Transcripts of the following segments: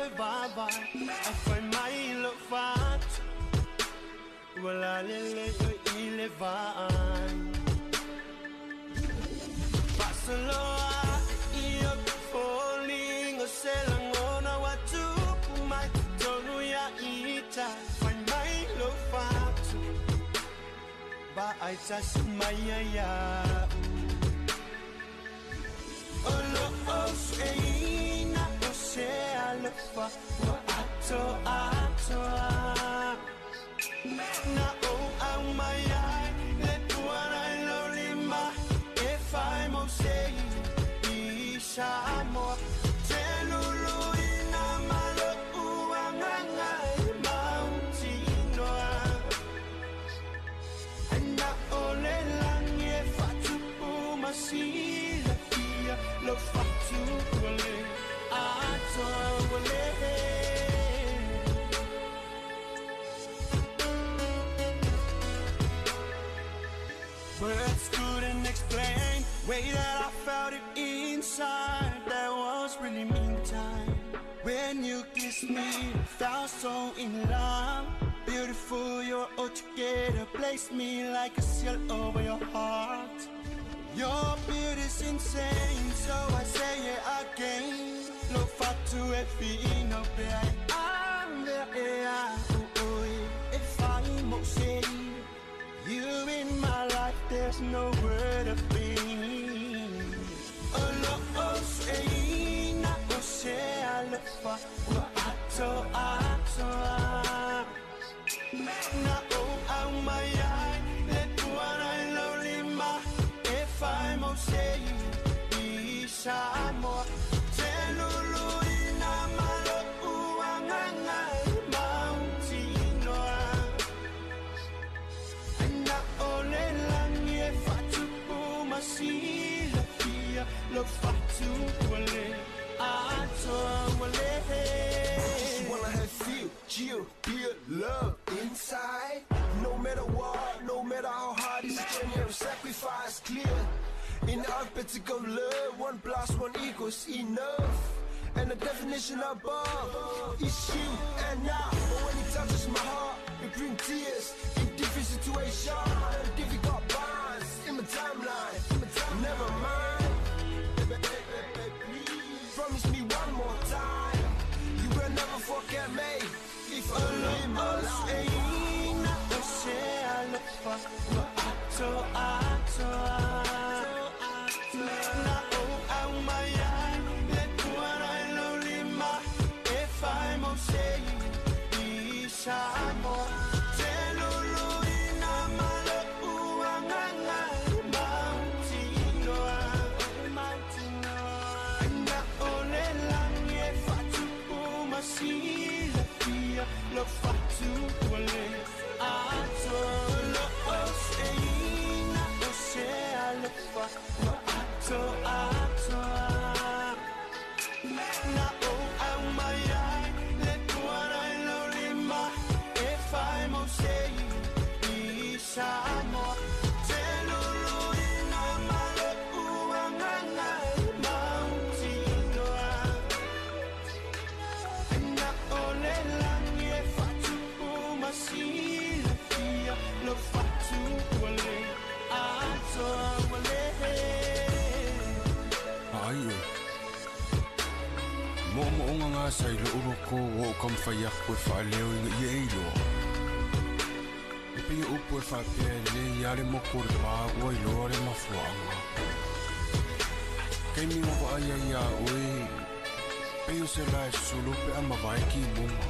toe vaavaai Ae fai mai lou fatu Ua lalelei oe i le vaai Faasoloa ae i ou foliga O se lagona ua tupu mai totonu ia ita Fai mai lou fatu Vaai tasi mai ia ia'u O loo sueina o se alofa Ua atoatoa Na ou aumai ai le puana i lou lima E fai mo se i Samoa Te luluina ma lo'u agaga e mautinoa Ai na o le lagi e faatupu ma silafia Lou fatu ua le atoa ua le. Words couldn't explain way that I felt it inside. That was really mean time. When you kissed me, I felt so in love. Beautiful, you're all together. Place me like a seal over your heart. Your beauty's insane, so I say it again. Lo fatu e fino pe ai ave e a ui e fai mo se. You in my life, there's no word of pain. O loo sueina o se alofa Ua atoatoa Na ou aumai ai le puana i lou lima E fai mo se i Samoa Te luluina ma lo'u agaga e mautinoa Ai na o le lagi e faatupu ma silafia Lou fatu ua le atoa ua le. Just wanna have feel, chill, pure love inside. No matter what, no matter how hard it's a journey of sacrifice, clear. In the alphabetical love, 1 + 1 equals enough. And the definition above is you and I. But when it touches my heart, it brings tears. In different situations, difficult bonds in my timeline. Never mind, baby, baby, baby, please promise me one more time. You will never forget me if only in my life. Sueina o se alofa Ua atoatoa Na ou aumai ai le puana i lou lima E fai mo se i Samoa Te luluina ma lo'u agaga e mautinoa Ai na o le lagi e faatupu ma silafia Lou fatu ua le atoa O loo sueina o se alofa Ua atoatoa Na ou aumai ai le puana i lou lima E fai mo se i Samoa Te luluina ma lo'u agaga e mautinoa Ai na o le lagi e faatupu ma silafia Lou fatu ua le atoa ua le. Ai oe. Mo'omo'oga gasa i lo'u loko ua ou taumafai aku e faaleo ina ia e iloa. E pei o upu e faapea e lelei lava le moku o le pā ua iloa le mafuaaga. Taimi ua vaai ai iā oe, pei o se lae susulu pe a mavae kimuga.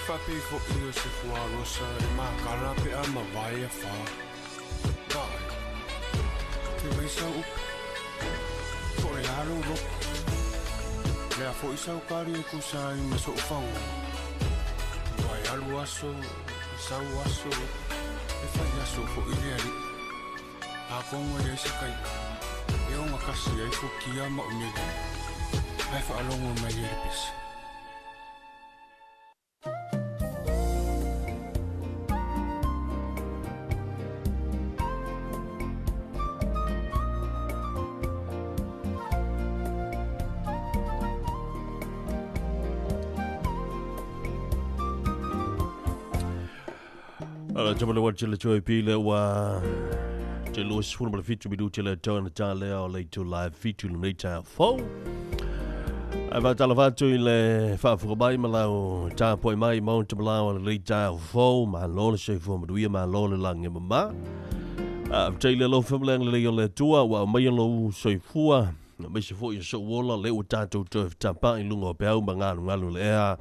Faapei fo'i o se fuarosa e makala pe a mavae afā. Vaai, fai mai sau upu, po o le a lou loto. Le a fo'i sau kali e tusa ai ma so'u fagoga. Ua e alu aso, sau aso, e fai aso fo'i le ali'i. Atonu e leai se kai'a, e ogatasi ai fukia ma o mele, ae faalogo mai ai le pese. Ala tama le wati le toi pile wa te lo sifuna ma le fitu minuti le tau na tā lea o le itu live fitu le nei tā fou. Ai whātala whātu i le whaafuka mai ma lau tā poi mai mau te malau o le nei tā fou. Ma lo le seifua manuia, ma lo le langi mama. A tei le lo whamleang le lei o le tua wa mai lo soifua. Na meise foi so wola le o tātou toe tapa i lunga o peau ma ngalu ngalu le ea.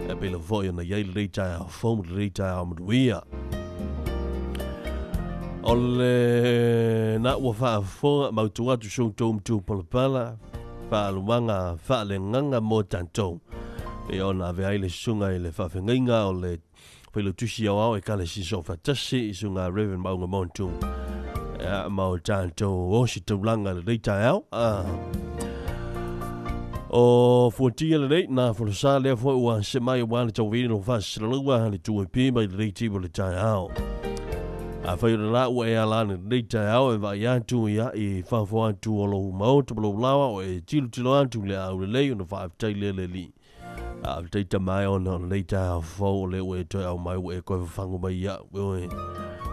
E pela foi na iai le nei tā fou le nei tā manuia. O le na ua whaafoga mautu atu sou tou mtu palapala whaalumanga whaalenganga mo tātou. E ona ave ai le sunga i le whaafengainga o le whailotusi au au e kale siso whatasi i sunga Reverend Maunga Montu. E mau tātou o si taulanga le leita au. O fuatia le lei nā whalasa lea foi ua se mai ua le tauwini lo whaasilalua le tuwe mai le leiti mo le tai au. A whai o le la ua e ala ni nei tai au e vai atu ia i whawhua atu o lo maoto ma lo lawa o e tilo tilo atu le au le lei o na whaaftai le le li. A whai tamai o na lei tai au fau o le ua e toi au mai ua e koe whangu mai ia ue.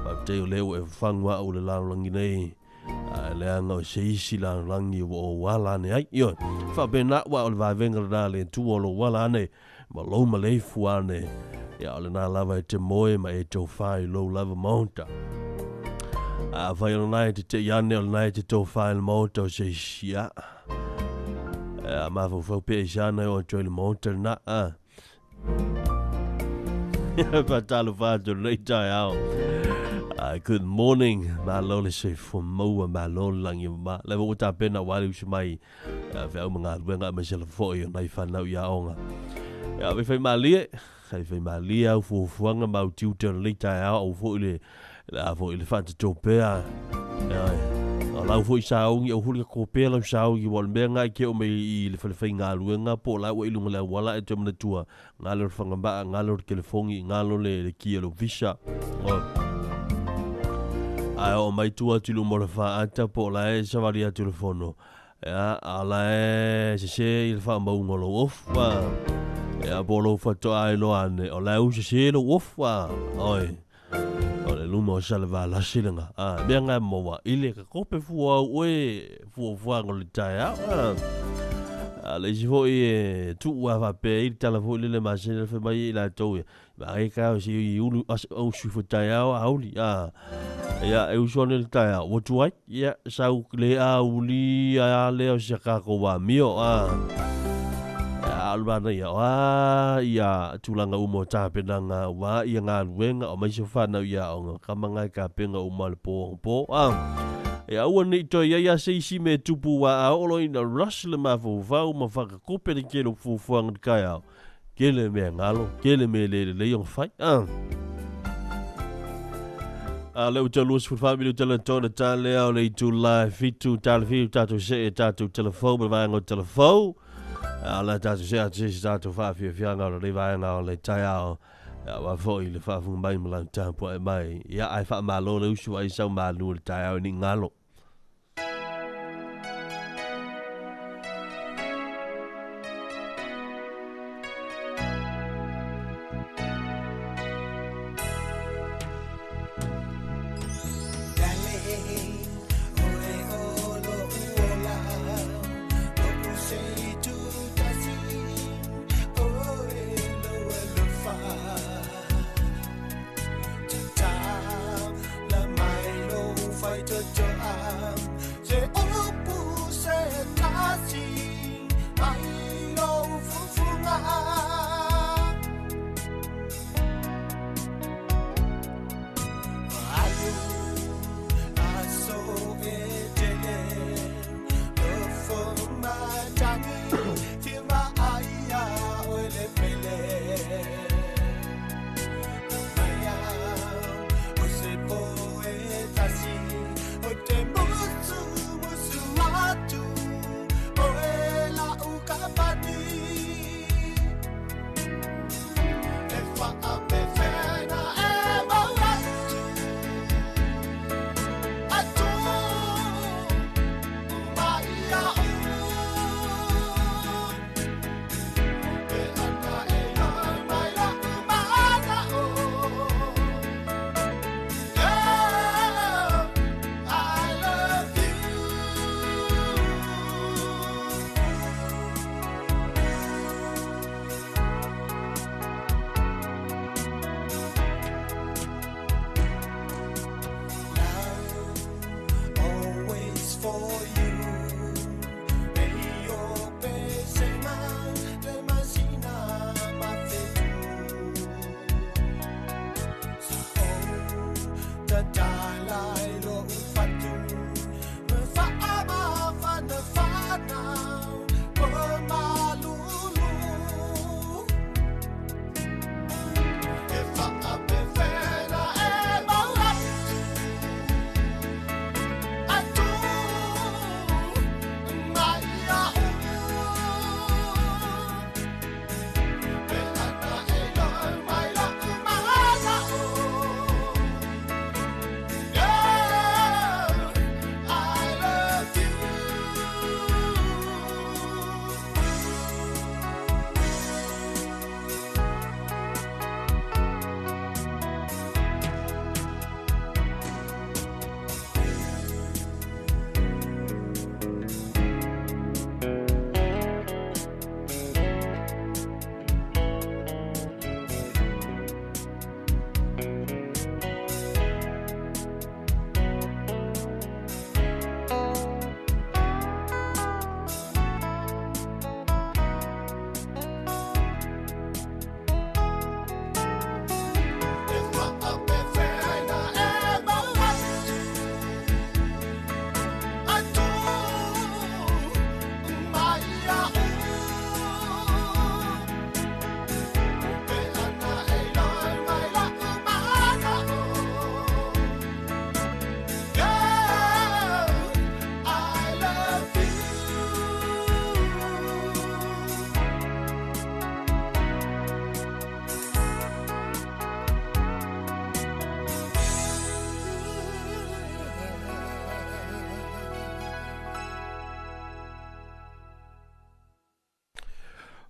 Whaftai o le ua e whangu au le lalolangi nei. A le anga o se isi lalolangi o o wala ane ai. Io, whapena ua o le vavenga le le tu o lo wala ane ma lo ma leifu ane. Ia o le nā lava e te moe ma e tau whai lo lava maunta. A whai o le nai te te iane o le nai te tau whai le maunta o se isi a. A mawhau pe e siana o toi le maunta le nā a. Patalo whātu lei tai ao. Good morning, ma lo le se fo maua ma lo langi ma. Le wo ta pena wali usu mai whiau mga luenga ma se le fo i o nai whanau ia onga. Ia we whai malie, kai whai malie au fuafuanga mau tiu te lei tai ao au fo i le a fo i le whata tōpea. O lau fo i saongi au huli ka kōpea lau saongi wa le mea ngai ke o me i le whalewhai ngā luenga po lau i lunga le wala e te mana tua. Ngā le whangamaa, ngā le telefongi, ngā le kia lo visa. Ai o mai tua tulu mo le whaata po la e sawari a telefono. Ia ala e se se i le whaamaunga lo ofa. Ia po lo whatoa ai lo ane. O la u se se lo ofa. Oi. O le luma o saleva la silenga. A mea ngai moa ile ka kope fua au oe fua fuanga le tai au. A le isi foi e tu ua whape i le tala foi lele masene le whai mai i la tau ia. Ma e kao si i ulu au suifo tai au auli. A ia e usu ane le tai au. Watu ai? Ia sau le au li a leo si a kako wā mio. A alumana ia a ia tūlanga umo tāpenanga wā ia ngā luenga o maisa whanau ia o ngā kamangai ka penga uma le pō pō. Ia ua nei toi ia se isi me tupu wā a olo ina rush le mawhau ma whakakope le kelo fufuanga te kai au. Kele mea ngalo, kele mea le le iong whai. A le uta lua sifuru minuta le tona tā lea o le itu lai fitu tā le fitu tātou se e tātou telefou ma vaenga o telefou. A le tātou se atu se tātou whaafia fianga o le vaenga o le tai ao. Ia wā foi le whaafunga mai ma lau tāpua e mai. Ia ai wha malo le usu ai sau malu le tai ao ni ngalo. Fight to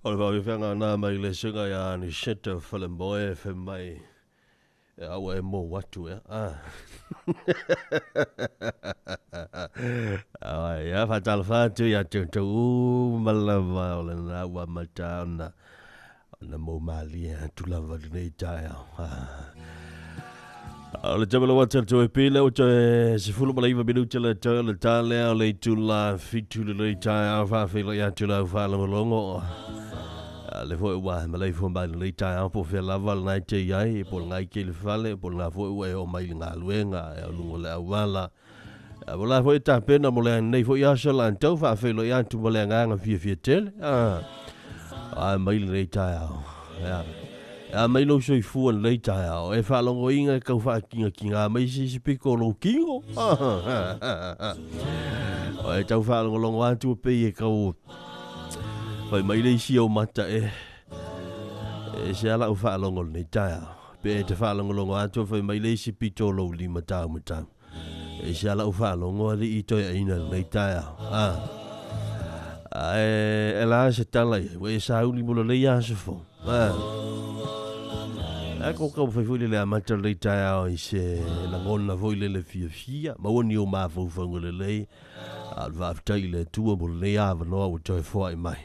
O le faafeafeaga na mai le suga ia ni seta falemoe fe mai e aua e mou atu ea. Ah. Ai, ia faatalofa atu ia te outou uma lava o lena ua amata ona ona mou malie atu lava lenei taeao. Ah. O le taimi lau atu le toe pile o toe 19 minute le toe o le ta lea o le itula 7 lenei taeao faafeiloai atu lau faalogologo. Le foi ua maleifua mai lenei taeao po o fea lava lena e te i ai, po o lena e te i le fale, po o lena foi ua e oo mai i le galuega e o luga o le auala. Po o la foi e tapena mo le nei foi aso latou faafeiloai atu ma le agaga fiafia tele. A mai lenei taeao. Ia. A mai lou soifua lenei taeao e faalogoina e tau faakigakigā mai se isi pito o lou tino. O e tau faalogologo atu e pei e tau fai mai le isi ou mata e e se ala u faalogo lenei taeao. Pe e te faalogologo atu fai mai le isi pito o lou lima taumatau. E se ala u faalogo alii toeaina lenei taeao. Ae e la se tala ia, ua e sauni mo lenei aso fou. Ae ko kau fai foi lele amata lenei taeao i se lagona foi lele fiafia, maua ni o mafaufauga lelei, a o le faafetai i le Atua mo lenei avanoa ua toe foai mai.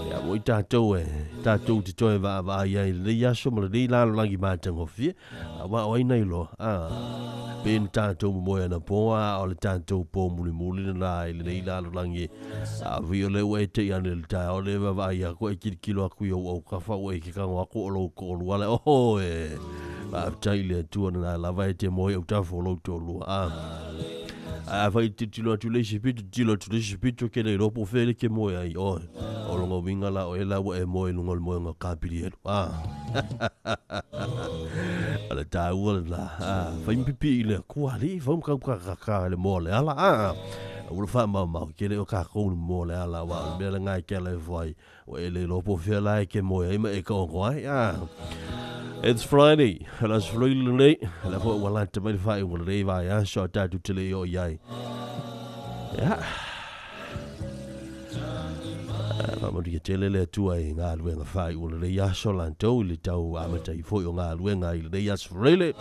Ia mo i tatou e tatou te toe vaavaai ai i lenei aso ma lenei lalolagi matagofie, aua o ai na iloa, a pe na tatou momoe anapo, a o le tatou po mulimuli lena i lenei lalolagi. A fai o lea ua e tei ane i le taeao lea e vaavaai aku e kilokilo aku i ou aukafa ua e ke kago aku o lou toalua lea, oho e faafetai i le Atua lena lava e te moe autafa o lou toalua. A Ae afai e tilotilo atu i le isi pito, tilo atu i le isi pito, ke le iloa po o fea le ke moe ai oe. O lona uiga la o e la ua e moe i luga o le moega o Kapilielu. A. O le taua lena. A, fai ma pipii i le Atua, alii, fau ma kaukakaka i le moa o le ala. A, ua faamaumau, ke le o kākou le moa o le ala, aua o le mea lena e ke ala e fai, ua e le iloa po o fea la e ke moe ai ma e taoto ai. A. It's Friday, o le aso Faraile lenei, o lea foi ua lata mai le faaiuga o lenei vaiaso a tatou te le i oo i ai. Ia, faamanuia tele le Atua i galuega faaiu o lenei aso latou i le tau amata ai foi o galuega i lenei aso Faraile.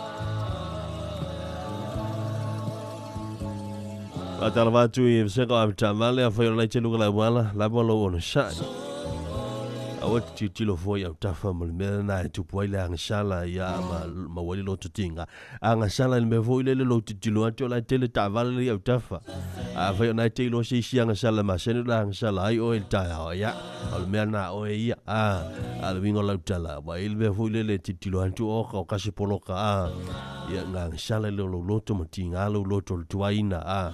Faatalofa atu i Vasega o Avetaavale, afai o lenei te luga le auala, lava lou onosai. Aua te tilotilo fua i autafa ma le mea lena e tupu ai le agasala ia ma maua ai le loto tiga. Agasala i le mea foi lele lou tilotilo atu o la e tele taavale le i autafa. Afai o na e te iloa se isi agasala masani o le agasala ai oe i le taeao, ia, o le mea na oe ia. A, a le uiga o lau tala, ua i le mea foi lele e tilotilo atu oka o kasi poloka, a, ia nga agasala i le o lou loto ma tiga lou loto o le tuaina, a.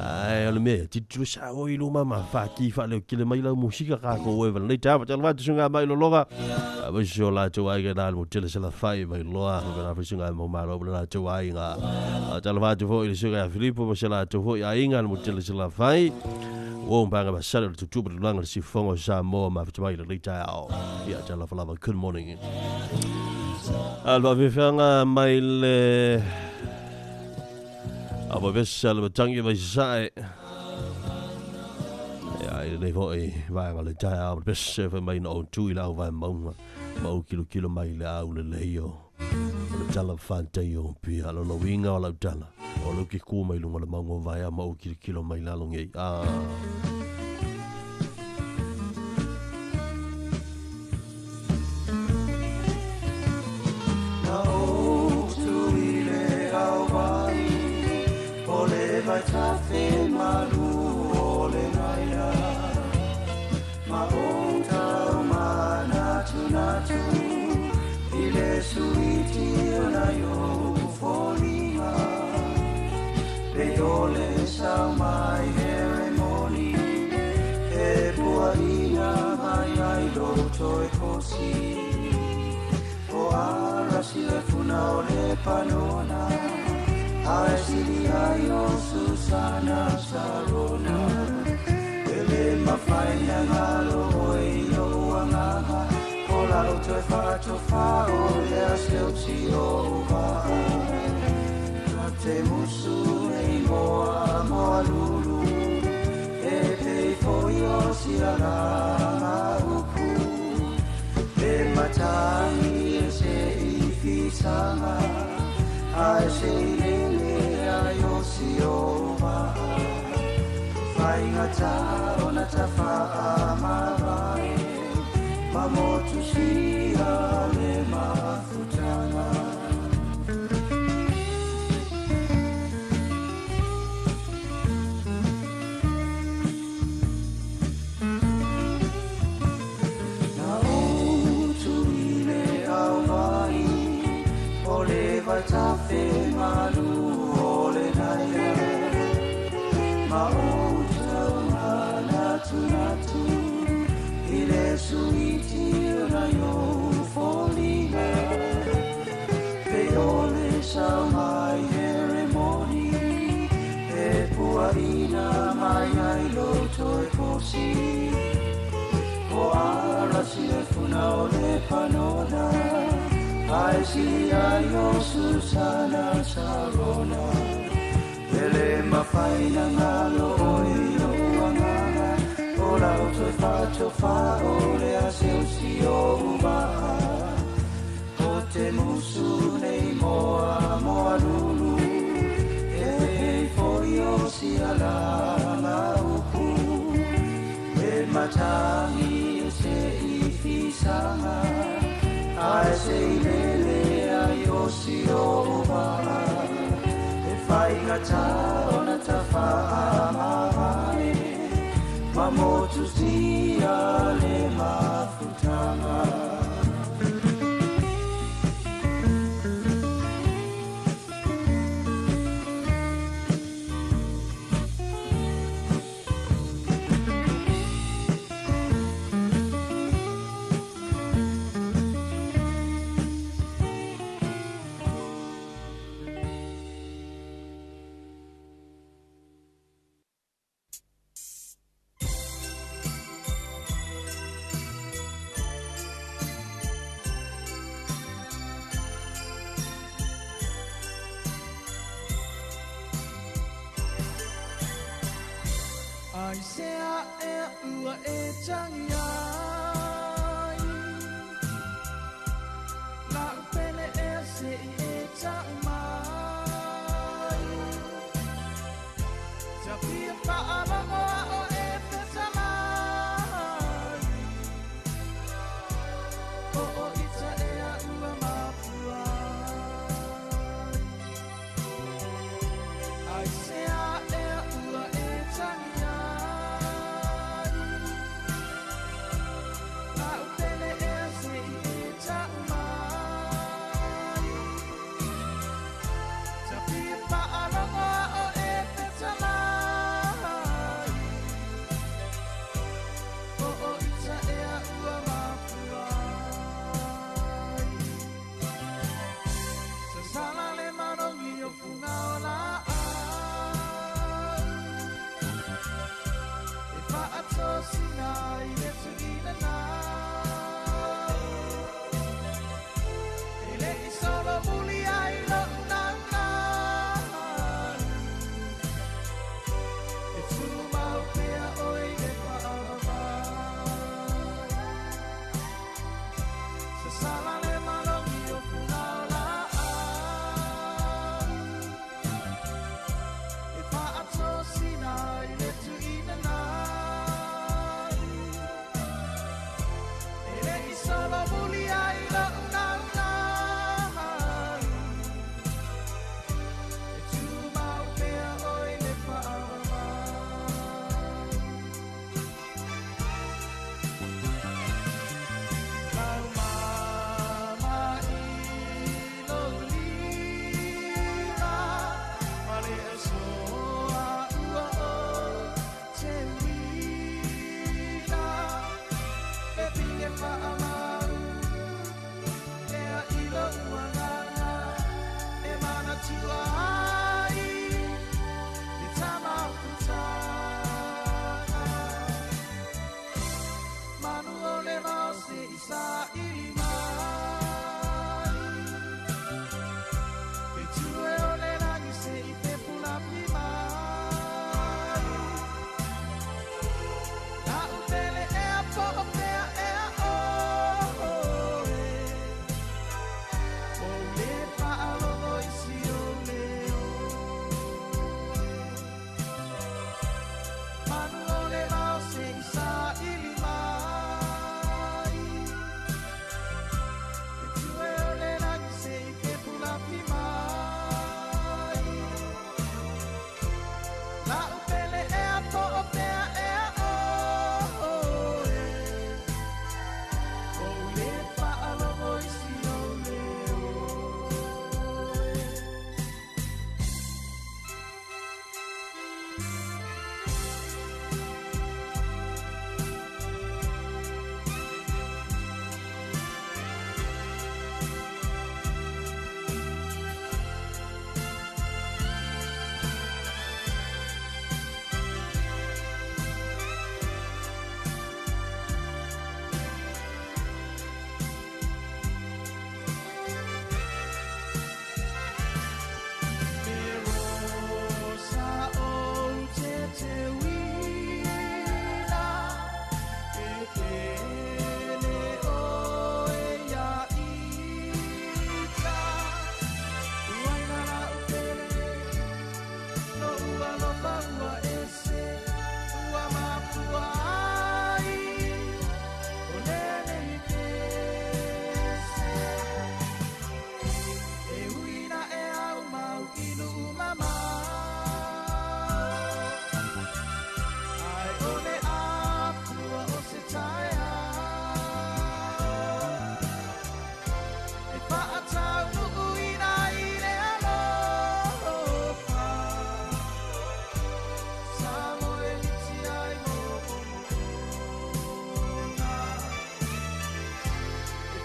Ae o le mea, tilotilo sa oe i luma ma whaki whaleo kile mai lau musika ka ko oe wala nei tāwa tala watu sunga mai lologa. A wai so la tau ai ga mo tele sala whai mai loa ga na sunga mo malo la tau ai ga. A tala watu fo i sunga Filipo ma sala tau fo i ainga mo tele sala whai. O mbanga ma sala le tutupa le langa le sifongo sa moa ma whitumai le leita ao. Ia tala whalava, good morning. A lua whiwhanga mai le A wa vesa le matangi mai sae. Ia i lenei foi vaega o le taeao le pese fai mai na ou tu i lau vae maunga ma ou kilokilo mai le au lelei o le tala whantai o pia lo lo winga o lau tala o lau ke ku mai lunga le maunga o vaea ma ou kilokilo mai lalo ngei. Ah. Na ou tu i le au vai, o le vai tafe malu o le naina. Ma o tau manatu natu, i le suiti o na yo folinga. Pe o le sau mai here moni, he pua ina mai ai lo toi kosi. O ara si le funa o le panona, a sili ai o Susana Sarona. Ele mafaina ngalo oi o angaga, o lalo toi whato wha o le asilti o uva. Te musu nei moa moa lulu, e te foi o sirara uku. se i lele ai o si o maa Faigata ona tafaa mavae Ma motu sia le mafutanga. Na utu i le auai o le vaitafe malu o le naia Ma o tau manatu i le suiti o na yo folina Pe o le sau mai here moni E puaina mai ai lo toi kosi O ara si e funa o le panona Ai si ai o Susana Sarona Ele mafaina ngalo oi o uanganga O lau toi whato wha o le a se o si o umaa O te musu nei moa moa lulu E hei foi o si ala ngā upu E matangi e se i fisanga Ai se i lele ai o si o umaa E whaigata ona tawhaa mavae Ma motu sia le mafutanga. Ai se a e ua e tangi ai La upele e se i e tau mai Ta pia whaalogo o e whetalai O o ita e a ua mapua Ai se a e ua e tangi ai La upele e se i e tau mai Ta pia whaalogo o e whetalai O o ita e a ua mapua.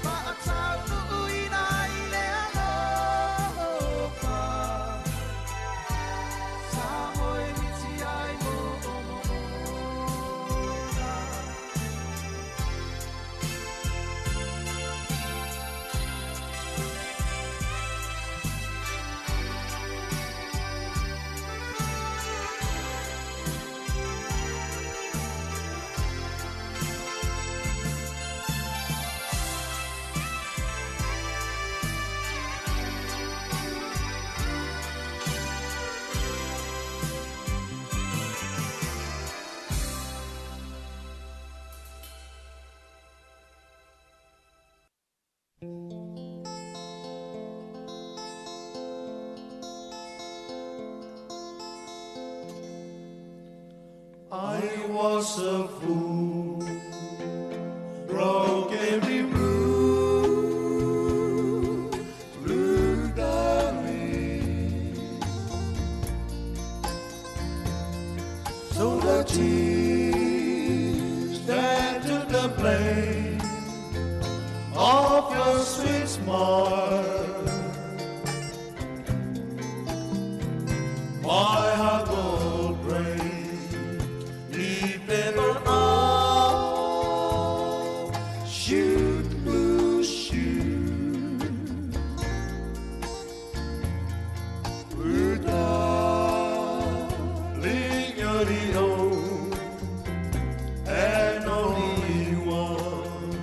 Faataunuuina i le alofa, sa moe miti ai moomooga. I was a fool, broke every rule, blue darling. So the tears that took the place of your sweet smile, my heart will break. If ever I should lose you, blue darling, you're the only and only one.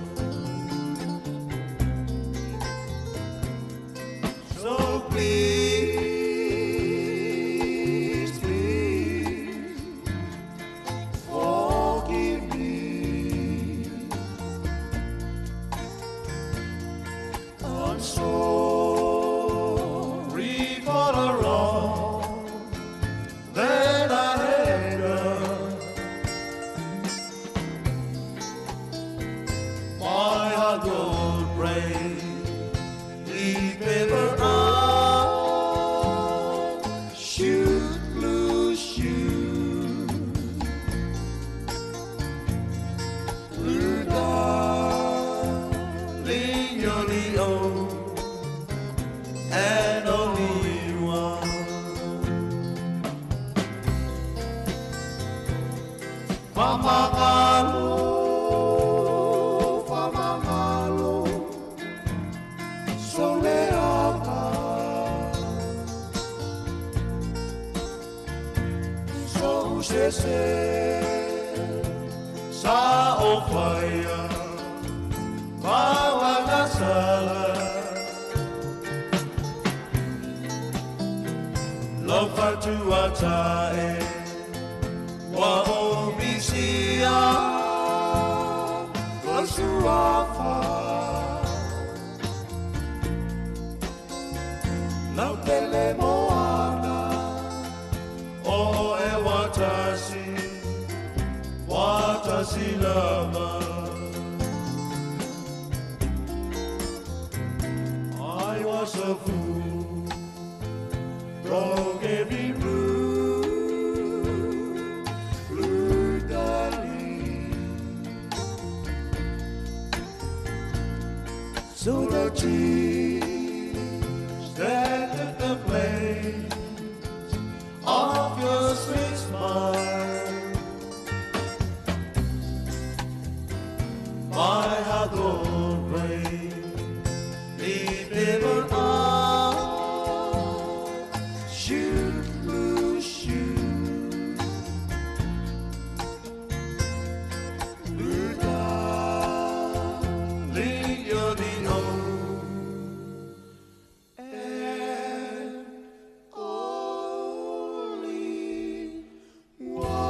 So please, please forgive me. I'm sorry for the wrong that I have done. My heart will break if ever I should lose you. Blue darling, you're the only and only one. Famagalo, famagalo, soleaka. So sese, sa ofaya, mawagasala. Lofa tuatae, wa omisia, losuafa. Lautele moana, o e watasi, watasi lava. I was a fool, broke every rule, blue darling. So the tears that took the place of your sweet smile, my heart will break if ever I should lose you. Blue darling, you're the only and only one.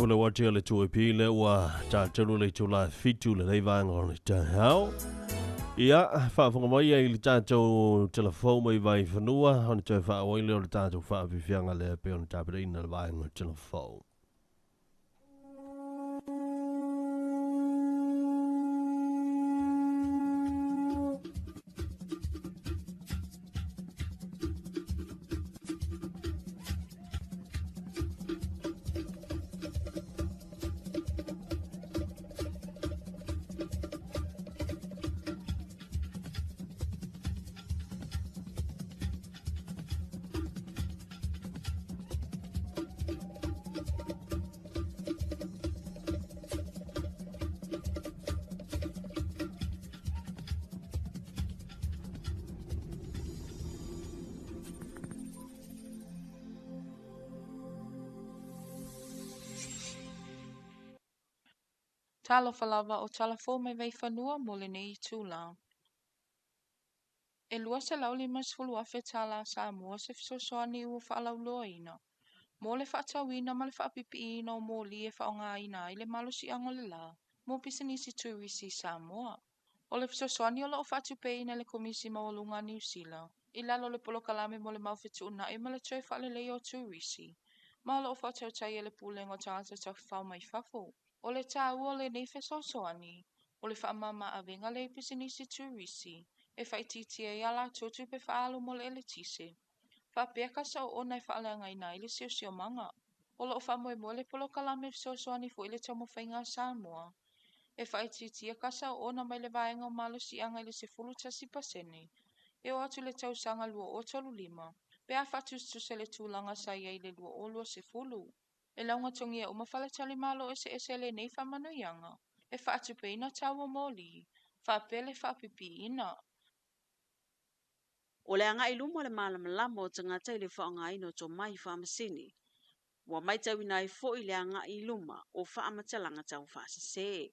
Le wati le tui pile ua tātelu le tū la fitu le leivanga o le tāhau. Ia, whaafonga mai ai le tātou telefou mai vai whanua, ona toe whaawai le o le tātou whaapifianga le pe ona tāpere ina le vaenga telefou. Talofa lava o tala fou mai Vaifanua mo lenei itulā. E $250,000 tālā Samoa se fesoasoani ua faalauiloaina mo le faatauina ma le faapipiiina o moli e faaaogaina ai le malosiaga o le la mo pisinisi turisi i Samoa. O le fesoasoani o lo o faatupeina e le Komisi Maualuga a Niu Sila i lalo o le Polokalame mo le Mau Fetuunai ma le Toe Faaleleia o Turisi, ma o lo o faatautaia e le Pulega o Tagata Tafafao mai Fafo. O le taua o lenei fesoasoani, o le faamama avega lea i pisinisi turisi e faaitiitia ai a latou tupe faaalu mo le eletise, faapea kasa oona e faaleagaina ai le siosiomaga. O lo o faamoemoe le polokalame e fesoasoani foi i le taumafaiga a Samoa e faaitiitia kasa oona mai le vaega o malosiaga i le 11% e oo atu i le tausaga 2035, pe a faatusatusa i le tulaga sa i ai i le 2020. E laugatogia uma faletalimalo eseese i lenei faamanuiaga e faatupeina tau o moli, faapea le faapipiiina. O le agai i luma o le malamalama o tagata i le faaaogaina o tomai faamasini, ua matauina ai foi le agai i luma o faamatalaga taufaasese.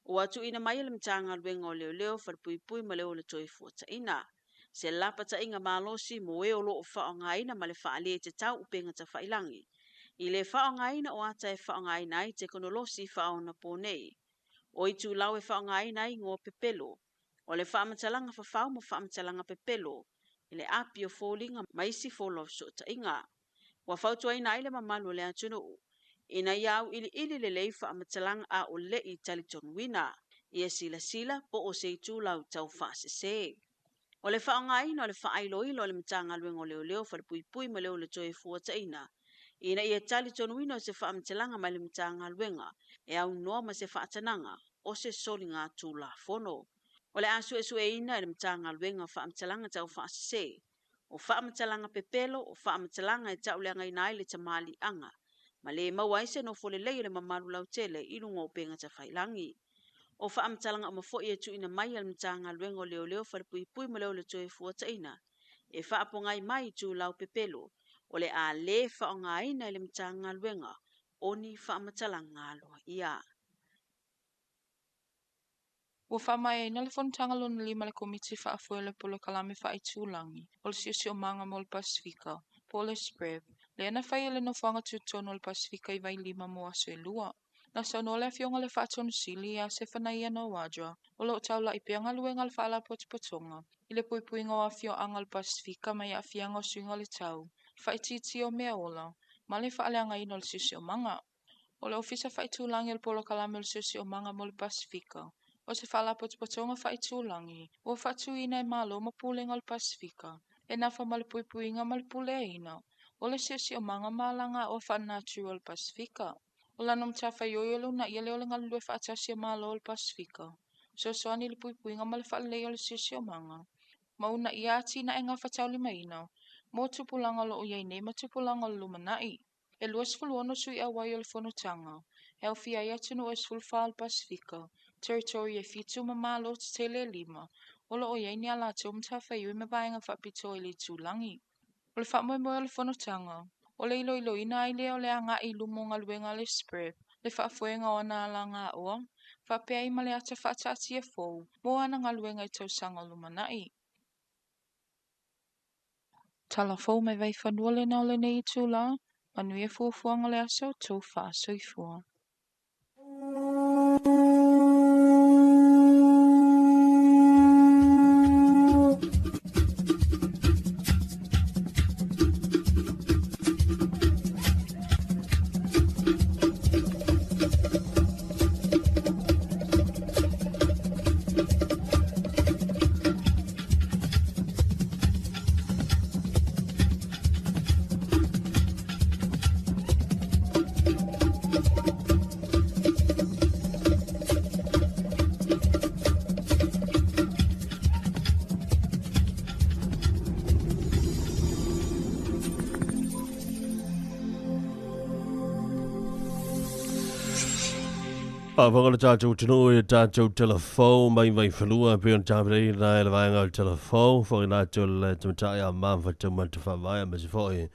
Ua tuuina mai e le Matagaluega o Leoleo, Falepuipui ma le Ola Toefuataiga se lapataiga malosi mo e o lo o faaaogaina ma le faaletatau upega tafailagi i le faaaogaina o ata e faaaogaina ai tekonolosi faaonaponei. O itulau e faaaogaina ai igoa pepelo, o le faamatalaga fafao ma faamatalaga pepelo i le api o foliga ma isi fola o fesootaiga. Ua fautuaina ai le mamalu o le atunuu ina ia auiliili lelei faamatalaga a o le i talitonuina, ia silasila po o se itulau taufaasese. O le faaaogaina o le faailoilo a le Matagaluega o Leoleo, Falepuipui ma le Ola Toefuataiga ina ia talitonuina o se faamatalaga mai le Matagaluega e aunoa ma se faatanaga o se soliga tulafono. O le a suesueina e le Matagaluega faamatalaga taufaasese, o faamatalaga pepelo, o faamatalaga e tauleagaina ai le tamaliiaga, ma le maua ai se nofo lelei o le mamalu lautele i luga o upega tafailagi. O faamatalaga uma foi e tuuina mai e le Matagaluega o Leoleo, Falepuipui ma le Ola Toefuataiga e faapogai mai itulau pepelo, o le a le faaaogaina e le Matagaluega o ni faamatalaga aloaia. Ua faamaeaina le fonotaga lona lima a le Komiti Faafoe o le Polokalame Faaitulagi o le Siosiomaga mo le Pasefika, po o le SPREP, lea na faia i le nofoaga tutotonu o le Pasefika i Vailima mo aso e lua. Na saunoa le Afioga i le Faatonu Sili ia Sefanaia Nawadra, o lo o taulai pea galuega a le Faalapotopotoga i le puipuiga o afioaga o le Pasefika mai aafiaga o suiga o le tau, le faaitiitia o mea ola, ma le faaleagaina o le siosiomaga. O le Ofisa Faaitulagi o le Polokalame o le Siosiomaga mo le Pasefika, o se faalapotopotoga faaitulagi ua faatuina e Malo ma Pulega o le Pasefika e nafa ma le puipuiga ma le puleaina o le siosiomaga ma alagaoa faalenatura o le Pasefika. O lana matafaioi o le uunaia lea o le galulue faatasi a Malo o le Pasefika, fesoasoani i le puipuiga ma le faaleleia o le siosiomaga, ma uunaia atinae gafataulimaina mo tupulaga o lo o i ai nei ma tupulaga o le lumanai. E 26 sui auai o le fonotaga, e aofia ai atunuu e 14 o le Pasefika, territory e 7 ma Malo tetele e 5, o lo o i ai ni a latou matafaioi ma vaega faapitoa i le itulagi. O le faamoemoe o le fonotaga, o le iloiloina ai lea o le agai i luma o galuega a le SPREP, le faafoega o ana alagaoa, faapea ai ma le ata faataatia fou mo ana galuega i tausaga o lumanai. Tala fou mai Vaifanua lena o lenei itulā, manuia fuafuaga o le aso, tou faasoifua. Faafofoga le tatou atunuu i le tatou telefou mai Vaifanua e pei ona tapenai e le vaega o le telefou foi latou le tamaitai a Mamafatamata Faavae aemaise foi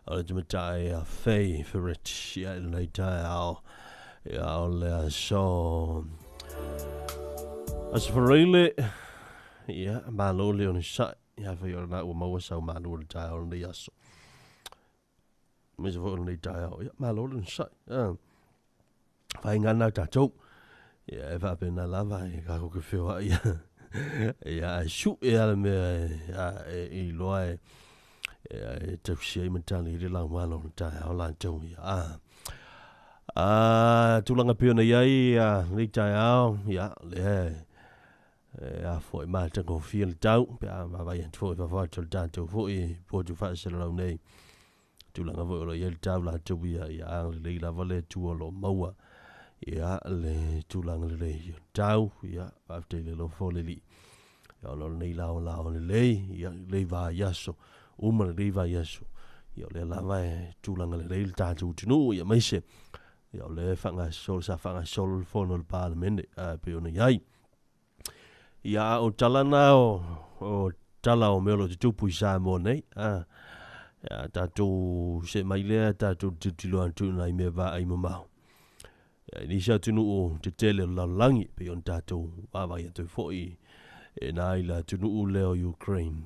o le tamaitai a Faye Ferret ia i lenei taeao. Ia o le aso Aso Faraile, ia malo le onosai, ia fai o lena ua maua sau malu o le taeao o lenei aso. Aemaise foi o lenei taeao, ia malo le onosai. Faiga lena a tatou, ia e faapena lava e tatou te feoai ia ae sue lava le mea e iloa e e tausia ai ma tali ai le laumalo o le taeao latou ia. Tulaga pei ona i ai lenei taeao, ia lea e afoai matagofie le tau pe a vaavaai atu foi i fafo atu o le tatou foi potu faasalalau nei. Tulaga foi o lo o i ai le tau latou ia, ia agalelei lava le Atua o lo o maua ia le tulaga lelei o le tau, ia faafetai i le alofa o le Alii. Ia ona o lenei laolao lelei, ia lenei vaiaso, uma lenei vaiaso, ia o lea lava e tulaga lelei le tatou atunuu, ia aemaise, ia o lea e faagasolo, sa faagasolo le fono a le Palemene, e pei ona i ai. Ia a o tala na o tala o mea o lo o tutupu i Samoa nei, ia tatou see mai lea tatou tilotilo atu i nai mea vaai mamao. Ia, i nisi atunuu tetele o le lalolagi, pei ona tatou vaavaai atu ai foi e na i le atunuu lea o Ukraine.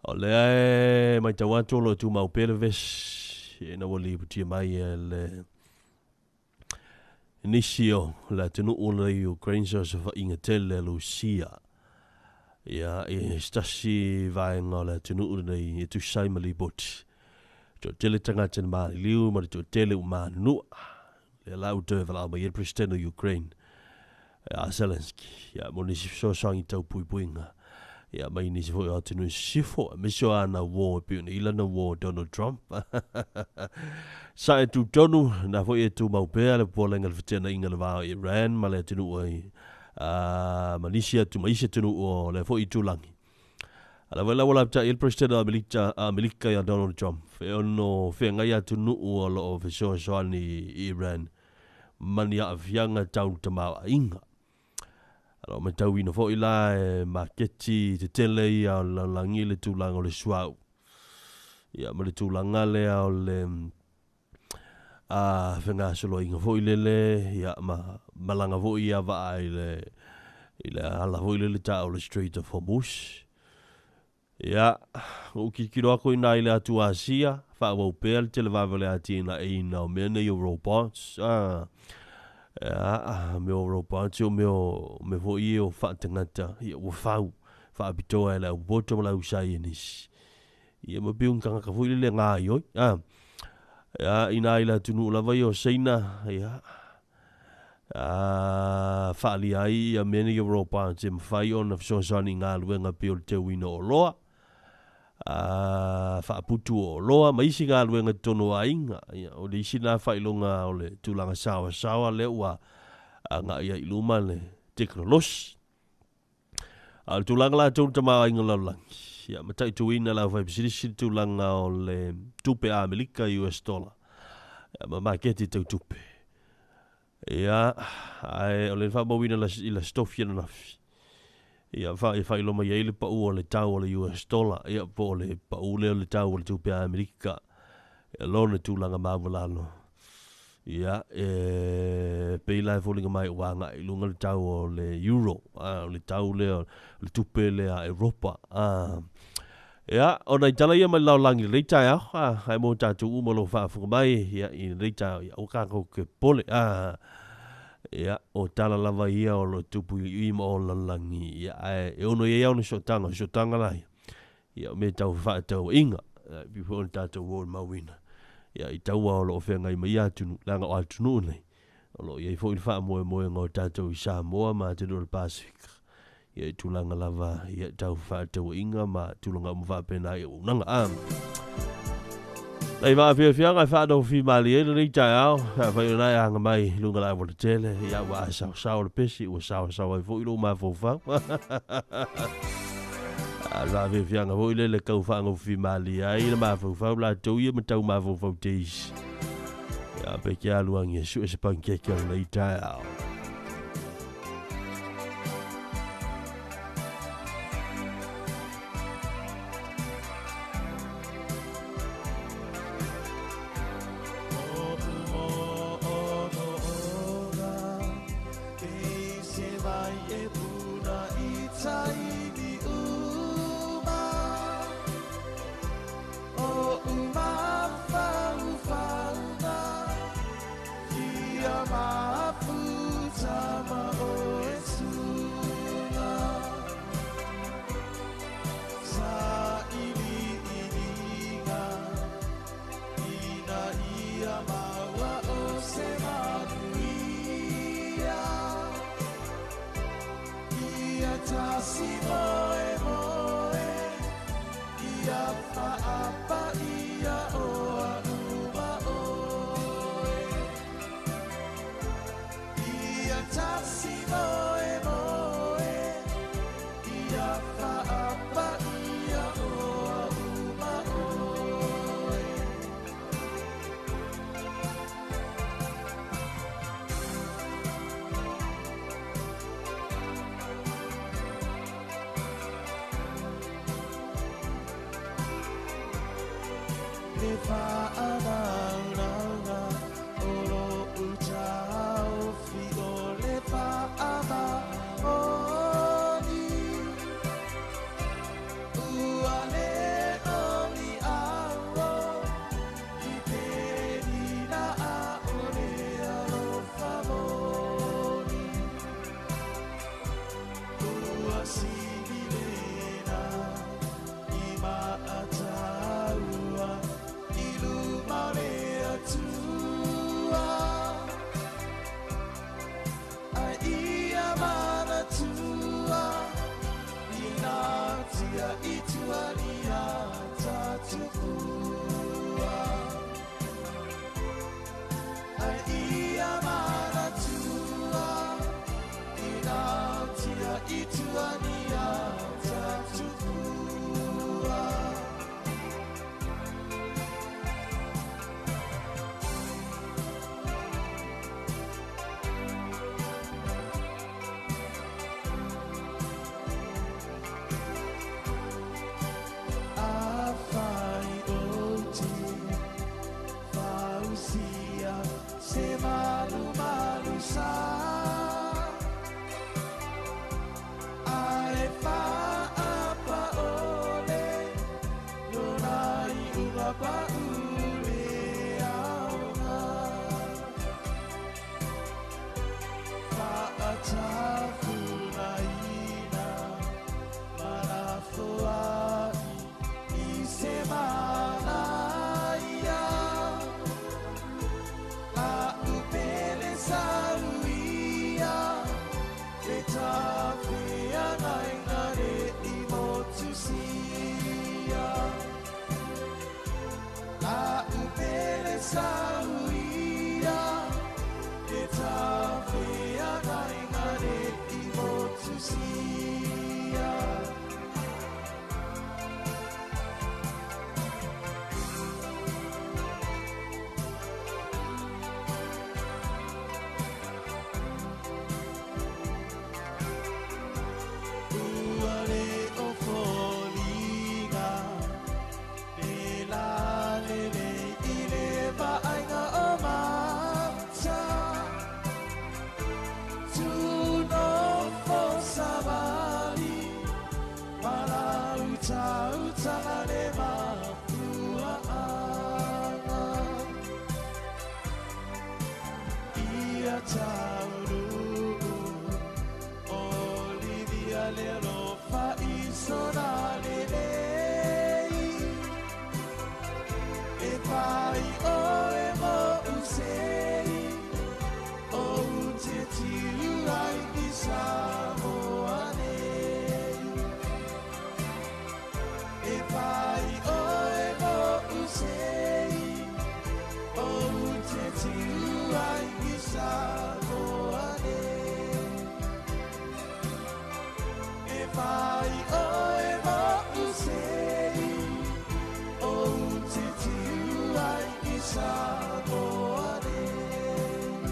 O lea e matau atu o lo o tumau pea le vesi ina ua lipotia mai e le nisi o le atunuu lea o Ukraine se osofaiga tele a Lusia. Ia, i se tasi vaega o le atunuu lenei e tusa ai ma lipoti. Toatele tagata na maliliu ma le toatele ua manunua. Lea la ua toe valaau mai ai le Peresetene o Ukraine, a Zelensky, ia, mo nisi fesoasoani tau puipuiga, ia, mai nisi foi o atunuu i sisifo, aemaise o ana uo e pei ona i lana uo Donald Trump. Sa e tutonu, na foi e tumau pea le popolega le feteenaiga le va o Iran ma le atunuu ai, ma nisi atu ma isi atunuu o lea foi itulagi. A lava la ua lapatai ai le Peresetene o Amerika, Amerika ia Donald Trump, e ono feagai atunuu o lo o fesoasoani i Iran ma ni aafiaga tau le tamaoaiga. O lo o matauina foi la e maketi tetele ia o le lalolagi le tulaga o le suauu. Ia ma le tulaga lea o le fegasoloaiga foi lele, ia ma malaga foi ia vaa i le i le ala foi lele taua o le Strait of Hormuz. Ia, ua ou tilotilo atu i ina i le atu Asia, faaauau pea le televave o le atinaeina o mea nei o robots. Ia, mea o robots o mea o mea foi ia o faatagata, ia ua fau faapitoa e le au poto ma le au saienisi. Ia ma pei o ni tagata foi lele e gaoioi. Ia, ina i le atunuu lava ia o Saina, ia, faaalia ai ia mea nei o robots e mafai ona fesoasoani i galuega pei o le teuina o oloa, faaputu o oloa ma isi galuega i totonu o aiga. Ia, o le isi lena faailoga o le tulaga saoasaoa lea ua agai ai i luma le tekonolosi. A o le tulaga latou i le tamaoaiga o le lalolagi, ia mataituina le aufaipisinisi le tulaga o le tupe Amerika, US dollar, ia ma maketi tau tupe. Ia, ae o le faamauina i le Aso Tofi ananafi, ia e faailoa mai ai le pau o le tau o le US dollar, ia po o le pau lea o le tau o le tupe Amerika, ia lona tulaga maualalo. Ia, e pei la e foliga mai ua agai i luga le tau o le euro, o le tau lea o le tupe lea a Europa. Ia, o nai tala ia mai le lalolagi i lenei taeao, ae mo tatou uma o lo o faafofoga mai, ia, i lenei taeao, ia, aua tatou te popole. Ia, o tala lava ia o lo o tupu i i ma o le lalolagi, ia, ae e ono i ai lava ona sootaga, o sootaga la ia, ia, o mea tau fefaatauaiga, e pei foi ona tatou molimauina, ia, i taua o lo o feagai ma ia atunuu, leaga o atunuu nei, O lo o i ai foi le faamoemoega o tatou i Samoa ma atunuu o le Pasefika ia i tulaga lava ia tau fefaatauaiga ma tulaga uma faapena i auaunaga. A Nei vaafiafiaga e faanofofimalie ai lenei taeao, afai o na e aga mai i luga o le aualatele, ia ua asaosao le pesi, ua saosao ai foi lou mafaufau. A o le vaafiafiaga foi lele tau faanofofimalie ai le mafaufau latou ia ma tau mafaufau teisi. Ia pe ke alu angi e sue se pankeke o lenei taeao. sauia E tawhea ngai ngare i motu sia. Ua le o foliga Le la lele i le vaaiga o mata Tunofo savali Malauta utanga le mafuaanga Ia tauruu Olivia le alofa i sona lelei E pai oe mo usei O te tiu ai i Samoa nei E pai oe mo usei O te tiu ai i Samoa nei E pai oe mo usei O te tiu ai i Samoa nei.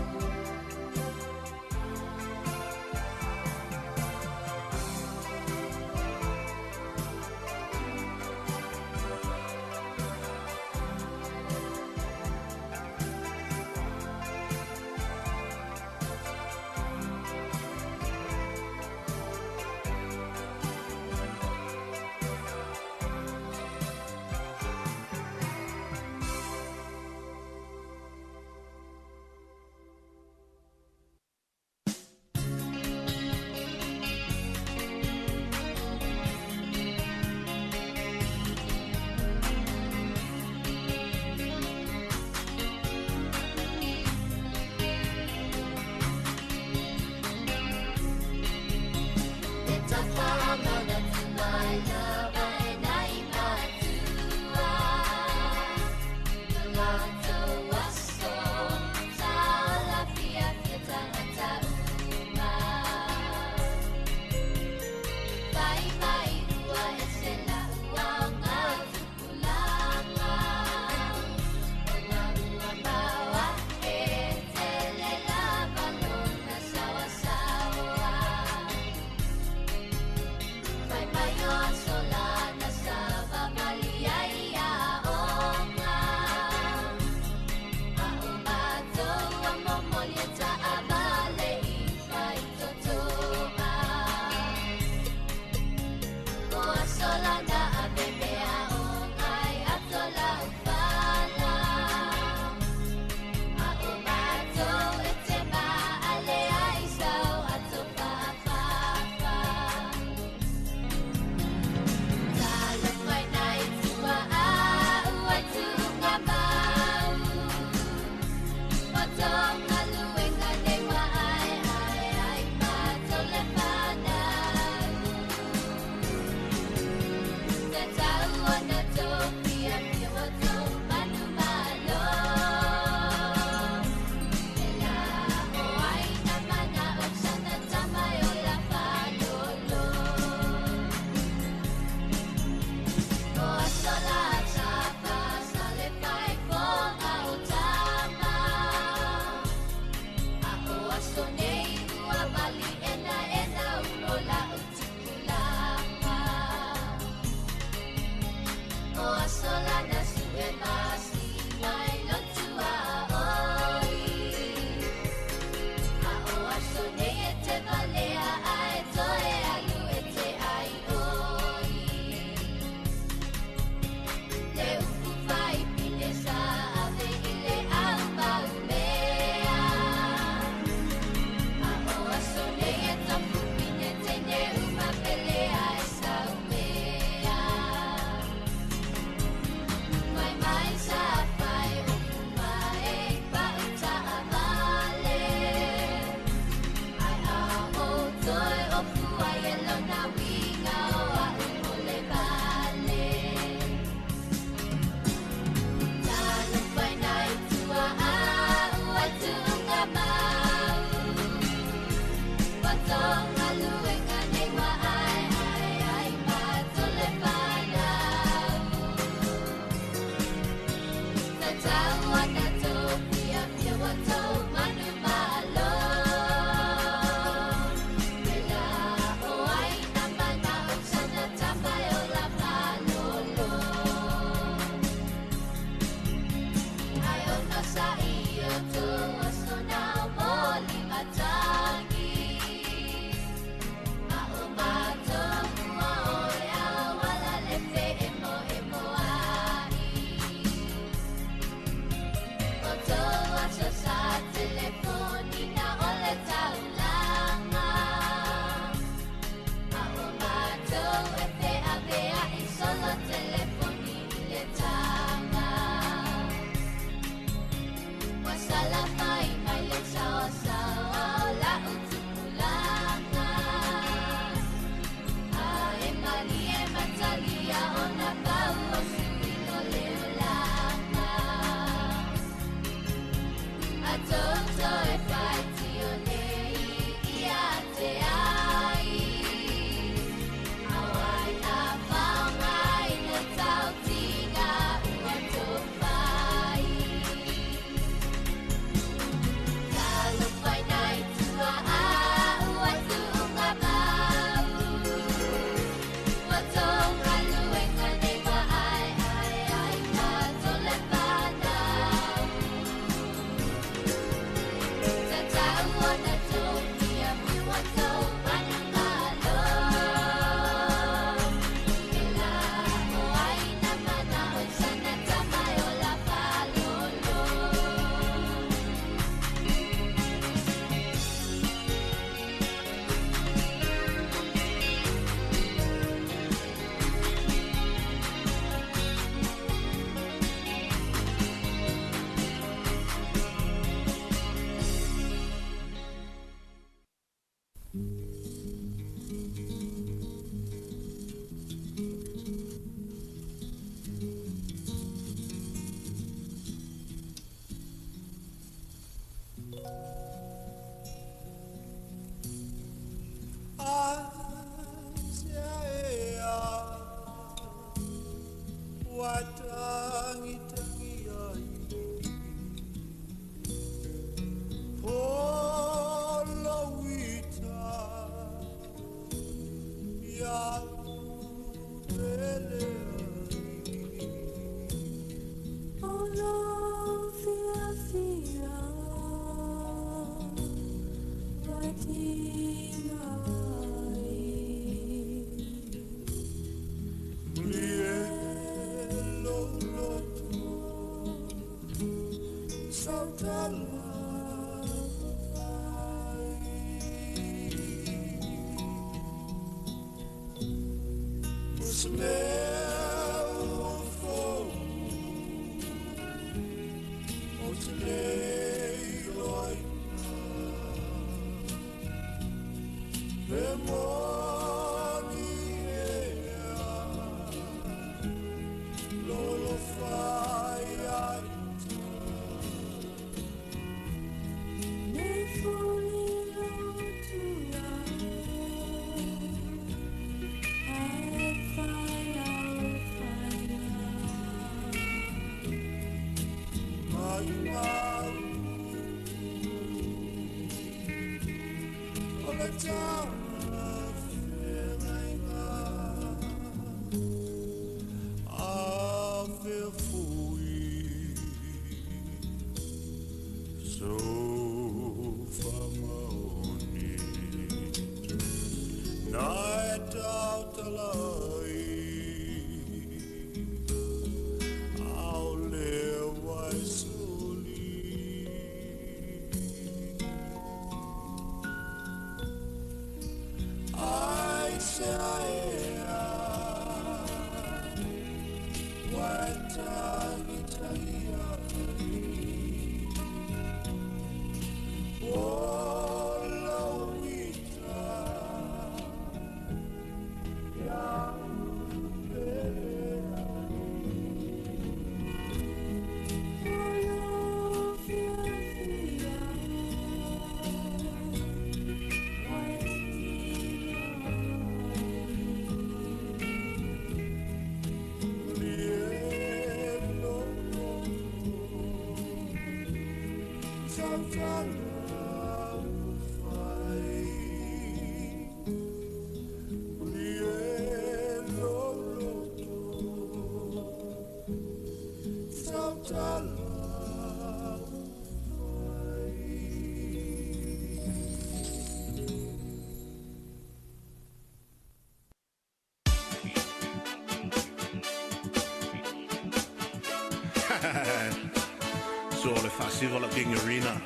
So le fasiva la king arena.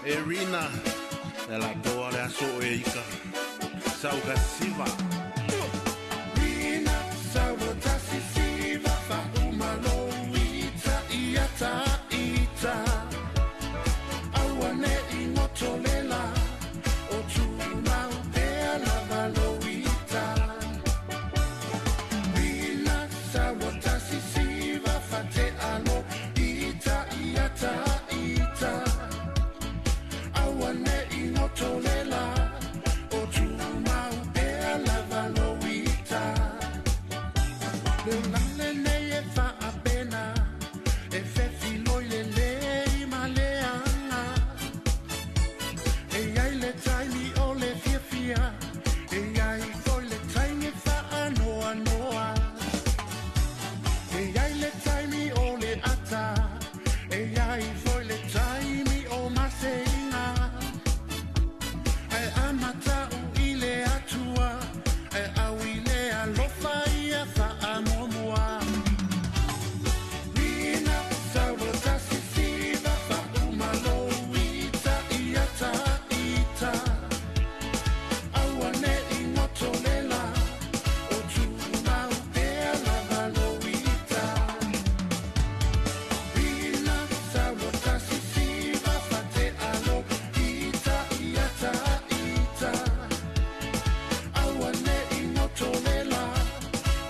Arena la toa le aso e ika. Sauka siva. Rina sautasi siva fa umalo ita iata ita. Awane ingotolela o tumau pea lava lo ita. Rina sautasi siva fa te alo ita iata ita. Awane ingotolela o tumau pea lava lo ita. Le lale nei e faapena e fefiloi lelei ma leaga. E ai le taimi o le fiafia, e ai foi le taimi faanoanoa. E ai le taimi o le ata, e ai foi le taimi o maseiga. Ae amata'u i le atua, ae au i le alofa ia faamuamua. Rina sautasi siva fa umalo ita iata ita. Awane ingotolela o tumau pea lava lo ita. Rina sautasi siva fa te alo ita iata ita. Awane ingotolela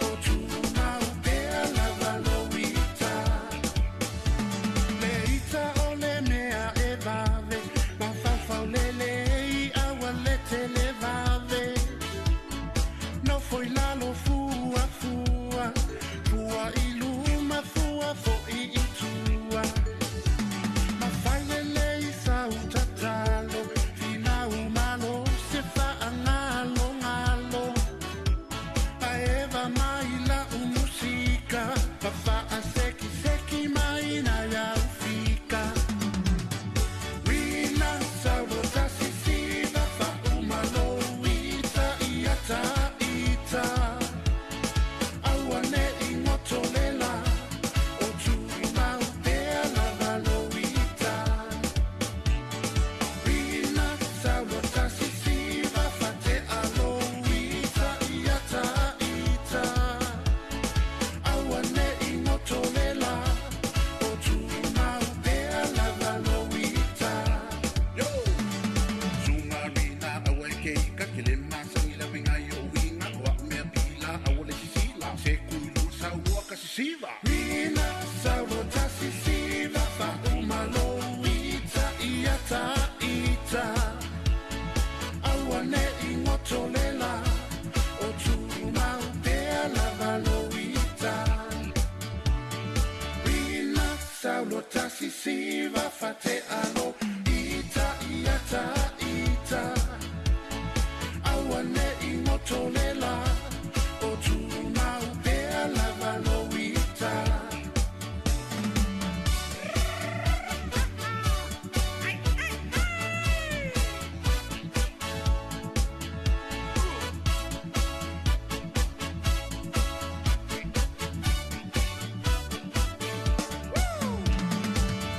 o tumau pea lava lo ita. Le ita o le mea e vave, mafaufau lelei aua le tele vave. Nofo i lalo fua fua, fua i luma fua fo'i i tua. Mafai lelei sau tatalo, finau malo se faangalongalo. Aeva mai lau musika, ma faasekiseki mai na iau fika. Rina sautasi siva fa umalo ita iata ita. Awane ingotolela o tumau pea lava lo ita. Rina sautasi siva fa te alo ita iata ita. Awane ingotolela o tumau pea lava lo ita. Yo! Sunga rina awa e ke ika ke le masangi la winga i o winga o a mea pila awa le sisila se kuilu sau ua ka sisiva. Rina sautasi siva fa umalo ita iata ita. Awane ingotolela o tumau pea lava lo ita. Rina sautasi siva fa te alo ita iata ita. Awane ingotolela o tumau pea lava lo ita.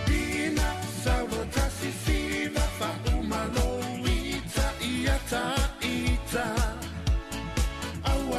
Rina sautasi siva fa umalo ita iata ita. Awane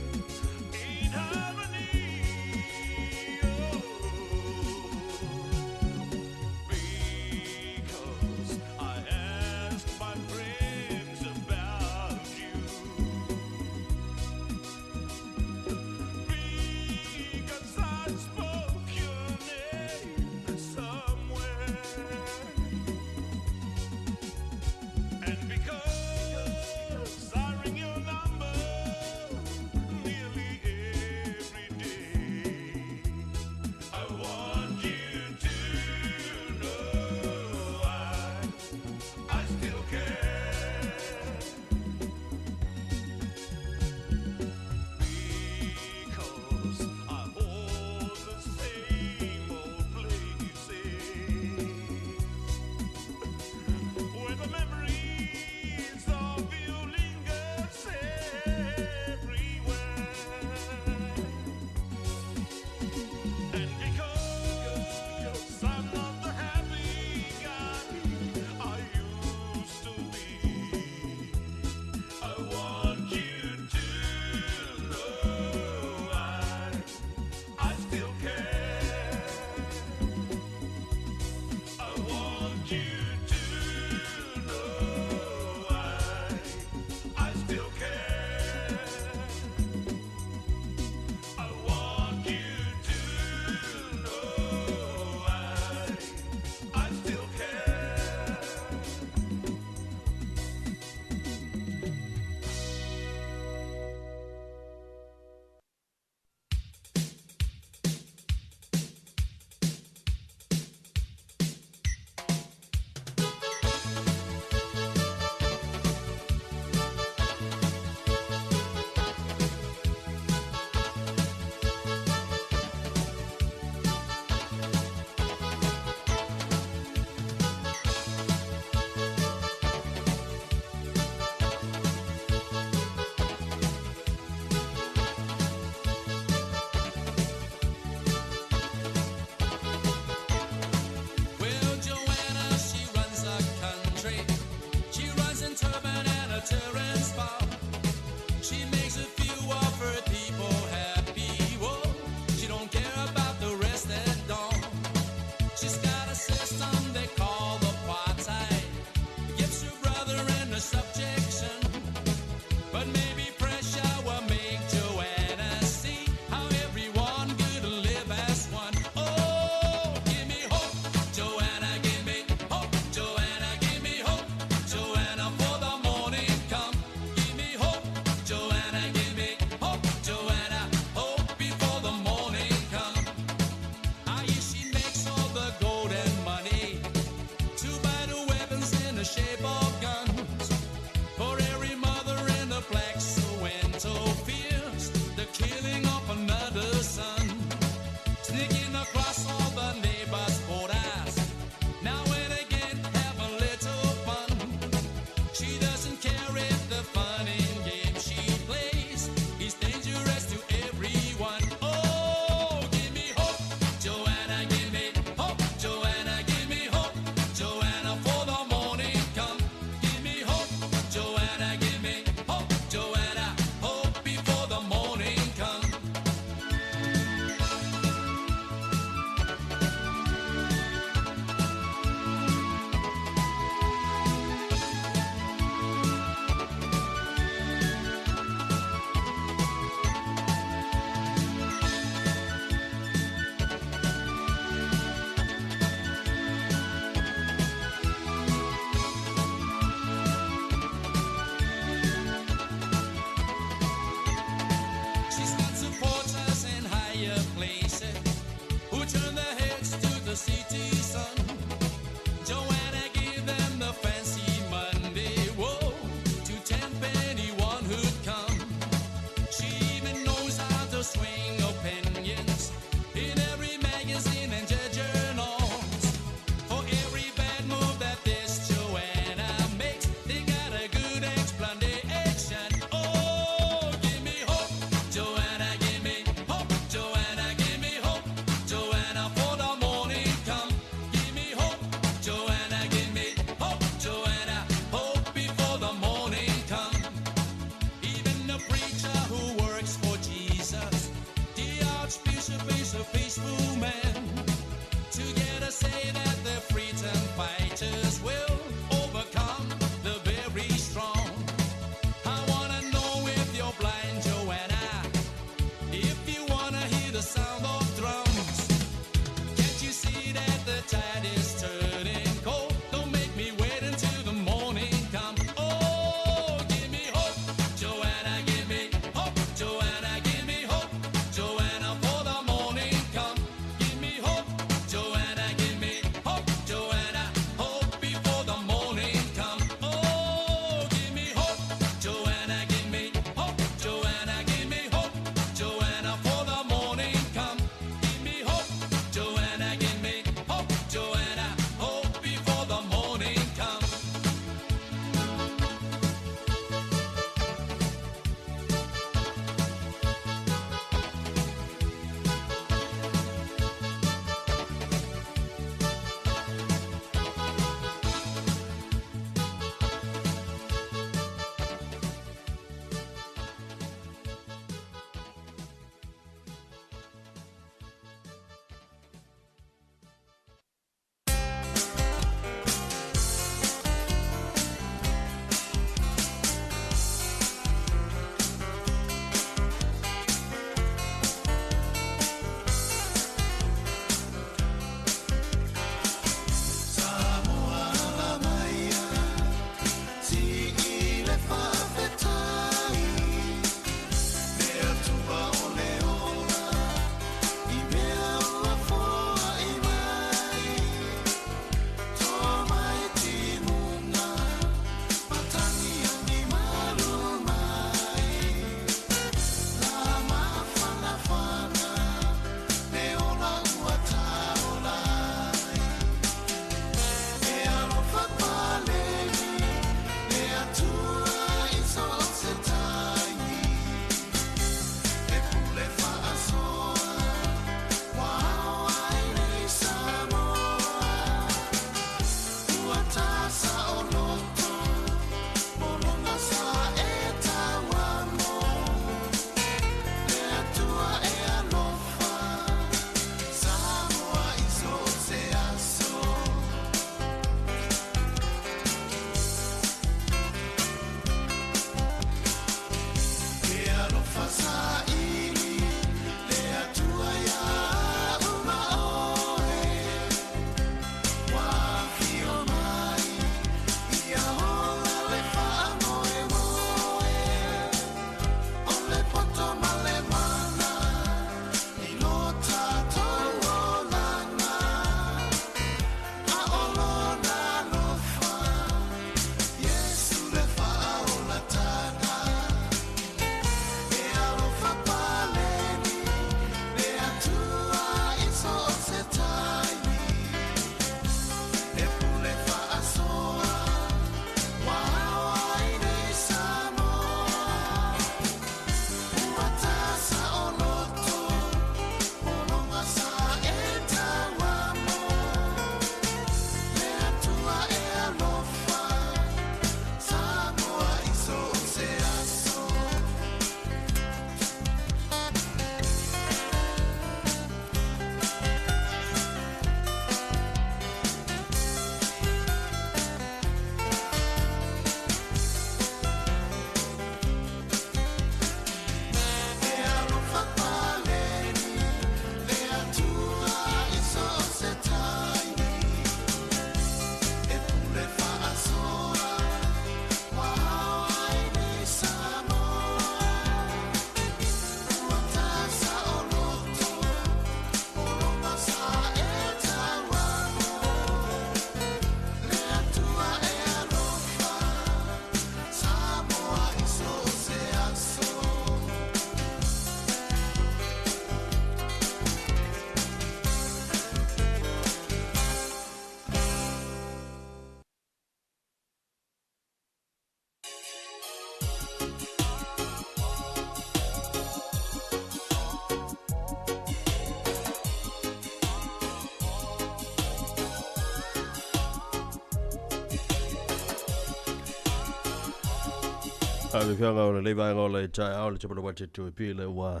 Le fianga o le vaega o le taeao le tapana wate tu pi le ua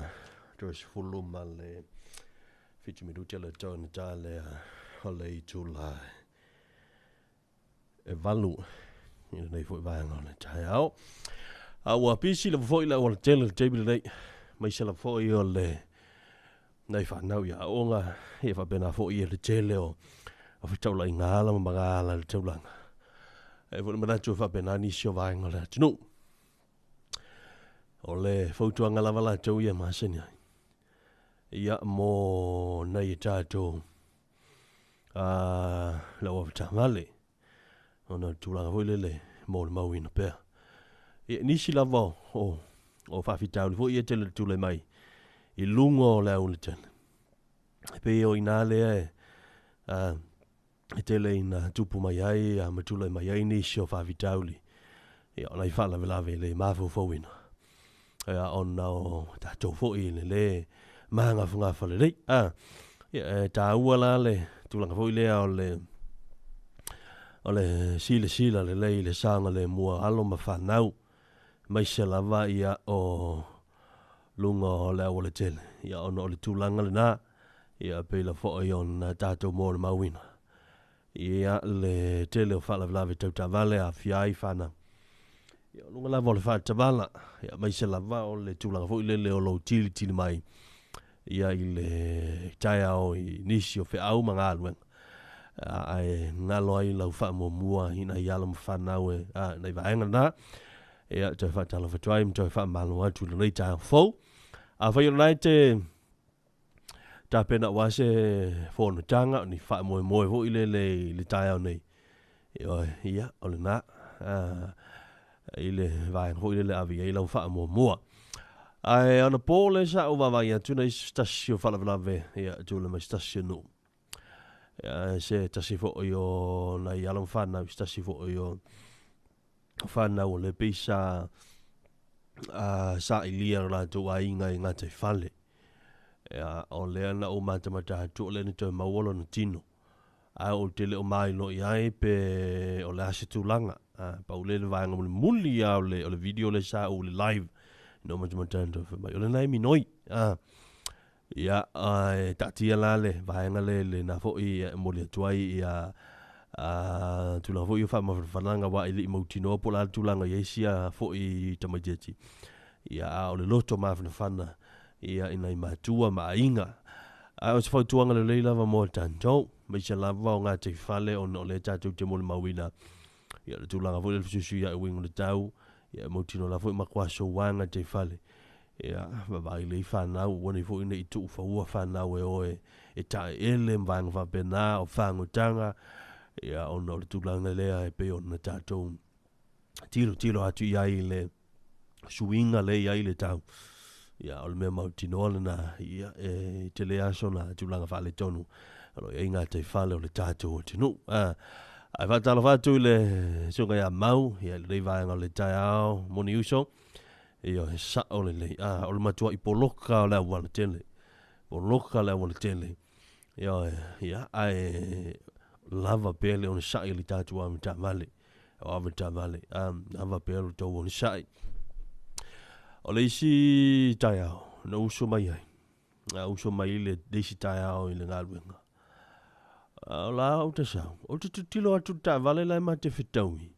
tu sefulu ma le 7 minute le tau na ta le o le itula e 8 i lenei foi vaega o le taeao. A ua pisi lava foi le auala tele le taimi lenei, maise lava foi o le nai whanau ia aoga, ia faapena foi le tele o fetaulaiga ala ma magaala i le taulaga. E foi le manatu e faapena nisi o vaega o le atunuu. O le fautuaga lava latou ia masani ai. Ia mo nai e tātou lau avataavale. Ona o le tulaga foi lele mo le mauina pea. Ia nisi lava o faafitauli foi ia tele le tulai mai i luga o le auli tele. E pei o ina lea e tele ina tupu mai ai ma tulai mai ai nisi o faafitauli. Ia o nai faalavelave le mafaufauina. Ia ona o tātou foi le le magafagafa lelei. Ia e tāua la le tulaga foi lea o le silasila lelei le saga le mua alo ma whanau. Mai se lava ia o lunga o le auala tele. Ia ona o le tulaga lena. Ia peila foi ona tātou mo le mauina. Ia le tele o faalavelave tautavale a fia ai whanau. Ia o lunga lava o le whaatavala. Ia mai se lava o le tulaga foi lele o lou tili tili mai. Ia i le taeao i nisi o feau ma galuega. Ae ngalo ai lau faamuamua ina ia alo ma whanau e nai vaega na. Ia toe whaatalofa atu ai ma toe whaamalo atu i lenei taeao fou. A whai o lenei te tapena ua se fonotaga o ni faamoemoe foi lele i le taeao nei. Ia o lena i le vaega foi lele ave i ai lau faamuamua. Ae ona po le sa o vavai atu nei se tasi o faalavelave, ia tule mai se tasi o nuu. Ia se tasi foi o nai alo ma whanau, se tasi foi o whanau o le pei sa sa ilia o latou aiga i ngā tai fale. Ia o lea na o matamata atu o lea ni toe maua lona tino. A o te leo mai lo i ai pe o le ase tulaga. Pau le vaega mulimuli ia o le video le sa o le live. No matamata atu fai mai. O le nai minoi. Ia taatia la le vaega le le na foi e moli atu ai ia tulaga foi o faamafanafanaga wa i lei mautinoa po o le a le tulaga i ai sia foi tamaitiiti. Ia a o le loto mafanafana ia ina i matua ma aiga. A o se fautuaga lelei lava mo tatou, maise lava o ngā te fale ona o le tātou te molimauina. Ia le tulaga foi le fesuisuiai uiga o le tau, ia mautinoa la foi ma kuaso ua ngā te fale. Ia vavai lei whanau, ua nei foi nei tuu whaua whanau e oe e tae ele ma vaega faapena o fagotanga. Ia ona o le tulaga lea e pei ona tātou tilo tilo atu i ai le suiga le i ai le tau. Ia o le mea mautinoa lena, ia e tele aso na tulaga faaletonu. O lo i ai ngā te fale o le tātou atunuu. Ai whaatalofa atu i le suka ia mau, ia le vaega o le taeao moni uso. Ia he sao le lei. O le matua i poloka o le auala tele. Poloka le auala tele. Ia, ia, ae lava pea le ona sa'i le tātou avetaavale. O avetaavale. Lava pea le tou ona sa'i. O le isi taeao, na uso mai ai. Na uso mai le isi taeao i le galuega. O la o te sau. O te tutilo atu le taavale la e ma te fetaui.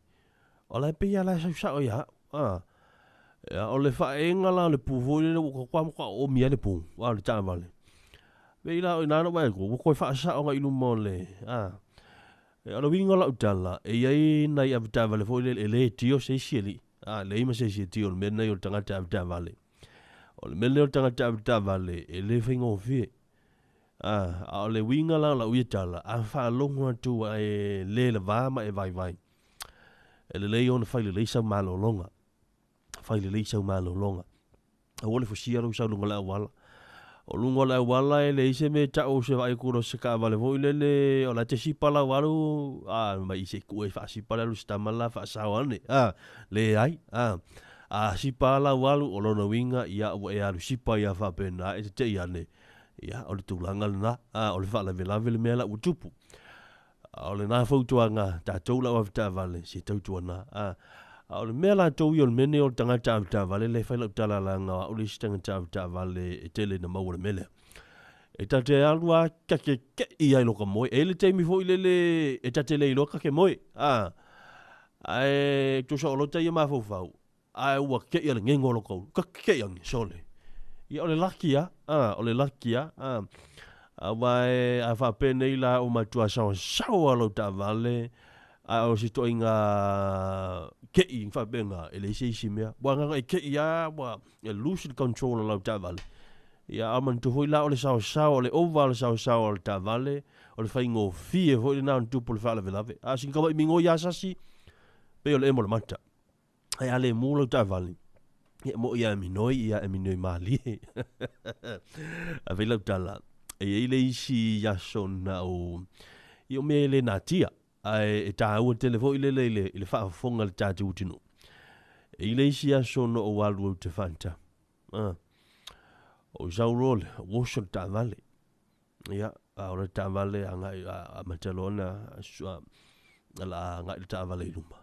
O la e pei la sau sao ia. Ia, o le whaenga la o le pū foi lele ua kwa kwa o mia le pū. Wa le taavale. Vei la o ina no mai ko, ua koe whaasao nga iluma o le. Ia, o le winga lau tala, e iai nai avetaavale foi lele, e le tio se isi eli. Le ima se isi e tio, o le mea nei o le tangata avetaavale. O le mea nei o le tangata avetaavale, e le whaingofie. A o le winga la o lau ia tala, a whaalongo atu e le la vā ma e vai vai. E le lei ona whai le lei sau malolonga. Whai le lei sau malolonga. A wale fusia lau sau lunga le awala. O lunga le awala e le ise me tau se vai kuro se ka vale foi lele o la te sipa lau alu, mai ise ku e wha sipa le alu se tama la wha sao ane. Le ai, a sipa lau alu o lona winga ia ua e alu sipa ia whapena e te te ane. Ia, o le tulaga lena, o le faalavelave le mea la ua tupu. O le nā fautuaga tātou lau avetaavale se tautuana. A o le mea latou ia o le mea lenei o le tagata avetaavale lea e fai lau tala leaga o au le isi tagata avetaavale e tele ina maua i le mea lea. E ta te alu lava ta te kei ai loka moe. E i ai le taimi foi lele e ta te le iloa ta te moe. A, ae tusa o lota ia mafaufau, ae ua kei a le gego o loka ulu. Ka kei age, sole. Ia o le laki lava, a, o le laki lava, a. Aua e, a faapenei la ua matua saosaoa lou taavale, A o se ituaiga keʻi faapena, e leai se isi mea. Ua agaga e keʻi lava, ua lose le control o lau taavale. Ia, a manatua foi la o le saosao, o le ova o le saosao o le taavale, o le faigofie foi lena ona tupu o le faalavelave. A o sina tamai migoi lava sasi, pei o le emo o le mata. Ae a le mu lau taavale, ia moʻi ia e minoi, ia e minoi malie. A fai lau tala, e i ai le isi aso na ou, ia o mea e le natia, Ae e tāua tele foi lele i le, i le faafofoga a le tatou atunuu. E i le isi aso na ou alu au te faata. Ah. O sau loa le oso le taavale. Ia, a o le taavale agai a, a mata loa na a, a la agai le taavale i luma.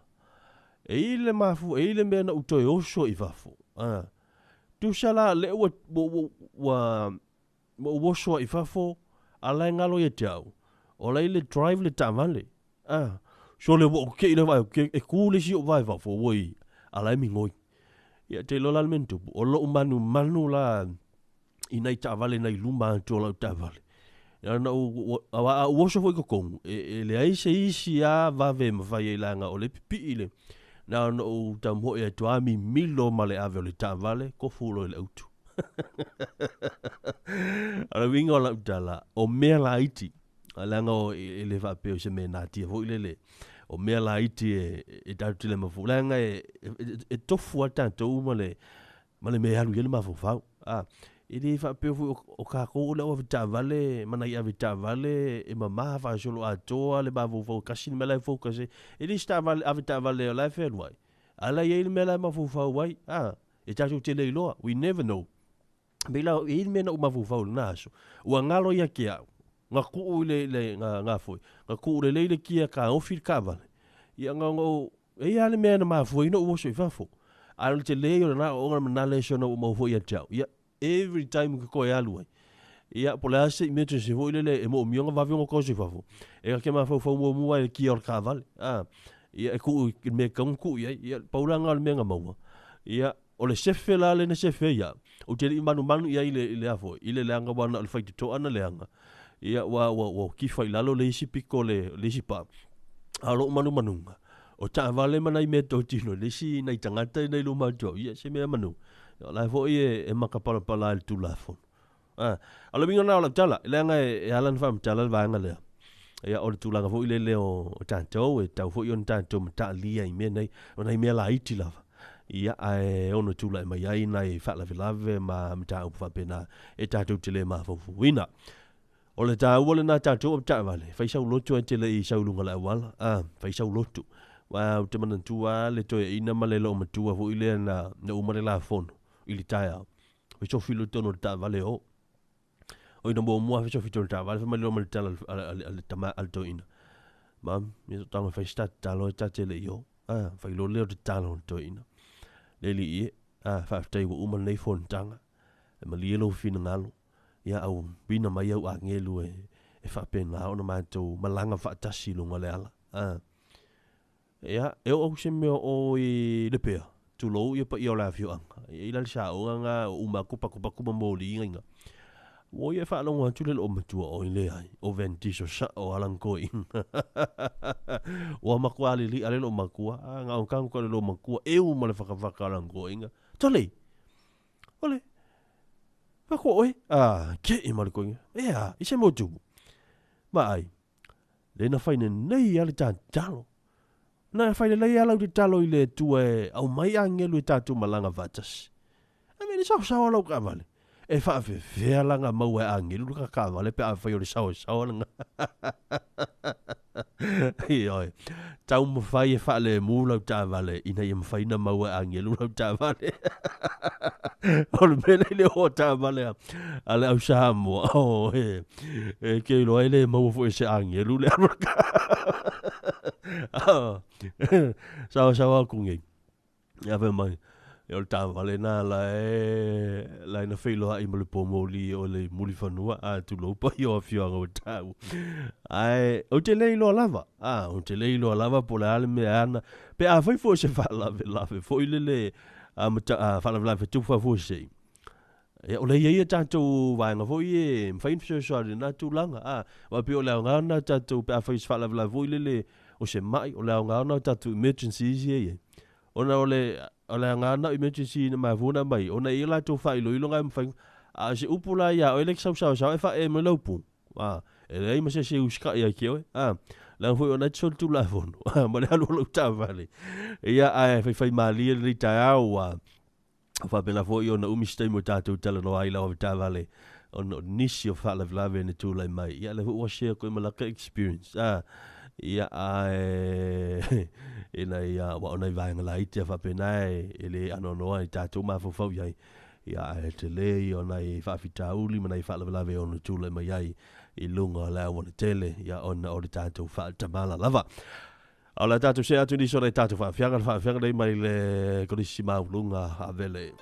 E i le mafu, e i le mea na ou toe oso i fafo. Ah. Tusa la le ua ua ua, ua Ma ou oso ai i fafo, a la e ngalo ia te au, o la i le drive le taavale. Ah, sole ua ou keʻi le vaai ke, e kū le isi o vae fafo, oi, a la e migoi. Ia, te iloa la le mea na tupu, o loʻu manumanu la i nai taavale nai luma atu o lau taavale. Ia na ou, a, a ou oso foi i totonu, e, e leai se isi a vave e mafai ai leaga o le pipii le, na ona ou taumhoi atu a mimilo ma le ave o le taavale, kofu loa i le autu. O le uiga o lau tala, o mea laiti, leaga o, e le faapea o se mea natia foi lele, o mea laiti e, e tatou te le mafu, leaga e, e, e tofu lava tatou ma le, ma le mea e alu i ai le mafaufau. A, e le faapea foi o, o kākou o le au avetaavale ma nai avetaavale e mamā faasoloatoa le mafaufau e kasi le mea la e focus ai. E le se taavale, avetaavale o la e fealuai, a la e i ai le mea la e mafaufau ai. A, E tatou te le iloa, we never know. Me la, e i le mea na ou mafaufau i lena aso, ua ngalo ia te au, nga kuu i le, le nga, nga foi, nga kuu lelei le kia kaofi le kaavale. Ia nga nga o, e ia le mea na mafua ai noʻu oso i fafo. A o le tele ia o lena aoaoga na manale aso na ua maua foi ia te au. Ia, every time ke koe alu ai. Ia, po o le a se emergency foi lele e moomia ona vave ona oso i fafo, e ka ke mafaufau muamua ai i le kia o le kaavale. A, ia, e kuu i le mea e tatau ona tuu i ai. Ia, pau la lena o le mea na maua. Ia, o le sefe la lea na sefe ai au, ou te le i manumanu i ai i le, i le a foi, i le leaga aua na o le faitotoa na leaga. Ia, ua, ua, ua kifa i lalo le isi piko o le, le isi paa. A o lou manumanuga, o taavale ma nai mea totino, le isi nai tagata i nai luma atu au, ia, se mea manu. O la e foi e, e makapalapala ai le Tulafono. A, o le uiga lena o lau tala, leaga e, e ala ona faamatala le vaega lea. Ia, o le tulaga foi lele o, o tatou, e tatau foi ona tatou mataalia i mea nei, o nai mea laiti lava. Ia, ae ono tulai mai ai nai faalavelave ma mataupu faapena e tatou te le mafaufauina. O le taua lena tatou o taavale, fai sau lotu ae te le i sau i luga o le auala, a, fai sau lotu. Aua ou te manatua lava le toeaina ma le loomatua foi lea na, na uma le lafono i le taeao. Fesofi loa i totonu o le taavale o. O ina muamua fesofi i totonu o le taavale, fai mai loa ma le tala a le, a le tama, a le toeaina. Mum, ia so tago e fai se ta tatalo ae ta te le i o. A, fai loa lea o le tatalo a le toeaina. Le alii e, a, faafetai ua uma lenei fonotaga. E malie lou finagalo. Ia au uina mai au agelu e, e faapena ona matou malaga faatasi i luga o le ala. A. Ia, e oo atu se mea o i Lepea, tulou ia paia o le afioaga. E i ai la le saoga na o uma atu patupatu ma moli ingainga. Ua ia e faalogo atu le loomatua oi leai, o Van Diesel sao lava lana toeaina. Ua matua alili'a le loomatua, a na o tago le loomatua eu ma le fakafaka o lana toeaina. Tole! Ole! Fako oe! A, ke'i ma le toeaina. Ea, i se mea o tupu. Vaai, Le na fai nenei a le tatalo. Na fai lelei a lau tatalo i le Atua e aumai agelu e tatou malaga faatasi. A mea le saosaoa lau kaavale. E faafefea la nga maua e agelu le kaavale pe afai o le saosaoa lena. Ioe. Taumafai e faalemu lau taavale ina ia mafai ona maua e agelu lau taavale. O le mea lea i le oo taavale a, a le au Samoa, oh, e, e ke iloa e le maua foi e se agelu le alu. Saosaoa aku nei. Ia fai mai, e o le taavale na la e la na feiloai ma le pomoli o le mulifanua a tulou pai o afioaga o tau. Ae ou te le iloa lava, a ou te le iloa lava po o le a le mea ana. Pe afai foi se faalavelave foi lele a mata a faalavelave tupu faafuasei. Ia o le i ai a tatou vaega foi e mafai ona fesoasoani i lena tulaga. A, aua pei o le aoga lena o tatou pe afai se faalavelave foi lele o se mai, o le aoga lena o tatou emergencies ia e i ai. Ona o le o le aoga lena o emergency na mafua ona aumai, ona e i ai latou faailoiloga e mafai. A o se upu la ia oe lea e te sau saosaoa e faaee mai lau pu, a, e leai ma se isi e usitai ia te oe, a, leaga foi o lena e te solitulafono, a, ma le alu o lou taavale. Ia, ae faifaimalie lenei taeao ua faapena foi ona umi se taimi o tatou talanoa ai i lau avetaavale ona o nisi o faalavelave na tulai mai. Ia, lea foi ua share atu ai ma laka experience, a, ia, ae ina ia, aua o nai vaega laiti lava faapena e le anoanoa i tatou mafaufau i ai. Ia, ae tele ia o nai faafitauli ma nai faalavelave e ono tulai mai ai i luga o le auala tele, ia, ona o le tatou faatamala lava. A o le a tatou see atu i nisi o nai tatou faafiaga, le faafiaga nei mai le Kolisi Maualuga Avele.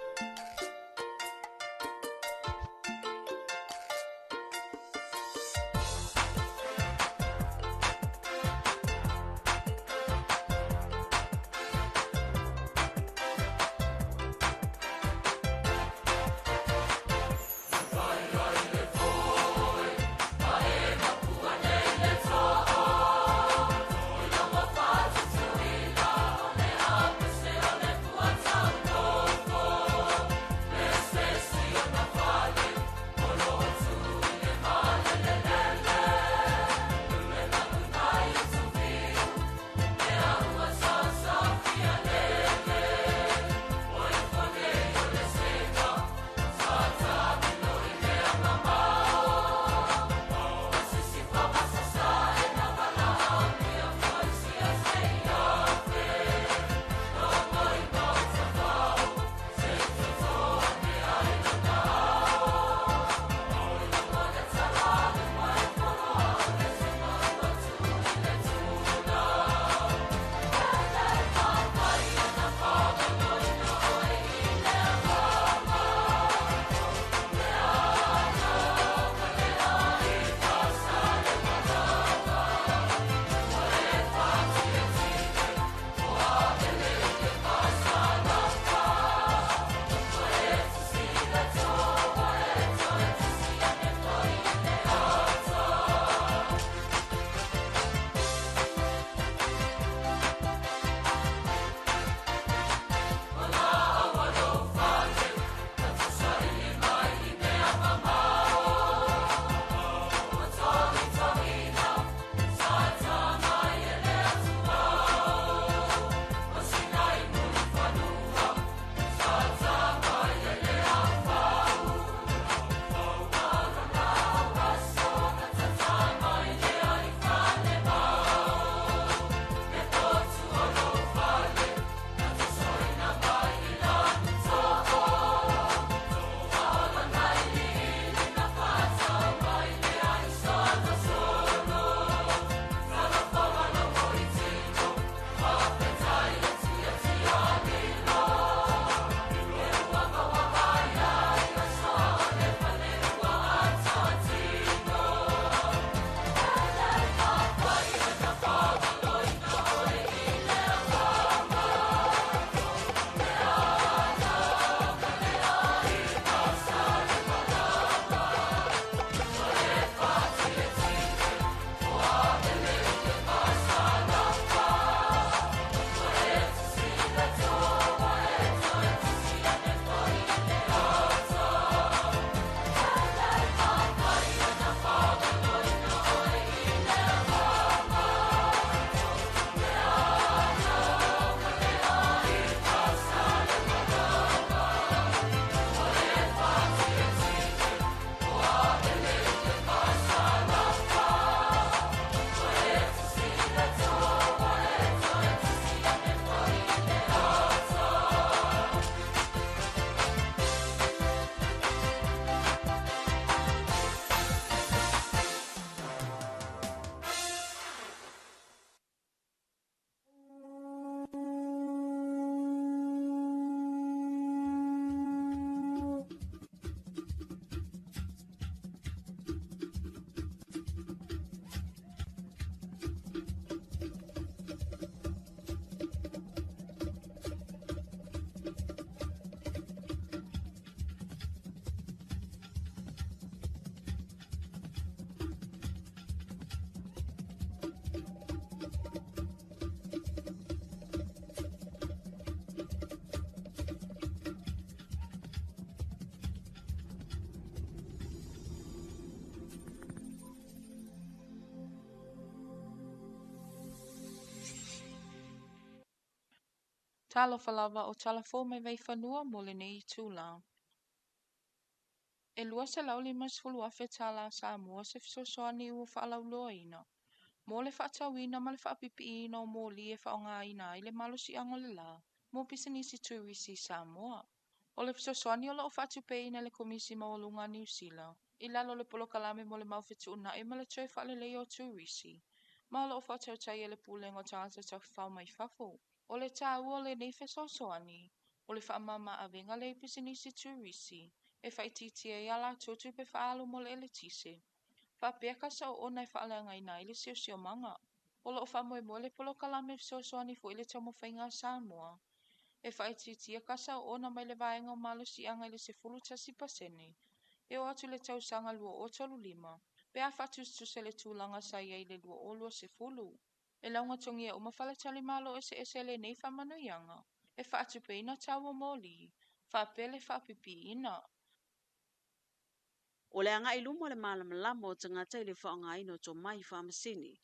Talofa lava o tala fou mai Vaifanua mo lenei itulā. E $250,000 tālā Samoa se fesoasoani ua faalauiloaina mo le faatauina ma le faapipiiina o moli e faaaogaina ai le malosiaga o le la mo pisinisi turisi i Samoa. O le fesoasoani o lo o faatupeina e le Komisi Maualuga a Niu Sila i lalo o le Polokalame mo le Mau Fetuunai ma le Toe Faaleleia o Turisi, ma o lo o faatautaia e le Pulega o Tagata Tafafao mai Fafo. O le taua o lenei fesoasoani, o le faamama-avega lea i pisinisi turisi e faaitiitia ai a latou tupe faaalu mo le eletise, faapea kasa oona e faaleagaina ai le siosiomaga. O lo o faamoemoe le polokalame e fesoasoani foi i le taumafaiga a Samoa e faaitiitia kasa oona mai le vaega o malosiaga i le 11% e oo atu i le tausaga 2035 pe a faatusatusa i le tulaga sa i ai i le 2020. E laugatogia uma faletalimalo eseese e lenei faamanuiaga e faatupeina tau o moli faapea le faapipiiina. O le agai i luma o le malamalama o tagata i le faaaogaina o tomai faamasini,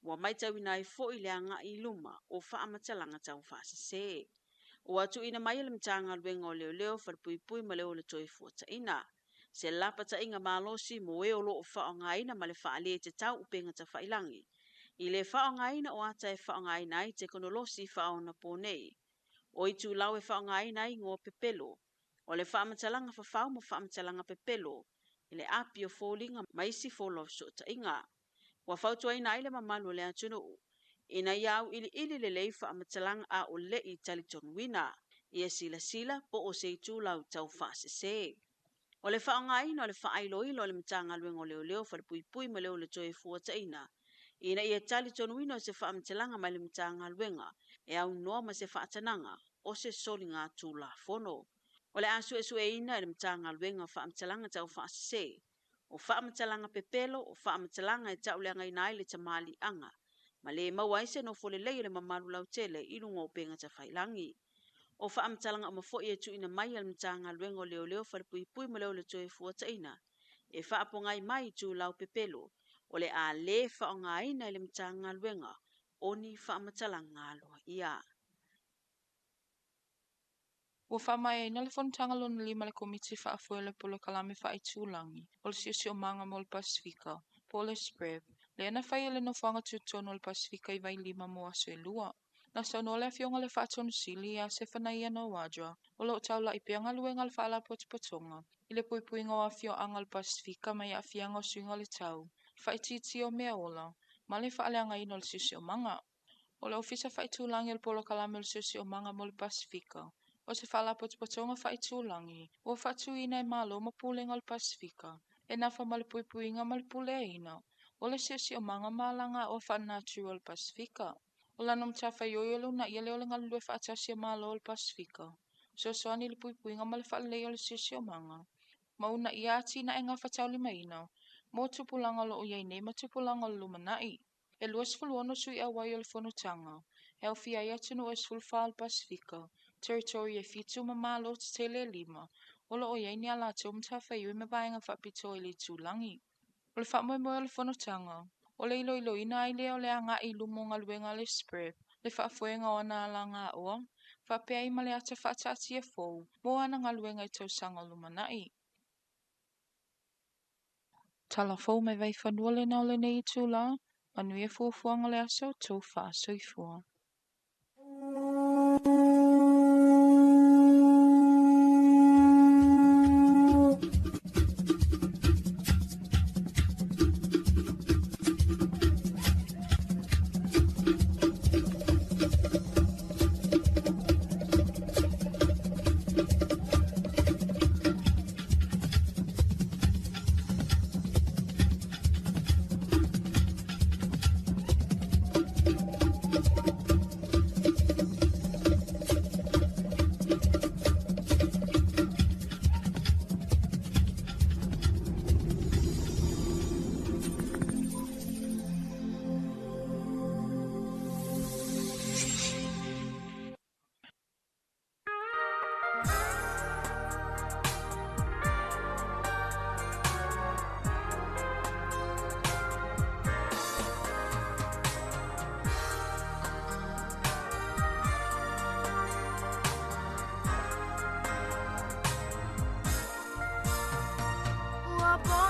ua matauina ai foi le agai i luma o faamatalaga taufaasese. Ua tuuina mai e le Matagaluega o Leoleo, Falepuipui ma le Ola Toefuataiga se lapataiga malosi mo e o lo o faaaogaina ma le faaletatau upega tafailagi i le faaaogaina o ata e faaaogaina ai tekonolosi faaonaponei. O itulau e faaaogaina ai igoa pepelo, o le faamatalaga fafao ma faamatalaga pepelo i le api o foliga ma isi fola o fesootaiga. Ua fautuaina ai le mamalu o le atunuu ina ia auiliili lelei faamatalaga a o le i talitonuina, ia silasila po o se itulau taufaasese. O le faaaogaina o le faailoilo a le Matagaluega o Leoleo, Falepuipui ma le Ola Toefuataiga ina ia talitonuina o se faamatalaga mai le Matagaluega e aunoa ma se faatanaga o se soliga tulafono. O le a suesueina e le Matagaluega faamatalaga taufaasese, o faamatalaga pepelo, o faamatalaga e tauleagaina ai le tamaliiaga, ma le maua ai se nofo lelei o le mamalu lautele i luga o upega tafailagi. O faamatalaga uma foi e tuuina mai e le Matagaluega o Leoleo, Falepuipui ma le Ola Toefuataiga e faapogai mai itulau pepelo, o le a le faaaogaina e le Matagaluega o ni faamatalaga aloaia. Ua faamaeaina le fonotaga lona lima a le Komiti Faafoe o le Polokalame Faaitulagi o le Siosiomaga mo le Pasefika, po o le SPREP, lea na fai e le Nofoaga Tutotonu o le Pasefika i Vailima mo aso e lua. Na saunoa le Afioga i le Faatonu Sili ia Sefanaia Nawadra, o lo o taulai pea galuega a le Faalapotopotoga i le puipuiga o afioaga o le Pasefika mai aafiaga o suiga o le tau, le faaitiitia o mea ola, ma le faaleagaina o le siosiomaga. O le Ofisa Faaitulagi o le Polokalame o le Siosiomaga mo le Pasefika, o se faalapotopotoga faaitulagi ua faatuina e Malo ma Pulega o le Pasefika e nafa ma le puipuiga ma le puleaina o le siosiomaga ma alagaoa faalenatura o le Pasefika. O lana matafaioi o le uunaia lea o le galulue faatasi a Malo o le Pasefika, fesoasoani i le puipuiga ma le faaleleia o le siosiomaga, ma uunaia atinae gafataulimaina mo tupulaga o lo o i ai nei ma tupulaga o le lumanai. E 26 sui auai o le fonotaga, e aofia ai atunuu e 14 o le Pasefika, territory e 7 ma Malo tetele e 5, o lo o i ai ni a latou matafaioi ma vaega faapitoa i le itulagi. O le faamoemoe o le fonotaga, o le iloiloina ai lea o le agai i luma o galuega a le SPREP, le faafoega o ana alagaoa, faapea ai ma le ata faataatia fou mo ana galuega i tausaga o lumanai. Tala fou mai Vaifanua lena o lenei itulā, manuia fuafuaga o le aso, tou faasoifua.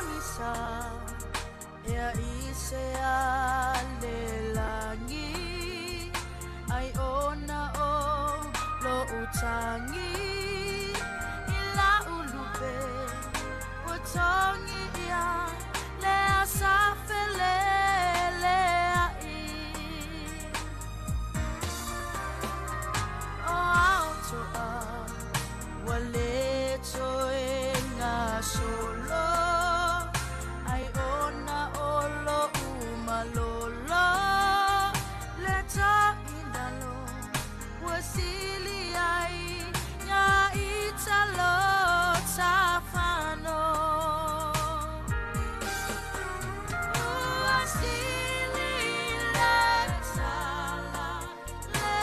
pogisa Ea ise a le langi Ai ona o lo utangi I la ulupe o tongi ia Le asa fele le ai O autoa Wale toe ngā solo Ai ona olo umalolo Le tainalo Wasili ai ngā italo tafano Wasili le tala le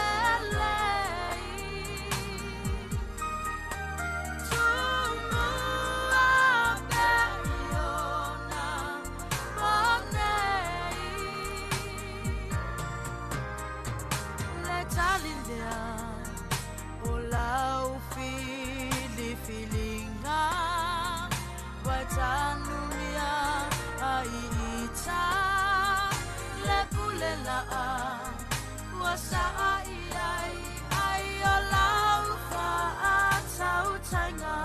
lei Tumua peiona ponei Le talindea o lau filifilinga Waitanumia ai ita Le pule laa Ua saa i ai ai o lau whaatautainga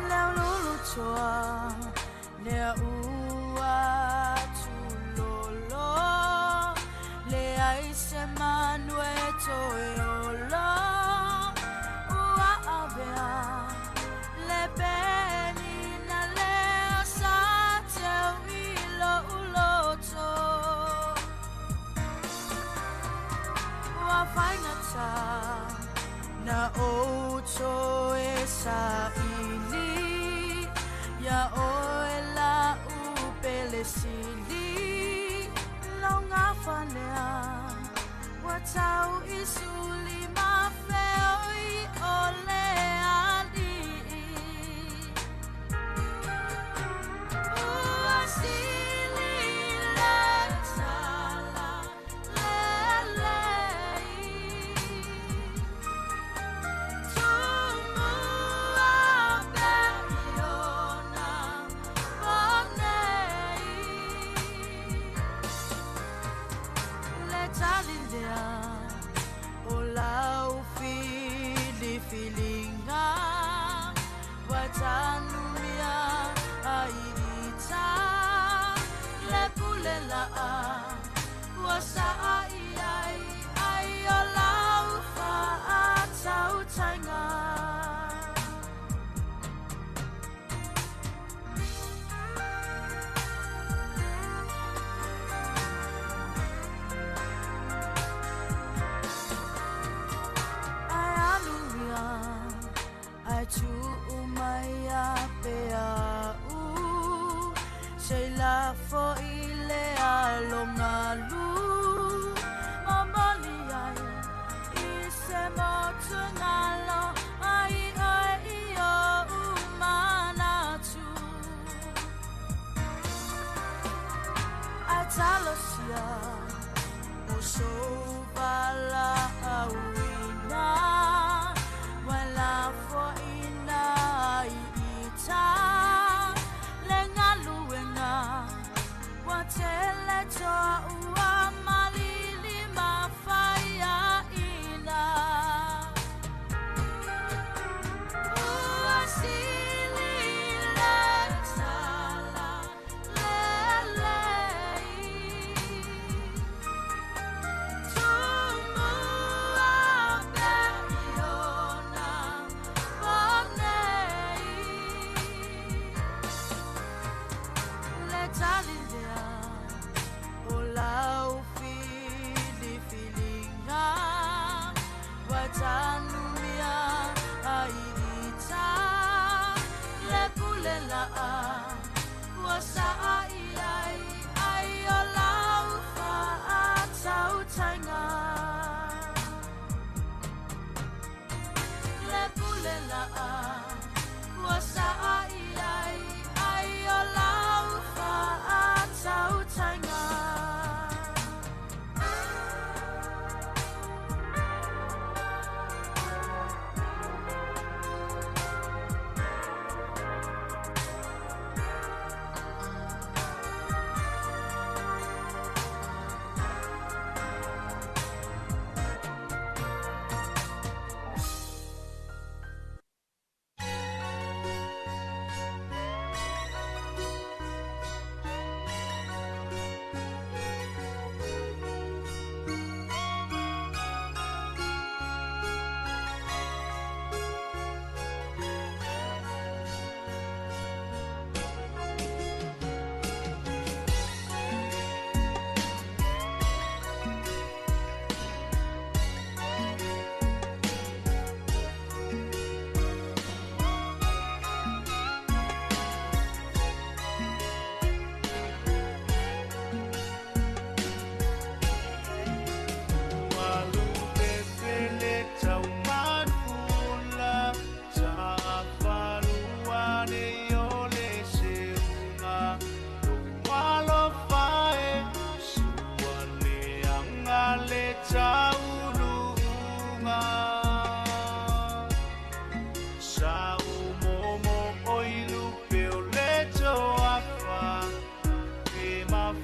Leo lulu toa, lea ua tulolo, le ai se manue toe olo, ua avea, le peni na lea sa teu ilo uloto. Ua faigata na outo e sa ili Ia oe la upele sili Longa falea Ua tau isuli ma feoi o le alii Ua sili le tala le lei Tumua peiona ponei Le talindea o lau filifilinga Waitanumia ai ita Le pule laa Ua saa i ai ai o lau whaatautainga Ai aluia, ai tuu mai a pea u Sei la fo i le alongalu Mamali ai i se motu ngalo Ai ai i o umanatu Ai talosia o sovala auina Wala foina i ita Le ngaluenga Wa tele toa ua malili mafaia ina Ua sili le tala le lei Tumua peiona ponei Le talindea o lau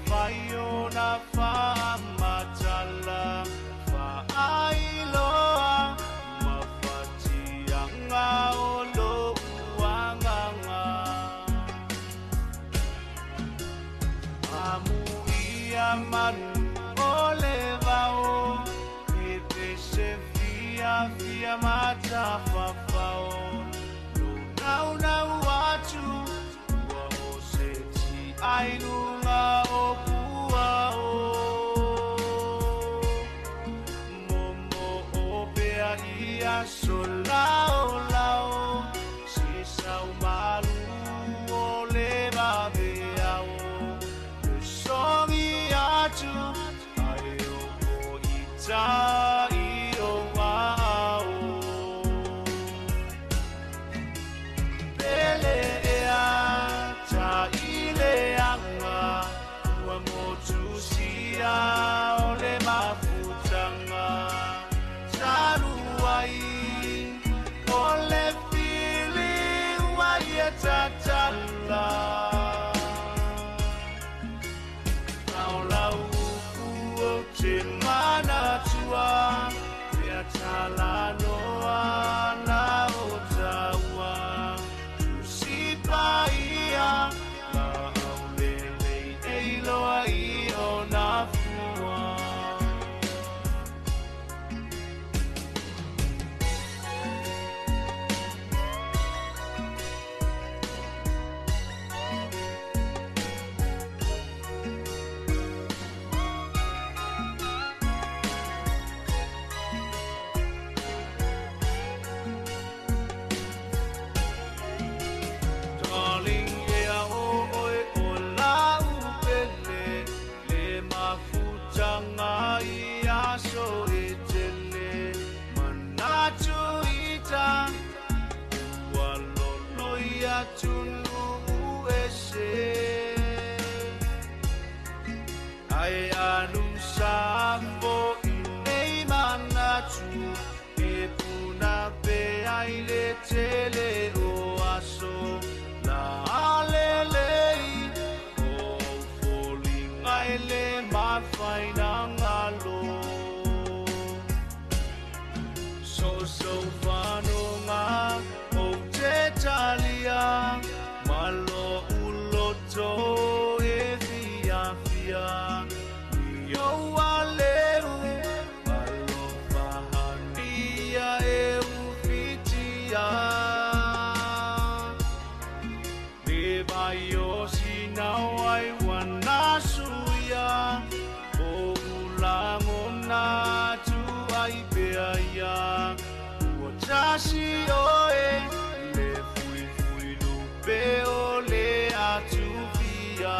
mafai ona faamatala faailoa mafatiaga o lou agaga amuia manu o le vao e pese fiafia matafafao lonaunau atu ua oseti ai luga o puao momo o pea ia solaolao se saumalu o le vaveao le sogi atu ae o i o ao pele ea taileaga ua motusia o le mafutaga talu ai o le fili ua ia tatala Lao o te manatua Pea talanoa la o taua Tusipa ia La au lelei e iloa i ona fua. Darling, ea o oe o lau pele le mafutaga i aso e tele manatu ita ua loloi atunuu ese ae alu safo i nei manatu e puna pea i le tele o aso la alelei o foliga e le mafaina galo sosoufanoga ou te talia ma lou loto e fiafia i ou aleu alofahania e ufitia le vai o sinau ai ua nasuia o ulagona atu ai pea ia ua tasi oe le fuifui lupe o le atufia.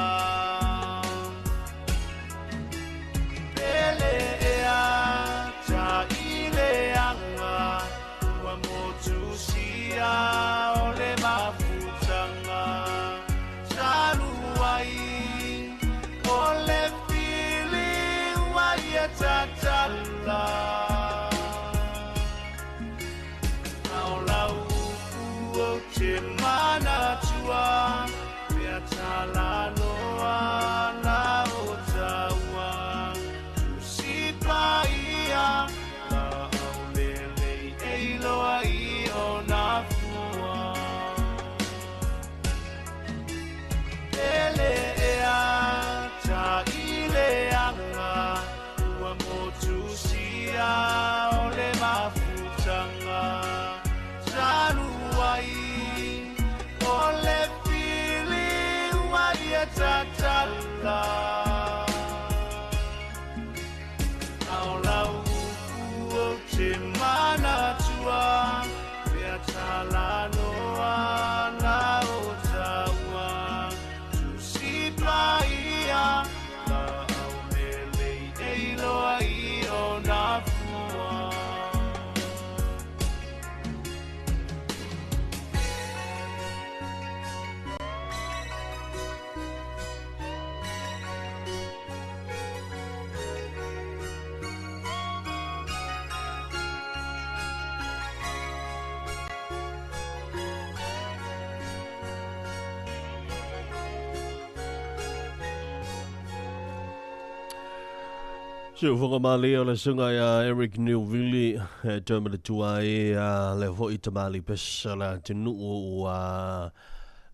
Siufoga malia o le suga ia Eric Newville e toe ma le tuai a le fo'i tamali pesa le atunuu ua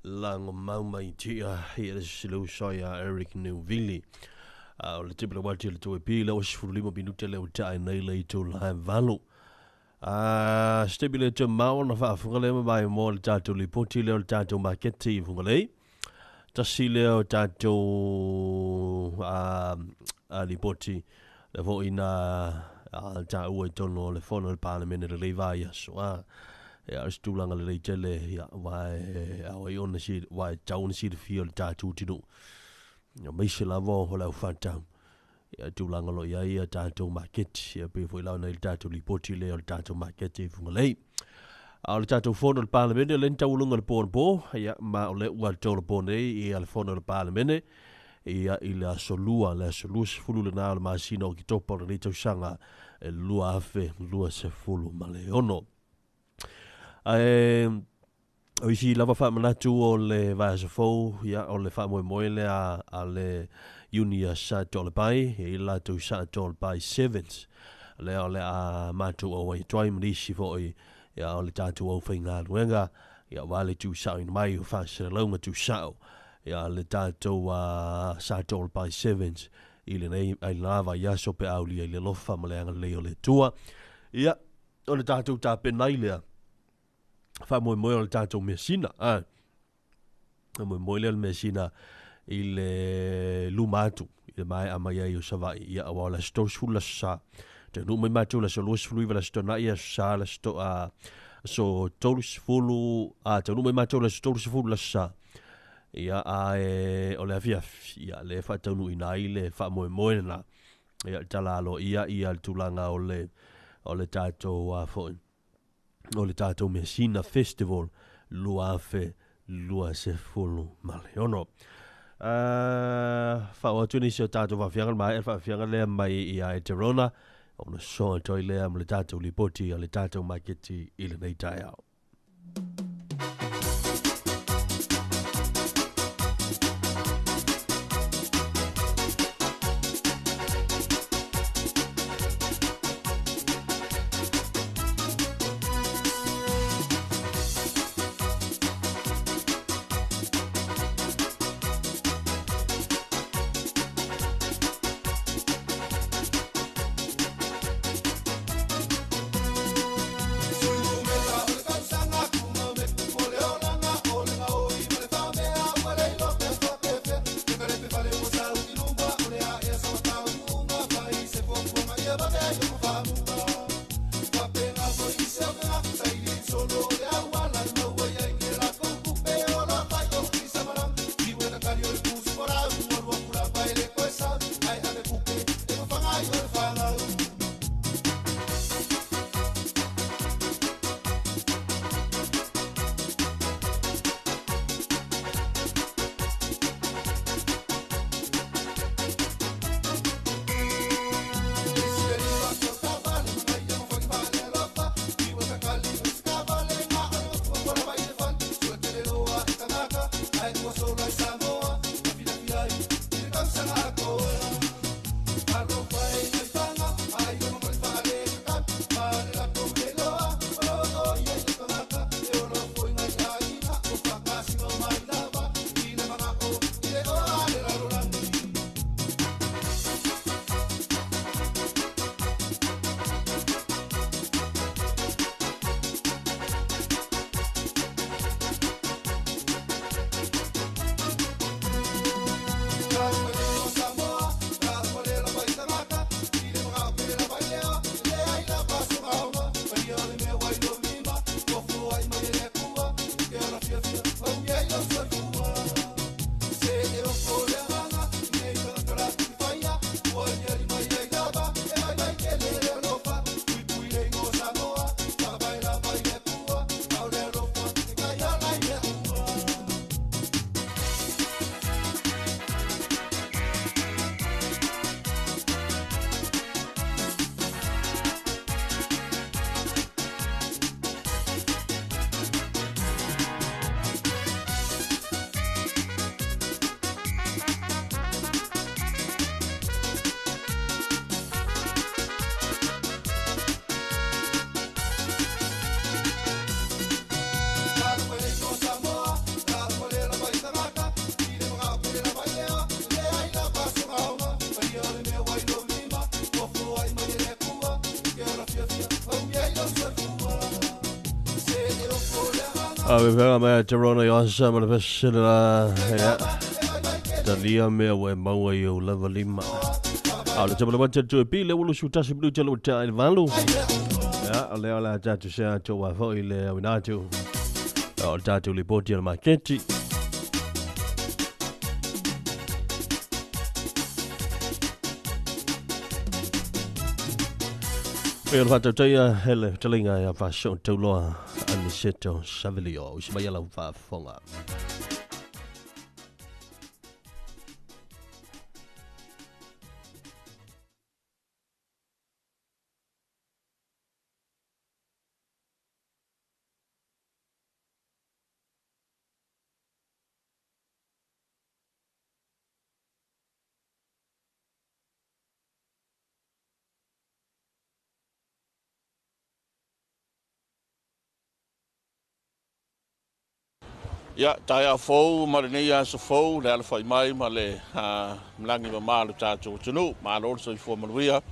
lagomau mai tia i le siluso ia Eric Newville. A o le tipe le wati le tue pi le o 15 minute le o tae nei le itu la valu. A stepi le te mau na faafuga le mai mo le tatou lipoti le o le tatou maketi i fuga lei. Tasi le o tatou a lipoti le fo'i na tāua i tonu o le fono o le Palemene le lei vai aso a. Ia o se tulaga lelei tele ia wae au ai ona si wae tau ona silafia o le tatou atunuu. Ia maise lava o le aufatau. Ia tulaga o lo o i ai ia tatou maketi. Ia pei foi la ona i le tatou lipoti lea o le tatou maketi i Fugalei. A o le tatou fono o le Palemene o lea na taualuga i le po anapo, ia ma o lea ua tolopo nei ia le fono o le Palemene ia i le aso lua, le aso 20 lena o le masina o Oketopa o lenei tausaga e 2026. Ae o isi lava faamanatu o le vaiaso fou, ia o le faamoemoe lea a le Iunia sa Toalepai, e i le latou sa Toalepai Sevens. Lea o le a matou auai atu ai ma nisi foi ia o le tatou aufaigaluega, ia aua le tuusaoina mai o faasalalauga tuusao ia le tatou sa Toalepai Sevens i lenei ai lena vaiaso pe aulia i le alofa ma le agalelei o le Atua. Ia o le tatou tapena ai lea faamoemoe o le tatou measina. Faamoemoe lea o le measina i le luma atu i le maea mai ai o Savaii. Ia aua o le aso 30 le aso Sa. Taunuu mai matou i le aso 29 le aso Toonai, aso Sa le aso aso 30, taunuu mai matou i le aso 30 le aso Sa. Ia ae o le afiafi, ia le faataunuuina ai le faamoemoe lena. Ia le tala aloaia ia le tulaga o le o le tatou foi o le tatou Measina Festival 2026. Faaoo atu nisi o tatou faafiaga le maea le faafiaga lea mai ia Eterona ona soa atu ai lea ma le tatou lipoti a le tatou maketi i lenei taeao. Sui meta o le tausaga. Ave mai te rona i osa ma le pesele la ia. Talia mea ua e maua i ou lava lima. A o le tama le wate tu e pi le ulu su tasi blu te lu te ai valu. Ia, o lea o la tātou se atu wa foi le awina atu. O le tātou lipoti o le maketi. E o le whātautai hele talinga ia whasho tauloa Aniceto Savilio. Usi mai ala whaafonga. Ia, taeao fou ma lenei aso fou, le alafai mai ma le malagi mamā o le tatou atunuu. Malo le soifua manuia.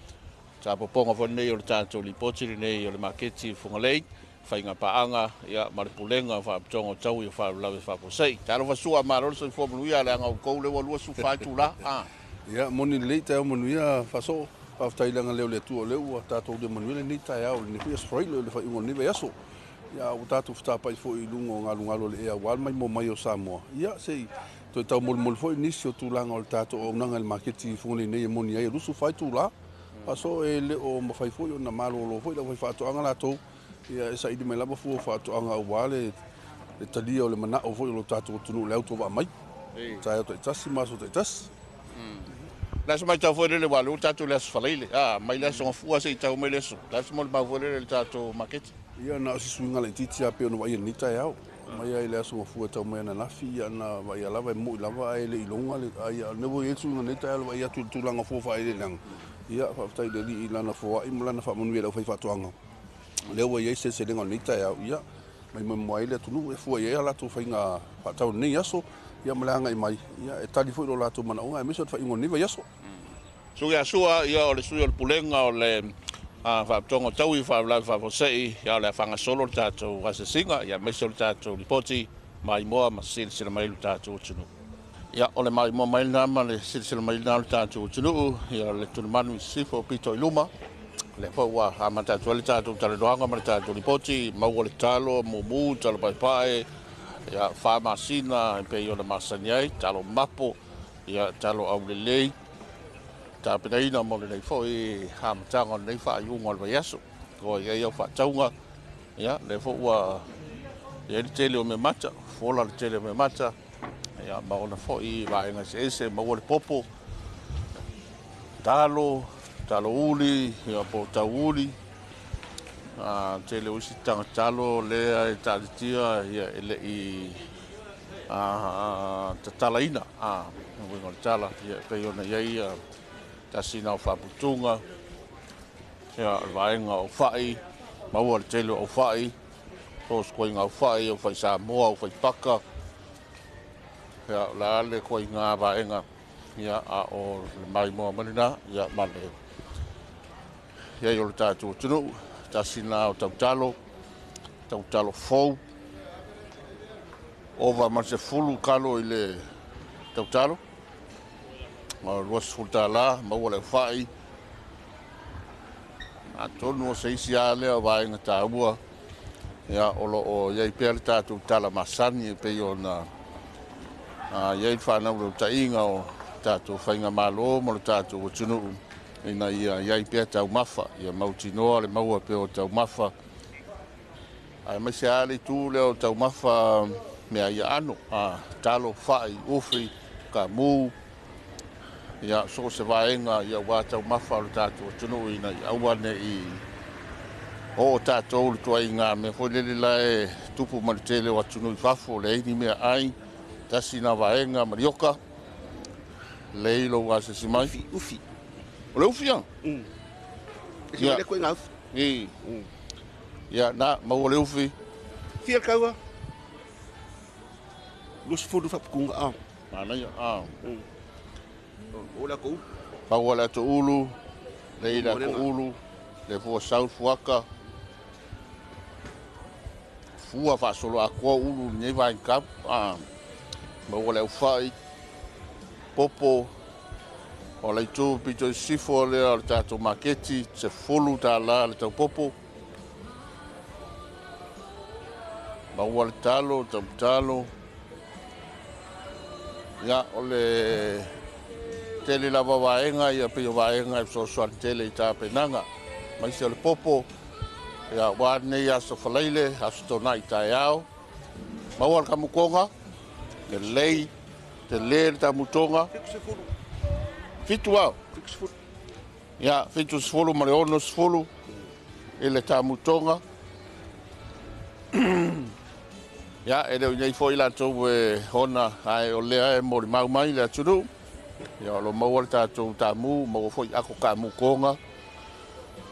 Tapopoga foi lenei o le tatou lipoti lenei o le maketi i Fugalei, faiga paaga ia, ma le pulega o faalapotopotoga o taui o faalavelave faafuasei. Talofa sua, malo le soifua manuia, leaga outou lea ua 24 itula. Ia, moni lelei taeao manuia faasoo. Faafetai le agalelei o le Atua o lea ua tatou le manuia lenei taeao i lenei foi aso Faraile o le faaiuga o lenei vaiaso. Ia, ua tatou fetapai foi i luga o galugalu o le ea aua le maimoa mai o Samoa. Ia, se i toe taumolimoli foi nisi o tulaga o le tatou auaunaga i le maketi i Fugalei nei e moni ai e 24 itula. Faasoo e le o mafai foi ona malolo foi le aufaifaatoaga latou, ia e saili mai lava fua o faatoaga aua le talia o le manao foi o lo tatou atunuu i le autovaa mai. Taeao taitasi ma aso taitasi. Le aso matau foi lele, ua lea ua tatou i le aso Faraile, mai le aso Gafua seia tau mai le aso. Le aso molimau foi lele i le tatou maketi. Ia, na o se suiga laitiiti lava pei ona vaaia i lenei taeao. Mai lava i le aso Gafua e tau mai ananafi, ia na vaaia lava e moi lava ae le i loga le, a ia, o lea ua i ai le suiga i lenei taeao le vaai atu i le tulaga o fua faaeleeleaga. Ia, faafetai i le Alii i Lana foai ma Lana faamanuia i le aufaifaatoaga. O lea ua i ai se seleselega o lenei taeao, ia, maimoaimoa ai le atunuu e fua i ai a latou faiga faatau i lenei aso, ia ma le agai mai, ia, e tali foi lo latou manaoga aemaise o le faaiuga o lenei vaiaso. Sui a Sua, ia o le sui o le Pulega o le Faalapotopotoga o Taui Faalavelave Faafuasei, ia o le a faagasolo le tatou asiasiga, ia aemaise o le tatou lipoti maimoa ma silasila mai le tatou atunuu. Ia o le maimoa mai lena ma le silasila mai lena o le tatou atunuu, ia o le tulimanu i sisifo pito i luma. Lea foi ua amata atu ai le tatou talanoaga ma le tatou lipoti, maua le talo, mumu, talo paepae, ia 4 masina e pei ona masani ai, talo mapo, ia talo aulelei, tapenaina mo lenei foi amataga o lenei faaiuga o le vaiaso. Ua i ai au faatauga, ia lea foi ua i ai le tele o meamata, fola le tele o meamata, ia ma ona foi vaega eseese, maua le popo, talo, talo uli, ia po o tauuli, tele o isi tagatalo lea e taatitia ia e le i tatalaina, uiga o le tala, ia e pei ona i ai ia tasi na o faaputuga, ia o le vaega o aufai, maua le tele o aufai, so o se koiga aufai, aufai Samoa, aufai paka, ia o le a le koiga vaega, ia a o le maimoa mai lena, ia ma le iai o le tatou atunuu, tasi na o tautalo, tautalo fou, ova ma le 10 kalo i le tautalo, ma $20, maua le aufai. Atonu o se isi lava lea o vaega taua, ia, o lo o i ai pea le tatou tala masani e pei ona i ai le fanau leutaiga o tatou faigamalo ma le tatou atunuu, ina ia i ai pea taumafa, ia mautinoa le maua pea o taumafa, aemaise lava le itu lea o taumafa mea ia ano, talo, fai, ufi, kamu, ia so o se vaega ia ua taumafa o le tatou atunuu ina ia aua ne i oo tatou le tuaiga mea foi lele la e tupu ma le tele o atunuu i fafo, leai ni mea ai, tasi na vaega manioka, lei lou asasi mai. Ufi, ufi. O le ufi a? Ia. Le koiga ufi. I. Ia, na, maua le ufi. Fia le kaua? 20 faaputuga, a. Manaia, a. O le ato ulu. Maua le ato ulu, lei le ato ulu, le fua sau le fuaka. fua faasolo atoa ulu lenei vaegau maua le aufai popo o le itu pito i sisifo lea o le tatou maketi $10 le taupopo maua le talo tautalo ia o le tele lava vaega ia pei o vaega e fesoasoani tele i tapenaga maise o le popo ia ua nei aso falaile aso tonai taeao maua le kamutoga lelei tele le tamutoga 70 au ia 70 ma le 60 i le tamutoga ia e leo nei foi latou e ona ae o lea e molimau mai le atunuu ia o lo maua le tatou tamu maua foi ako kamutoga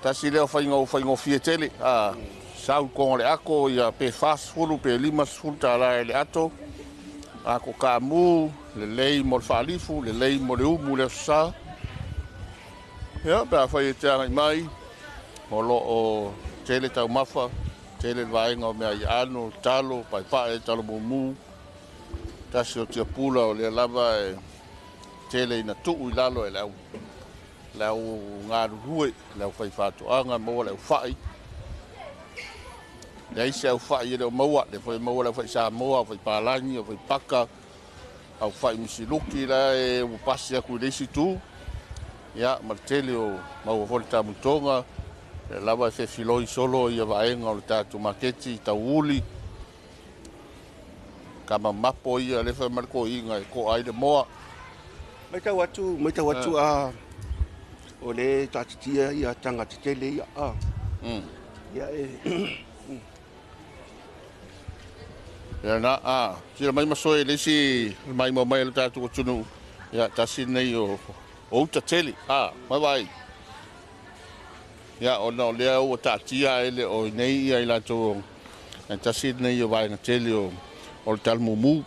tasi lea o faigofie tele sau konga le ako ia pe 40 pe 50 tala e le ato ako kamu lelei mo le faalifu lelei mo le umu le aso sa ia pe afai e te agai mai o lo o tele taumafa tele le vaega o mea i ano talo paepae talo mumu tasi o tiapula o lea lava e tele ina tuu i lalo e le au galulue le au faifaatoaga maua le aufai leai se aufai e le o maua le foi maua le aufai Samoa aufai palagi aufai paka aufai misiluki la e ua pasi atu i le isi itu ia ma le tele o maua foi le tamutoga le lava e fefiloi solo ia vaega o le tatou maketi tauuli kamamapo ia le fai ma le koiga e koa ai le moa matau atu a o le tatitia ia tagata tele ia ia e ia na sila mai masoe le isi mai mo mai le tatou atunuu ia tasi nei o uta tele mai vai ia ona o lea ua taatia e le o nei ia i latou tasi nei o vaega tele o le talmumu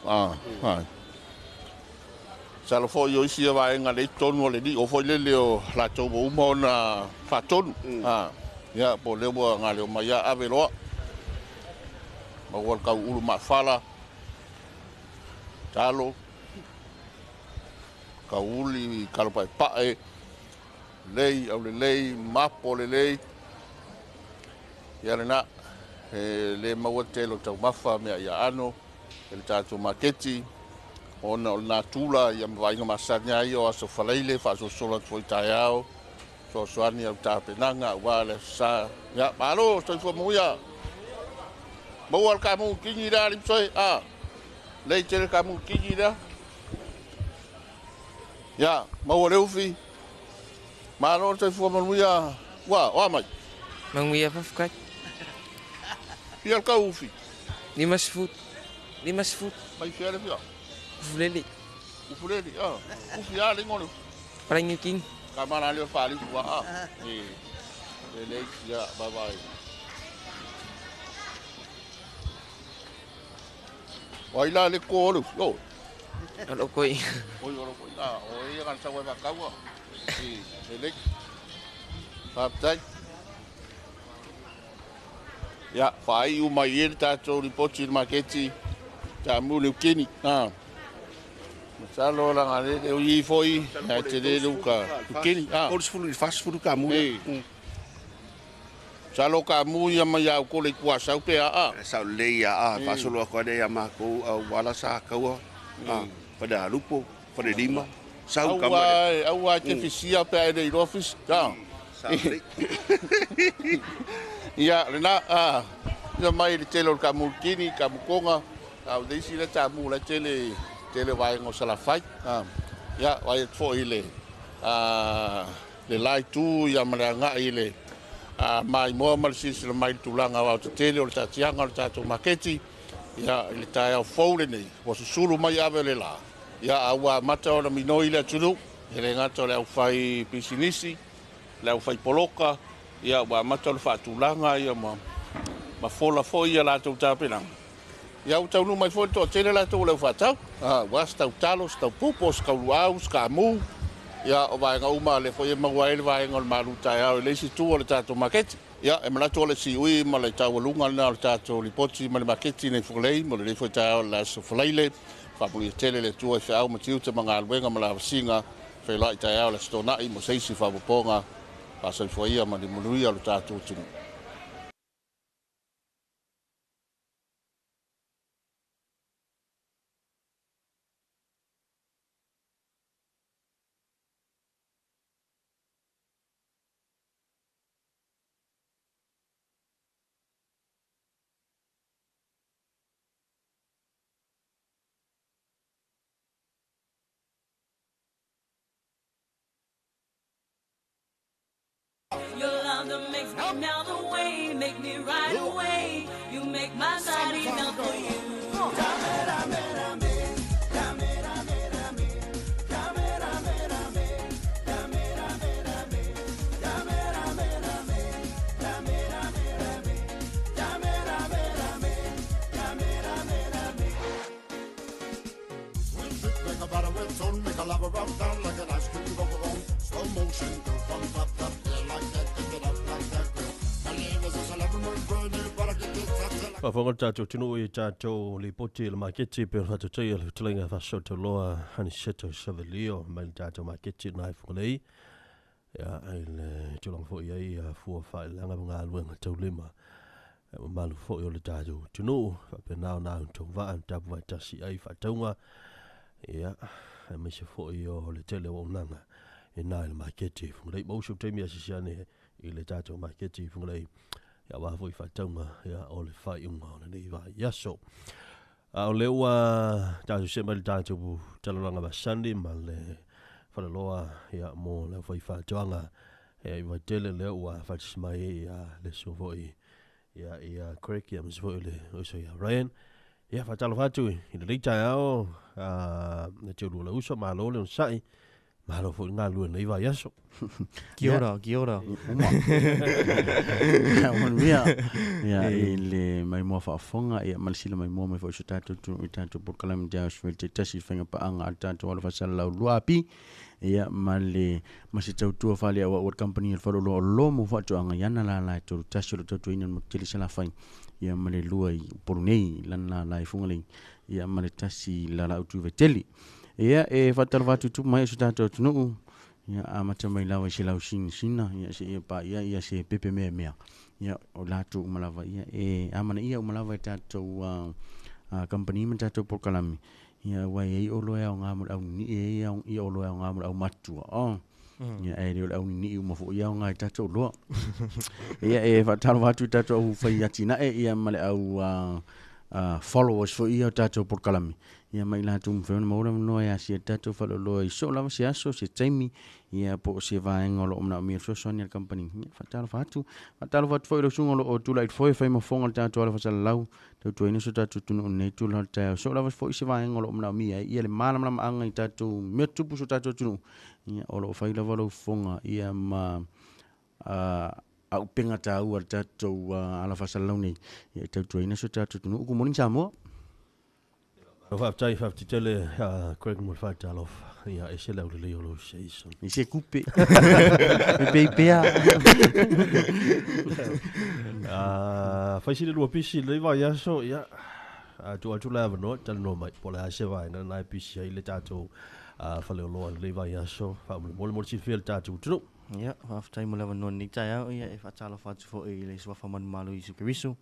Salo foi o isi vaega le tonu o le li o foi lele o latou ua uma ona faatonu ia po o lea ua galeo mai ia ave loa maua le tauulu maafala talo kauli kalopaepae lelei aulelei mapo lelei ia lena e le maua tele o taumafa mea ia ano e le tatou maketi ona o le natura ia ma vaaiga masani ai o aso falaile faasolosolo atu foi taeao fesoasoani au tapenaga aua le aso sa ia malo soifua manuia maua le kamu kini lea alii lei tele kamu kini lea ia maua le ufi malo soifua manuia ua oa mai manuia fafukai fia le kau ufi 50 50 mai fia le fia Ufulele. Ufulele, ufi a le ngolo. Parangi king. Kamana le fali ua e le ia bye bye. Wai la le ko le yo. Alo koi. Oi alo koi. O ia kan sa wa kaua. E le. Fatai. Ia fai u mai e tatou ripoti maketi. Tamu le kini. Masalo la ngale o i foi e te le luka kini 30 i 40 ka mu salo ka mu ia mai au ko le kua sau pe a sau le ia a fasolo ko le ia ma ko au wala sa kaua fa da lupo fa de lima sau ka mai au a te fisia pe le i office ta ia le na ia mai le tele o ka mu kini ka mu konga au deisi le ta mu le tele tele vaega o Salafai ia vai foi le le lai tu ia ma le agai i le maimoa ma le silasila mai le tulaga o aotetele o le taatiaga o le tatou maketi ia i le taeao fou lenei ua susulu mai ave le lā ia a ua amata ona minoi le atunuu e le gata o le aufai pisinisi le aufai poloka ia ua amata ona faatulaga ia ma fola foi ia latou tapenaga ia ua taunuu mai foi le toatele latou o le aufaatau ua se tautalo se taupupo se kauluau se kamu Ia, o vaega uma lea foi e maua ai le vaega o le malu taeao i le isi itu o le tatou maketi. Ia, e manatu o le siui ma le taualuga lena o le tatou lipoti ma le maketi nei Fugalei mo lenei foi taeao o le aso Faraile. Faamanuia tele le Atua i feau ma tiute ma galuega ma lavasiga feiloai taeao le Aso Toonai mo se isi faaopoopoga faasoifua ia ma le manuia o le tatou atunuu. Your love that makes me melt away, make me right away. You make my body melt for you. Make a butter with tone, make a lover rub down like an ice cream cone. Slow motion, go from top to yeah, like that, pick it up like that, girl. My name is a celebrity, brand new, but I get this up till I Faafofoga le tatou atunuu i tatou lipoti i le maketi pei ona faatautai le fetalaiga faasootauloa Aniceto Savelio mai le tatou maketi i lena i Fugalei. Ia, i le tulaga foi i ai fua faailaga ma galuega taulima e mamalu foi o le tatou atunuu faapena ona autovaa ma tapu faatasi ai faatauga ia aemaise foi o le tele o auaunaga i na i le maketi i Fugalei. Maua sou taimi asiasi ane i le tatou maketi i Fugalei ia aua foi faatauga ia o le faaiuga o lenei vaiaso. A o lea ua tatou see mai le tatou talanoaga masani ma le falaloa ia mo le aufai faatoaga ia i Vaitele lea ua faatasi mai ia le susuga foi ia ia Craig ia aemaise foi le uso ia Ryan. Ia faatalofa atu i lenei taeao le te ulua le uso, malo le onosai, malo foi le galulue i lenei vaiaso. Kia ora, kia ora. Uma. Manuia. Ia i le maimoa faafofoga ia ma le sila maimoa mai foi i so tatou atunuu i tatou polokalame te Ausfeld te tasi i faiga paaga a le tatou alo faasalalau Luapi ia ma le ma se tautua faaleauau a le kamupani a le Faleoloa o Lomo Faatoaga i ana lala e 31 o lo o tautuaina le motu tele i Salafai ia ma le lua i Upolu nei i lana lala i Fugalei ia ma le tasi i Lalaautu i Vaitele. Ia e faatalofa atu i tupu mai o so tatou atunuu ia amata mai lava i se lausinasina ia seia paia ia se pepe meamea ia o latou uma lava ia e amanaia uma lava e tatou kamupani ma tatou polokalame ia aua e i ai oloa e aoga mo le auninii e i ai oloa e aoga mo le aumatua. Oh. Ia ae le o le auninii uma foi e aoga i tatou oloa. Ia e faatalofa atu i tatou au fai atinae ia ma le au followers foi ia o tatou polokalame. Ia ma i latou mafai ona maua le avanoa e asia i le tatou faleoloa i soo lava se aso, se taimi, ia po o se vaega o lo o manaomia le fesoasoani a le kamupani. Ia faatalofa atu. Faatalofa atu foi i lau susuga o lo o tulai i le foe e fai ma fofoga o le tatou ala faasalalau, tautuaina so tatou atunuu i lenei itula o le taeao. Soo lava foi se vaega o lo o manaomia ai ia le malamalamaaga i tatou mea tutupu i so tatou atunuu. Ia o lo o fai lava lau fofoga ia ma auupega taua a le tatou ala faasalalau nei ia e tautuaina so tatou atunuu. Good morning Samoa. Faafetai, faafetai tele Craig mo le faatalofa. Ia, ese le aulelei o lou season. I se kupe. Pei pea. Fai sili lua pisi lenei vaiaso, ia, tuu atu le avanoa, talanoa mai, po o le a se vaega lena e pisi ai le tatou faleoloa i lenei vaiaso, faamolemole mo le silafia e le tatou atunuu. Ia, faafetai mo le avanoa i lenei taeao, ia e faatalofa atu foi i le Suafa manumalo Iesu Keriso.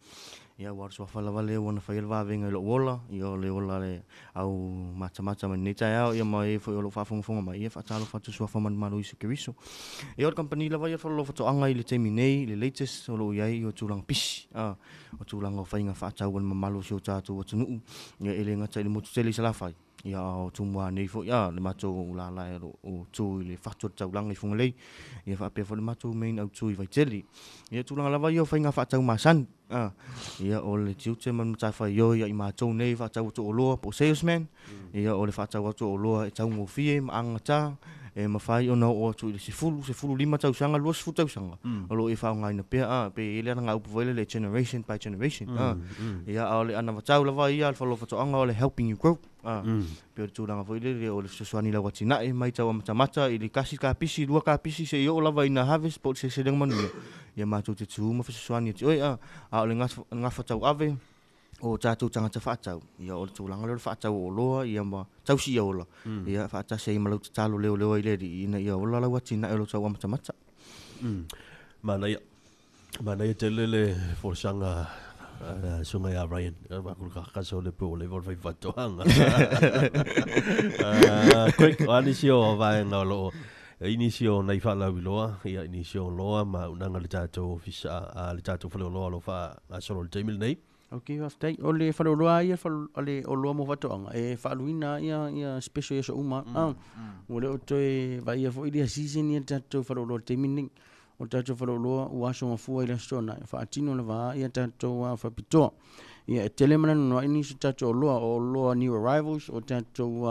Ia aua o le Suafa lava lea ua na faia le vavega i lou ola, ia o le ola le au matamata mai lenei taeao, ia ma e foi o lo o faafogafoga mai, ia e faatalofa atu i le Suafa manumalo Iesu Keriso. Ia o le kamupani lava ia o le Faatoaga i le taimi nei, le latest o lo o i ai o tulaga pisi, a, o tulaga o faiga faatau a le mamalu o si o tatou atunuu, ia e le gata i le motu tele i Salafai, Ia a o Tumua nei foi a le matou lala o lo o tu i le fatu o le taulaga i Fugalei, ia faapea foi le matou main autu i Vaitele. Ia tulaga lava ia o faiga faatau masani, a ia o le tiute ma le matafaioi a i matou nei faatau atu oloa po o salesman, ia o le faatau atu o oloa e taugofie ma agata, E mafai ona oo atu i le 10, 15 tausaga, 20 tausaga, o lo o e faaaogaina pea, a, pe i ai le alagaupu foi lele generation by generation, a. Ia, a o le anavatau lava ia a le Faleoloa Faatoaga o le helping you grow, a. Pei o le tulaga foi lele o le fesoasoani i lau atinae mai tau amatamata i le tasi kapisi, lua kapisi seia oo lava ina harvest po o le seleselega manuia, ia matou te tu ma fesoasoani atu i oe, a. A o le gafa tauave o tatou tagata faatau, ia o le tulaga lea o le faatau o oloa ia ma tausi ia ola, ia faatasi ai ma lau tatalo leoleo ai i le Alii ina ia ola lau atinae o lo tau amatamata. Manaia. Manaia tele le folasaga a susuga ia Ryan. Kasa o le po le fai faatoaga. Quick, o a nisi o vaega o lo o i nisi o nai faalauiloa, ia i nisi o oloa ma auaunaga a le tatou ofisa, a le tatou faleoloa o lo o faagasolo i le taimi lenei. Ok, faafetai. O le faleoloa ia, le oloa mo faatoaga, e faaluina ia ia special i aso uma. Ua le o toe vaaia foi lea season ia le tatou faleoloa i le taimi lenei. O le tatou faleoloa ua aso gafua i le Aso Toonai, faatino lava ia tatou faapitoa. Ia e tele ma anoanoai nisi o tatou oloa, o oloa new arrivals, o tatou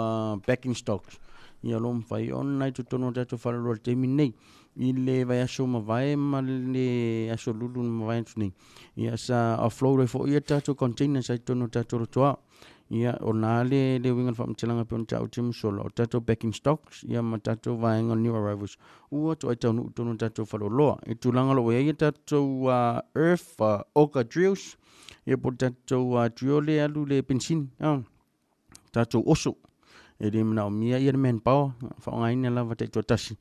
back in stocks. Ia o lo o mafai ona i totonu o tatou faleoloa i le taimi lenei. I le vaiaso mavae ma le aso lulu na mavae atu nei, ia sa offload ai foi ia tatou containers ai totonu o tatou lotoa. Ia, o na le uiga o le faamatalaga pei ona taua te musola, o tatou back in stocks, ia ma tatou vaega o new arrivals, ua toai taunuu i totonu o tatou faleoloa. I tulaga o lo o i ai tatou earth auger drills, ia po o tatou drill lea e alu i le penisini, tatou oso. E le manaomia ia le manpower, faaaogaina lava taitoatasi,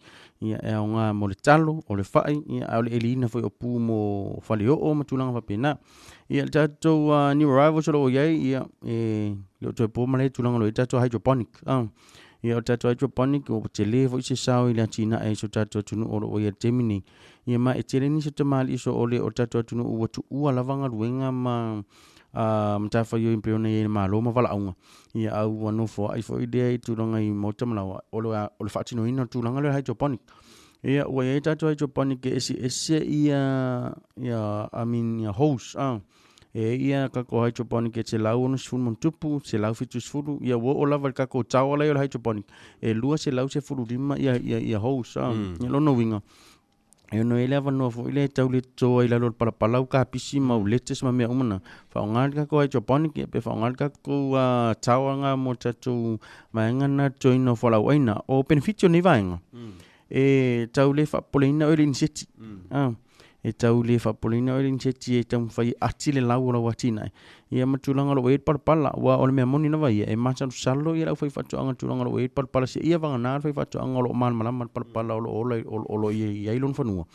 ia e aoga mo le talo, o le fai, ia a o le eliina foi o pu mo faleoo ma tulaga faapena. Ia le tatou new arrivals o lo o i ai, ia e le o toe po malae tulaga o lo o i ai tatou hydroponic. Ia o le tatou hydroponic ua tele foi se sao i le atinae i so tatou atunuu o lo o i ai i le taimi nei. Ia ma e tele nisi o tamalii soole o le tatou atunuu ua tuua lava galuega ma matafaioi pei ona i ai i le Malo ma valaauga. Ia a ua nofoai foi lea i tulaga i maota ma laoa, o le faatinoina o le tulaga lea o le hydroponic. Ia ua i ai tatou hydroponic e eseese ia I mean ia hose e i ai ia tatou hydroponic e 160+, 170, ia ua oo lava i le tatou tower la e i ai o le hydroponic, e 215 ia hose Ia lona uiga, e ono i ai le avanoa foi lea e tau le toto ai i lalo o le palapala au kapisi ma au lettuce ma mea uma na, faaaoga le tatou hydroponic ia pe faaaoga le tatou tower lena mo tatou vaega na totoina o fualaau aina. O penefiti o nei vaega, e tau le faapopoleina oe i le iniseti. E tau le faapopoleina oe i le iniseti e taumafai e ati le lau o lau atinae, ia ma tulaga o lo o i ai le palapala. Aua o le mea moni lava ia, e masalosalo ia le aufaifaatoaga i le tulaga o lo o i ai le palapala seia vagana le faifaatoaga o lo o malamalama i le palapala o lo o ola o lo o i ai lona fanua.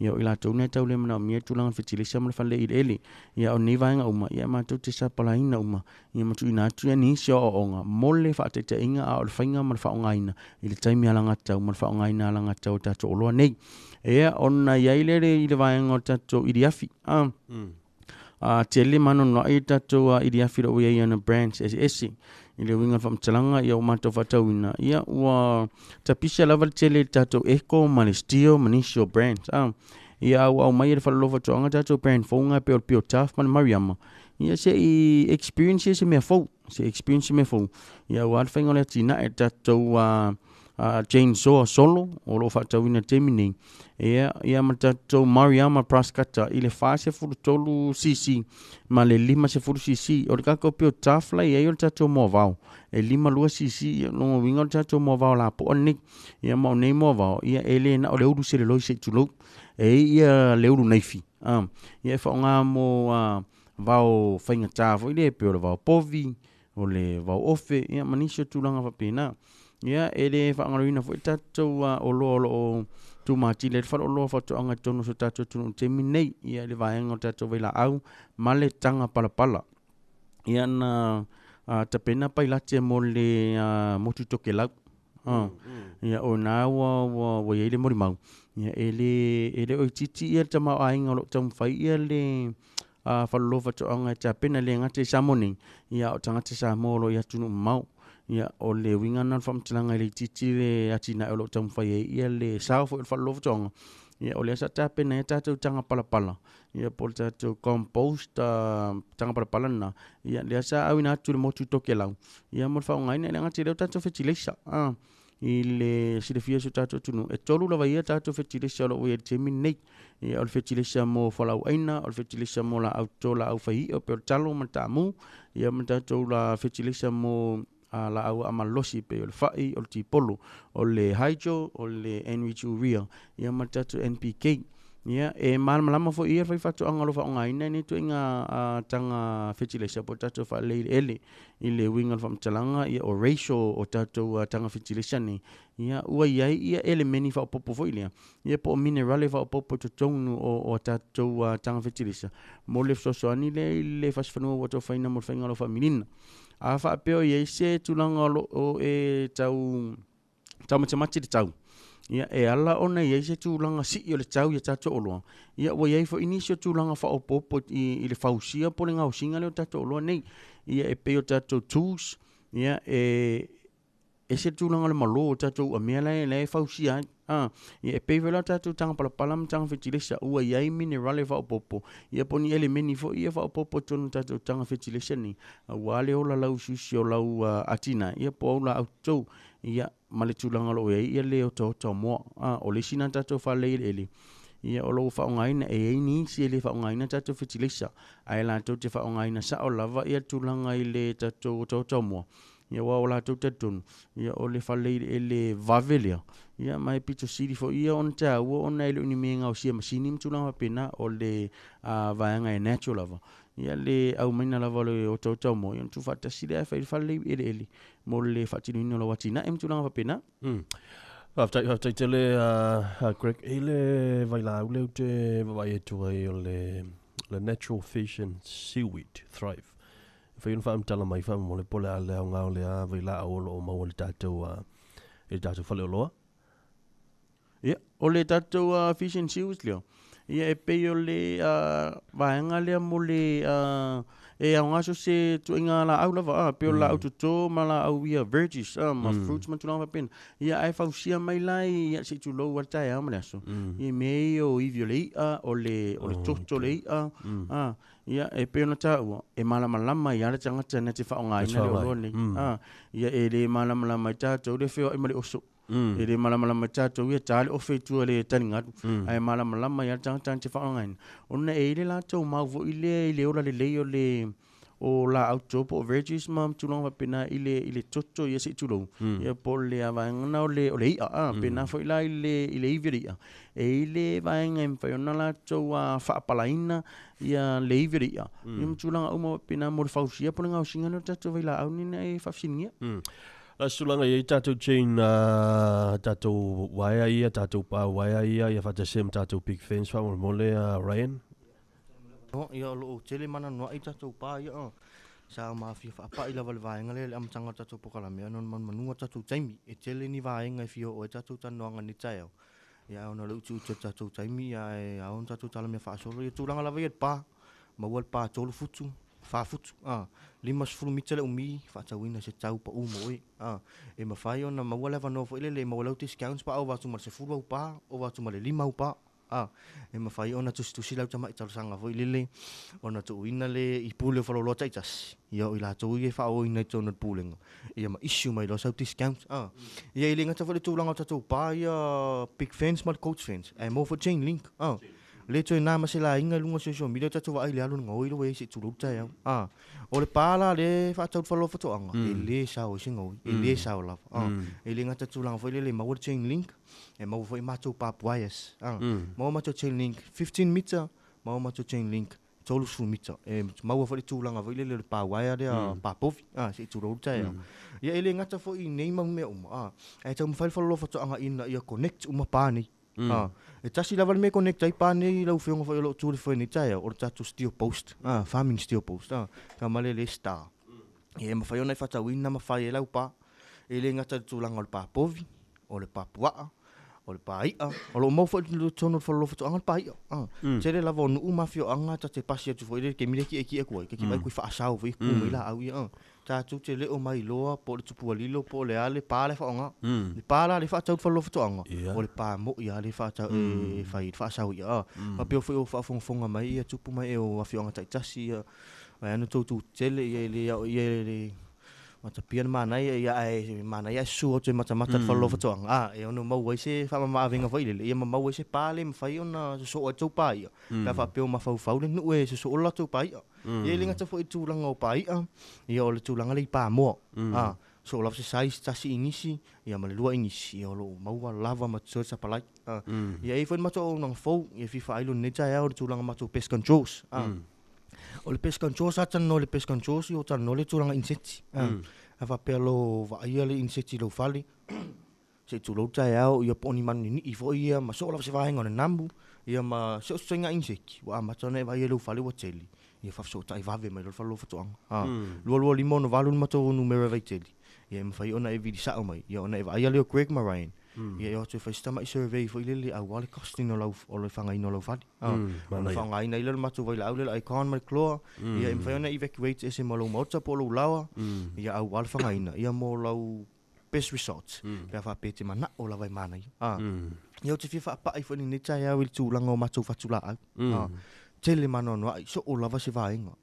Ia o i latou na e tau le manaomia le tulaga o le fetileisa ma le fale eleele. Ia o nei vaega uma, ia matou te sapalaina uma, ia ma tuuina atu ia nisi o aoaoga mo le faataitaiga a o le faiga ma le faaaogaina i le taimi alagatatau ma le faaaogaina alagatatau o tatou oloa nei. Ia ona i ai lea i le vaega o tatou iliafi. Tele ma anoanoai tatou iliafi o lo o i ai ona brands eseese. I le uiga o le faamatalaga, ia ua matou faatauina, ia ua tapisa lava le tele i le tatou Eco ma le Steel ma nisi o brands. Ia a ua aumai e le Faleoloa Faatoaga tatou brand fou na e pei o le Pure Tough ma le Mariama, ia se i experience ia se mea fou, se i experience se mea fou, ia aua le faiga o le atinae tatou chainsaw solo o lo o faatauina i le taimi nei, ia, ia ma tatou Mariama Brass Cutter i le 43 cc ma le 50 cc. O le tatou Pure Tough la i ai o le tatou moavao e 52 cc, ia lona uiga o le tatou moavao lapoa lenei. Ia ma o nei moavao, ia e le na o le ulu seleloi se i tulou, e i ia le ulu naifi, ia e faaaoga mo vao faigata foi lea pei o le vao povi, o le vao ofe, ia ma nisi o tulaga faapena. Ia e le faagaloina foi tatou oloa o lo o tumatila ai le faleoloa faatoaga i totonu o so tatou atunuu i le taimi lenei, ia le vaega o tatou vailaau ma le taga palapala. Ia na tapena pailate mo le motu Tokelau. Ia o na ua i ai le molimau, ia e le o itiiti ia le tamaoaiga o lo o taumafai ia le faleoloa faatoaga e tapena, e le gata i Samoa nei, ia a o tagata Samoa o lo o i atunuu mamao. Ia o le uiga lena o le faamatalaga e le itiiti le atinae o lo o taumafai ai ia le sao foi o le faleoloa faatoaga. Ia o lea sa tapena ai tatou taga palapala, ia po o le tatou compost taga palapala lena, ia lea sa auina atu i le motu Tokelau, ia mo le faaaogaina. E le gata i lea o tatou fetileisa. I le silafia o si o tatou atunuu, e tolu lava ia tatou fetilesa o lo o ua i ai i le taimi lenei. Ia, o le fetilesa mo fualaauaina, o le fetilesa mo laau toto, laau faii'a pei o le talo ma le taamu, ia ma le tatou la fetilesa mo laau aamalolosi pei o le fa'i, o le tipolo, o le hydro, o le enrich urea, ia ma le tatou NPK. Ia, e malamalama foi i ia le faifaatoaga o lo o faaaogaina lenei ituaiga taga fetilaisa po o tatou faalelei eleele i le uiga o le faamatalaga, ia o ratio o tatou taga fetilaisa nei, ia ua i ai ia elemeni faaopoopo foi lea, ia po o minerale faaopoopo i totonu o a tatou taga fetilaisa mo le fesoasoani lea i le fasifanua ua atofaina mo le faiga o lau faamilina. A faapea o i ai se tulaga o lo o e tau taumatimati le tau, ia e ala ona i ai se tulaga sii o le tau i a tatou oloa, ia ua i ai foi nisi o tulaga faaopoopo i le fausia po o le gaosiga lea o tatou oloa nei. Ia e pei o tatou tools, ia e ese le tulaga o le malo o tatou uamea la e fausia ai. Ia e pei foi la o tatou taga palapala ma taga fetilesa ua i ai minerale faaopoopo, ia po o ni elemeni foi ia faaopoopo i totonu o tatou taga fetilesa nei, aua le ola lauusiusi o lau atinae, ia po o au laau toto, ia ma le tulaga o lo o i ai ia le otaota o moa. O le isi lena tatou faalelei eleele, ia o lo o ua faaaogaina, e i ai nisi e le faaaogaina tatou fetileisa, ae latou te faaaogaina sao lava ia tulaga i le tatou otaota o moa, ia aua ua latou talitonu, ia o le faalelei eleele vave lea, ia ma e pito sili foi ia ona taua ona e le o ni mea e gaosia e masini ma tulaga faapena, o le vaega e natural lava, ia le aumaiga lava o le otaota o moa, ia ona tuufaatasi lea ae fai le faalelei eleele mo le faatinoina o lau atinae ma tulaga faapena. Faafetai, faafetai tele a Greg. I le vailaau lea ou te vaavaai atu ai o le natural fish and seaweed thrive. E mafai ona faamatala mai faamolemole po o le a le aoga o lea vailaau o lo o maua i le tatou i le tatou faleoloa. Ia, o le tatou fish and seaweed lea, ia e pei o le vaega lea mo le e aoga so o se ituaiga laau lava, pei o le laau toto ma laau ia veggies ma fruits ma tulaga faapena. Ia ae fausia mai la i se i tulou lava le taeao ma le aso, i mea ia o ivi o le i'a, o le o le toto o le i'a, ia e pei ona taua, e malamalama ai lava le tagata na te faaaogaina le oloa lenei. Ia e le malamalama ai tatou le feoai ma le oso. E le malamalama ai tatou ia ta le ofe i tua i le taligalu, ae malamalama ai lava le tagata na te faaaogaina, ona e i ai le latou mau foi lea i le ola lelei o le o laau toto po o veggies ma tulaga faapena i le i le toto ia se i tulou, ia po o le vaega lena o le o le i'a pena foi la i le i le ivi o le i'a, e i ai le vaega e mafai ona latou faapalaina ia le ivi o le i'a, ia ma tulaga uma faapena mo le fausia po o le gaosiga lea o le tatou vailaau lenei na e faafesiligia. A se tulaga e i ai tatou chain tatou uaea ia, tatou pa uaea ia, ia faatasi ai ma tatou big fence faamolemole Ryan. Ia o lo o tele ma anoanoai tatou pa ia sa mafia faapai lava i le vaega lea i le amataga o le tatou polokalame ona o le manumanuga o tatou taimi. E tele ni vaega e fia oo ai tatou talanoaga i lenei taeao, ia ae ona o le utiuti o le tatou taimi ia ae ao ona tatou talamea faasolo. Ia tulaga lava ia i le pa, maua le pa 3 futu, 4 futu, 50 mita le umi, faatauina i se tau pau mo oe. E mafai ona maua le avanoa foi lele e maua ai lau discounts pe a ova atu ma le 10 au pa, ova atu ma le 5 au pa. E mafai ona tusitusi lau tamai talosaga foi lele ona tuuina le i pule o faleoloa taitasi, ia o i latou ia e faaooina i totonu o le pulega, ia ma issue mai loa sau discount. Ia e le gata foi i le tulaga o tatou pa ia big fence ma le coach fence, ae maua foi chain link. Le toe na ma se laina i luga o social media tatou vaai i le alu i le gaoi lea ua i ai se i tulou le taeao. O le pa la lea e faatau i le faleoloa faatoaga, e le sao ai se gaoi, e le sao lava. E le gata i le tulaga foi lele e maua le chain link, e maua foi matou barbed wires. Maua matou chain link 15 meter, maua matou chain link 30 mita. E maua foi le tulaga foi lele o le pa wire lea pa povi, se i tulou le taeao. Ia e le gata foi i nei mau mea uma, ae taumafai le faleoloa faatoaga ina ia connect uma pa nei. E tasi lava le mea e connect ai pa nei lau Afioga foi o lo o tu i le foe nei taeao, o le tatou steel post, farming steel post, tama lea le star. Ia e mafai ona e faatauina ma fai ai lau pa. E le gata i le tulaga o le pa povi, o le pa puaa, o le pa i'a, o lo o maua foi i totonu o le faleoloa faatoaga le pa i'a. Tele lava o nuu ma afioaga ta te pasi atu foi i le taimi lea e tietie atu ai, ta te vaai atu i faasao foi e tu mai laau ia. Tatou te le o mailoa po o le tupua lilo po o le a le pa la e faaaoga. Le pa la lea e faatau i le faleoloa faatoaga, o le pa moi lava lea e faatau e fai ai le faasao ia. Faapea foi o faafogafoga mai ia tupu ma ee o afioaga taitasi ia, vaeane tou tu tetele ia e le ao ia e le Matapia le manaia ia ae manaia ae susu atu e matamata le fale o faatoaga a e ono maua ai se faamamaavega foi lele ia ma maua ai se pa le mafai ona sosoo ai tou paia pe a faapea ua mafaufau le nuu e sosoo le latou paia. Ia e le gata foi i tulaga o paia, ia o le tulaga lea i pamoa a soo lava se size tasi inisi ia ma le lua inisi ia o lo o maua lava ma totoe le sapalai. Ia e i ai foi le matou auaunaga fou ia e fia faailo i lenei taeao i le tulaga matou pest controls. O le pest control sa talanoa i le pest control si o talanoa le tulaga insect. A faapea lo vaaia le insect i lou fale, se i tulou taeao ia po o ni manu ninii foi ia ma soo lava se vaega o le namu ia ma so o se ituaiga insect ua amata ona e vaaia i lou fale ua tele, ia faafesootai vave mai loa le fale o lou faatoaga. 22 568 le matou numera vaitele, ia e mafai ona e vili sao mai, ia ona e vaaia lea o Greg ma Ryan. Ia e o atu e fai si tamai survey foi lele aua le costing o lau o le fagaina o lau fale. Ona faaaogaina ai lea o le matou vailaau lea o le Icon ma le Chlor. Ia e mafai ona evacuate ese ma lou maota po o lou laoa ia aua le fagaina ia mo lau best results pe a faapea e te manao lava e manaia. Ia ou te fia faapai foi i lenei taeao i le tulaga o matou fatulaau. Tele ma anoanoai, soo lava se vaega.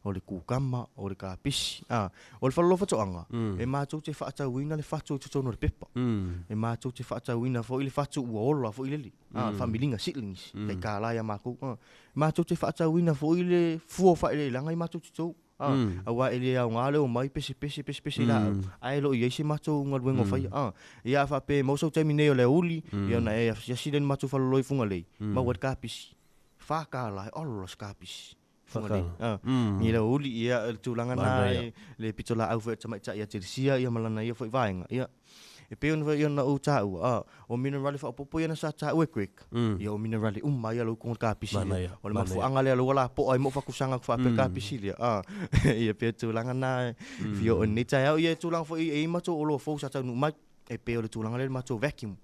O le kukama, o le kapisi, a. O le faleoloa faatoaga, e matou te faatauina le fatu i totonu o le pepa. E matou te faatauina foi le fatu ua ola foi lele, a, faamiliga, seedlings, tai $1 ia matou. A. E matou te faatauina foi le fua o faaeleeleaga i matou toto. A. Aua e le aoga le omai pesepese pesepese i laau, ae le o i ai se matou galuega o faia. A. Ia a faapea e maua sau taimi nei o le aoauli, ia ona e asiasi lea i le matou faleoloa i Fugalei, maua ai le kapisi. $4 e ola se kapisi. Fugalei. Ni le aoauli, ia le tulaga na le pitolaau foi a le tamaitai ia Telesia ia ma lana ia foi vaega. Ia e pei ona foi ona ou taua, a, o minerale faaopoopo ia na sa taua e Greg, ia o minerale uma ia lou koga kapisi lea. O le mafuaaga lea lou lapoa ai mo fakusaga ku faapea kapisi lea. A, ia pei o tulaga na e fia oo i lenei taeao. Ia e tulaga foi e i ai matou oloa fou sa taunuu mai. E pei o le tulaga lea i le matou vacuum.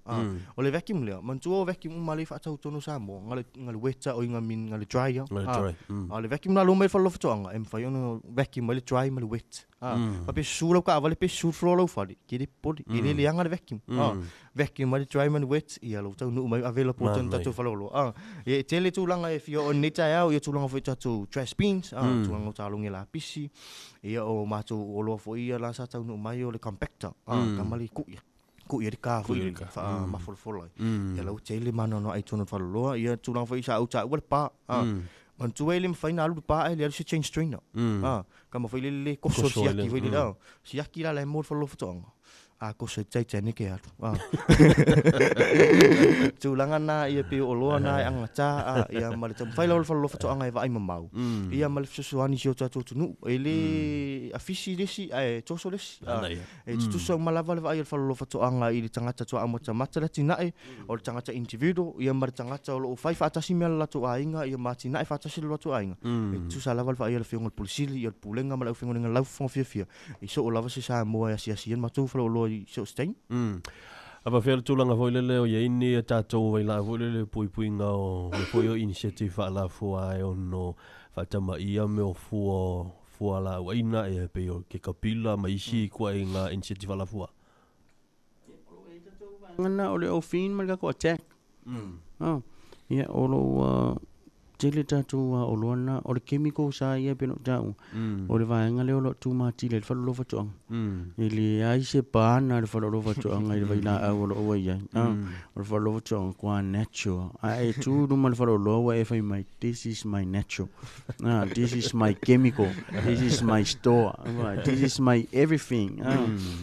O le vacuum lea, manatua o vacuum uma lea e faatau i totonu o Samoa, na le wet oi na le dry. A o le vacuum la lua mai le fale o faatoaga, e mafai ona vacuum mai le dry ma le wet. Faapea susu lau taavale pe susu le floor o lau fale, e te le popole, e le leaga le vacuum. Vacuum mai le dry ma le wet, ia lou taunuu mai ave la po tonu tatou faleoloa. Ia e tele tulaga e fia oo i lenei taeao, ia tulaga foi i tatou trash bins, tulaga o talogi lapisi. Ia o matou oloa foi ia la sa taunuu mai o le compactor, tama le kuia. Kuia le ka foi le faamafolafola ai. Ia la ua tele ma anoanoai i totonu o le faleoloa. Ia tulaga foi sa ou taua le pa. Manatua e le mafai ona alu le pa ae le alu se chain strainer. Tama foi lele le koso le siaki foi lele. Siaki la la e mo le faleoloa faatoaga. A koso i Titanic e alu. Tulaga na ia pei o oloa na e agata a, ia ma le taumafai lava o le faleoloa faatoaga e vaai mamao, ia ma le fesoasoani i si o tatou atunuu. E le afisi le isi ae toso le isi. E tutusa uma lava le vaai a le faleoloa faatoaga i le tagata tuaa matamata le atinae, o le tagata individual, ia ma le tagata o lo o fai faatasi mea a le latou aiga, ia ma atinae faatasi le latou aiga. E tutusa lava le vaai a le Afioga i le Pule Sili, ia le Pulega ma le aufaigaluega laufofoga fiafia. I soo lava se Samoa e asiasi ai le matou faleoloa i so o se taimi. A faapefea le tulaga foi lele o i ai ni a tatou vailaau foi lele puipuiga o mea foi o inisiative faalafua e ono faatamaia mea o fua fua laau aina ia pei o ke kapila ma isi ituaiga inisiative faalafua? Vaega lena o le Ofin ma le tatou attack. Ia o lo o ua tele tatou oloa na, o le chemical sa ia pei ona ou taua, o le vaega lea o lo o tumatila ai le faleoloa faatoaga. E leai se pana a le faleoloa faatoaga i le vailaau o lo o ua i ai. O le faleoloa faatoaga kua natural. A e tu i luma o le faleoloa ua e fai mai, this is my natural. This is my chemical. This is my store. This is my everything.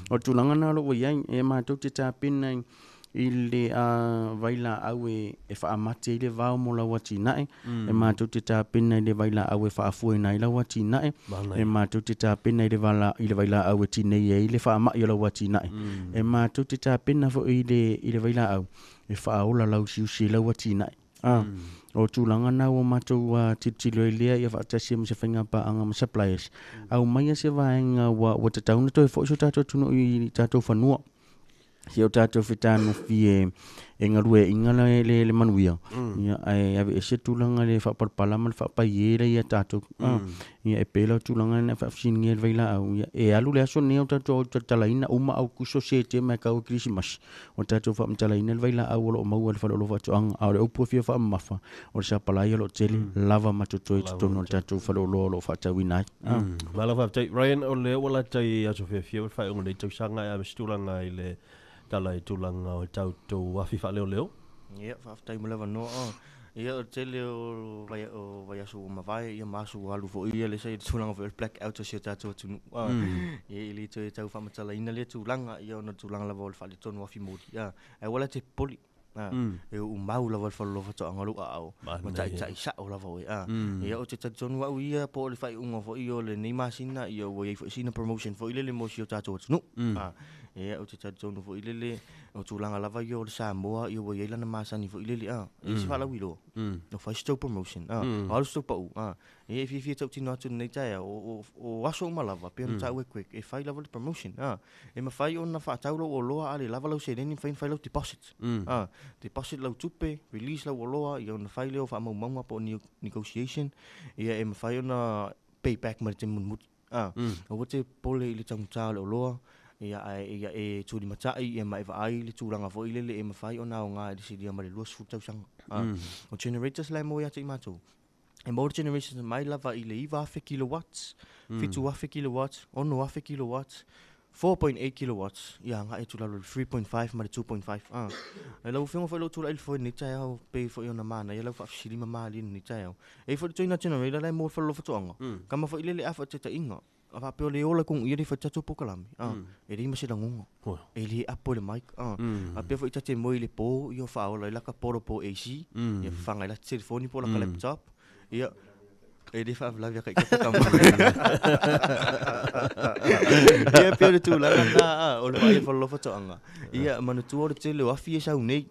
O le tulaga na o lo o ua i ai, e matou te tapena i le vailaau e faamate ai le vao mo lau atinae, e matou te tapena i le vailaau e faafuaina ai lau atinae, e matou te tapena i le i le vailaau e tinei ai le faamai o lau atinae, e matou te tapena foi i le vailaau e faaola lausiusi ai lau atinae. O tulaga na ua matou tilotilo ai lea ia faatasi ai ma se faigapaaga ma suppliers, aumaia se vaega ua tatau ona toe foi so tatou atunuu i tatou fanua. Si o tatou fetagofie e galueaiga le manuia. Ia ae aveese tulaga le faapalapala ma le faapaie lea ia tatou. Ia e pei la o tulaga na faafesiligia e le vailaau. Ia e alu le aso lenei o tatou talatalaina uma Aukuso Setema e tau i Kerisimasi. O tatou faamatalaina le vailaau o lo o maua i le faleoloa faatoaga. A o le upu e fia faamamafa, o le sapalai o lo o tele lava ma totoe i totonu o le tatou faleoloa o lo o faatauina ai. Malo faafetai. Ryan, o lea ua lata i aso fiafia o le faaiuga o lenei tausaga e ave se tulaga i le tala i tulaga o tatou afi faaleoleo. Ia, faafetai mo le avanoa. Ia, o le tele o vai o vaiaso ua mavae, ia ma aso ua alu foi, ia lea sa i ai le tulaga foi o le black out o si o tatou atunuu. Ia, e le toe tau faamatalaina lea tulaga, ia ona o le tulaga lava o le faaletonu o afi moli. Ae ua la te popoli. E uumau lava le faleoloa faatoaga o lou aao, ma taitai sao lava oe. Ia, ou te talitonu au ia po o le faaiuga foi o lenei masina, ia ua i ai foi sina promotion foi lele mo si o tatou atunuu. Ia, ou te talitonu foi lele, o tulaga lava ia o le Samoa, ia ua i ai lana masani foi lele, e i ai se faalauiloa, o fai se tou promotion, o alu se tou pau. Ia, e fiafia tautino atu i lenei taeao, o aso uma lava, pei ona taua e Greg, e fai lava le promotion. E mafai ona faatau lou oloa a le lava lau seleni, e mafai ona fai lau deposit. Deposit lau tupe, release lau oloa, ia ona fai lea o faamaumauga po o negotiation, ia e mafai ona pay back mai le taimi mulimuli. Aua te popole i le taugata o le oloa, ia ae ia e tulimatai ia ma e vaai le tulaga foi lele e mafai ona aoga i le silia ma le 20 tausaga. O generators la e maua ia te i matou, e maua le generators mai lava i le 9,000 kilowatts, 7,000 kilowatts, 6,000 kilowatts, 4.8 kilowatts, ia agai atu i lalo i le 3.5 ma le 2.5. E lau Afioga foi o lo o tulai i le foe i lenei taeao, pei foi ona manaia lau faafesili ma malie i lenei taeao. E i ai foi le ituaiga generator la e maua i le faleoloa faatoaga, kama foi lele a faataitaiga, a faapea o le ola i kogu ia le fai tatou polokalame, e leai ma se lagona, e le apo i le mic. Faapea foi ta te moe i le po, ia faaola ai laka portable AC, ia fafaga ai lata telefoni po o laka laptop, ia e le faalavelave ia te au tama. Ia pei o le tulaga lena, o le vaai o le faleoloa faatoaga. Ia manatua o le tele o afi e sau nei,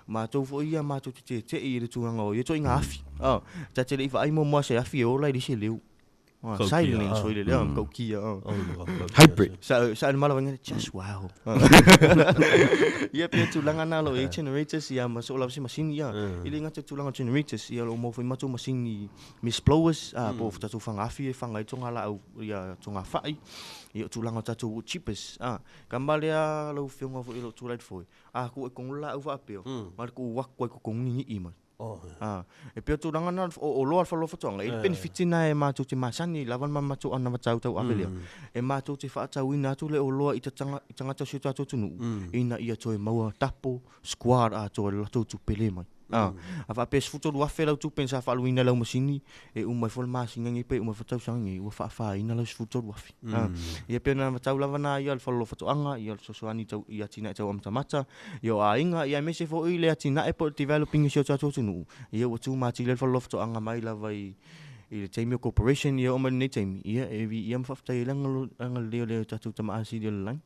matou foi ia matou te tete'i i le tulaga o ia ituaiga afi. Ta te le i vaai muamua se afi e ola e leai se leo. Silence foi lele, matautia. Hybrid. Sa le mala vainga, just wow. Ia pei o tulaga na o lo o i ai generators ia ma so o lava se masini ia. E le gata i tulaga o generators, ia o lo o maua foi matou masini mist blowers, po o tatou fagaafi e faga ai togalaau ia togafai. Ia o tulaga o tatou wood chippers. Kama lea lau Afioga foi o lo o tulai le foe, a tuu ai tonu le laau faapea, ma le tuu atu ai totonu ni nii mai. E pei o tulaga na o oloa a le faleoloa faatoaga, e i ai le benefit na e matou te masani lava ma matou anavatau tauave lea, e matou te faatauina atu le oloa i tagata o si o tatou atunuu, ina ia toe maua tapo, squad atoa i le latou tupe le mai. A faapea e 13,000 lau tupe sa faaluina i lau masini, e uma ifo le masina nei pe uma ifo le tausaga nei, ua faafaina lau 13,000. Ia pei ona anavatau lava na ia o le faleoloa faatoaga, ia o le fesoasoani tau i atinae tau amatamata, ia o aiga, ia aemaise foi le atinae po o le developing o si o tatou atunuu, ia ua tumatila le faleoloa faatoaga mai lava i le taimi o corporation ia oo mai lenei taimi, ia e viia ma faafetai ai le agalelei o le tatou Tama Asili o le lagi.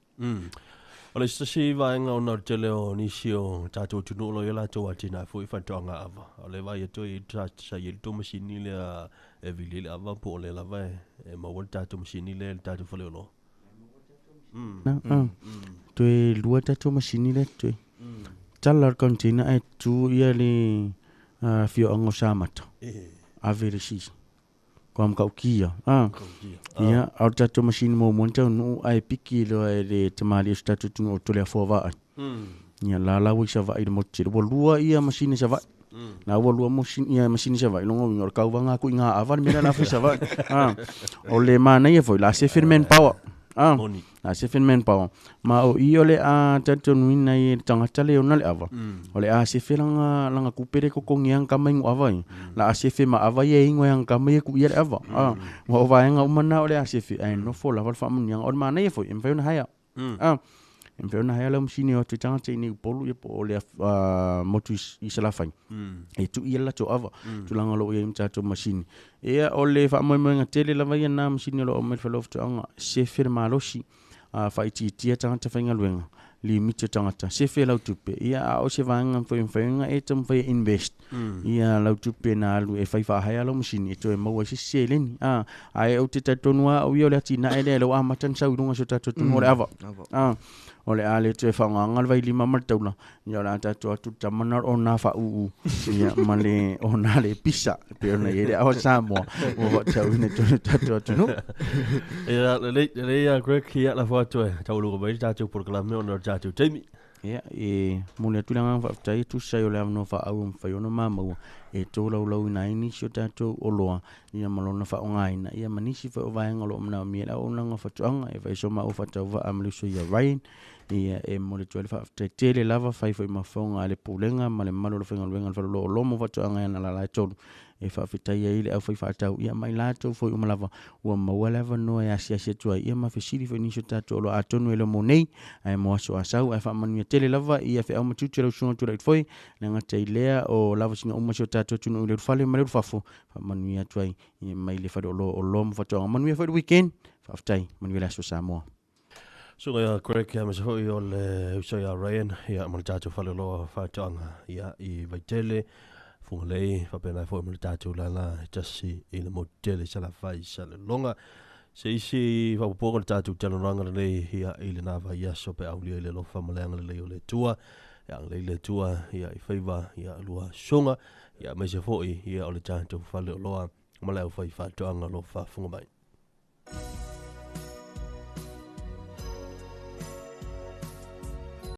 O le isi tasi vaega ona o le tele o nisi o tatou atunuu o lo o i ai latou atinae foi faatoaga ava. O lea e vaai atu ai sa i ai le tou masini lea e vili ai le ava po o lea lava e maua le tatou masini lea i le tatou faleoloa. Toe lua tatou masini lea toe. Tala o le container ae tu ia le afioaga o Samata. Ave le isi Kua matautia. Ia, a o le tatou masini muamua na taunuu ae piki loa e le tamalii o se tatou atunuu o Toleafoa Vaai. Ia, la la ua i Savaii i le motu tele. Ua lua ia masini Savaii. La ua lua ia masini Savaii, lona uiga o le tauvaga atu i Ga'ava le mea lea la fai Savaii. O le manaia foi, la sefe le manpower. La sefe le manpower. Ma o i o le a talitonuina ai e le tagata le ona le ava, o le a sefe lana, lana tupe le totogi ai ana tama inu ava ia. La a sefe ma ava ia e inu ai ana tama ia tuu ia le ava. Aua o vaega uma na o le a sefe, ae nofo lava le faamanuiaga. O le manaia foi, e mafai ona hire. E mafai ona hire lau masini e o atu ai tagata i inei i Upolu ia po o le motu i Salafai, e tuu ia le latou ava, tulaga o lo o i ai ma tatou masini. Ia, o le faamoemoega tele lava ia na masini o lo o aumai i le fale o faatoaga, sefe le malosi, faaitiitia tagata faigaluega, limiti o tagata, sefe lau tupe, ia a o se vaega foi e mafai ona e taumafai e invest ia lau tupe na alu e fai faahaea lau masini e toe maua ai se isi seleni. Ae ou te talitonu lava au ia o le atinae lea o lea ua amata ona sau i luga o si o tatou atunuu o le ava. O le a le toe faaaogaina le vailima ma le taula, ia o le a tatou atu le tama na o ona faauu ia ma le ona le pisa e pei ona i ai le ao a Samoa ua faatauina i totonu o le tatou atunuu. Ia lelei, lelei ia Greg, ia lafo atu e tauluga mai le tatou polokalame ona o le tatou taimi. Ia, e momoli atu le agaga faafetai e tusa ai o le avanoa faaauau e mafai ona maua e tolaulauina ai nisi o tatou oloa ia ma lona faaaogaina ia ma nisi foi o vaega o lo o manaomia i le auaunaga o faatoaga. E fai so maua faatauvaa ma le uso ia Ryan, ia e momoli atu ai le faafetai tele lava fai foi ma fofoga a le Pulega ma le mamalu o le aufaigaluega a le Faleoloa o Lomo Faatoaga i ana lala e tolu e faafetai ai le aufaifaatau ia ma i latou foi uma lava ua maua le avanoa e asiasi atu ai ia ma fesili foi i nisi o tatou oloa atonu e le o mo nei ae mo aso a sau ae faamanuia tele lava ia feau ma tiute lau susuga Tulai Foe le gata i lea o lavasiga uma si o tatou atunuu i le ulufale ma le ulufafo faamanuia atu ai ia mai le faleoloa o Lomo Faatoaga. Manuia foi le weekend. Faafetai. Manuia le aso Samoa. Susuga ia Greg aemaise foi o le uso ia Ryan ia ma le tatou faleoloa faatoaga ia i Vaitele, Fugalei faapena ai foi ma le tatou lala e tasi i le motu tele i Salafai i Salelologa. Se isi faaopoopoga o le tatou talanoaga lenei ia i lena vaiaso pe aulia i le alofa ma le agalelei o le Atua. Ia agalelei le Atua ia i faiva ia lua susuga ia aemaise foi ia o le tatou faleoloa ma le aufaifaatoaga o lo o faafofoga mai.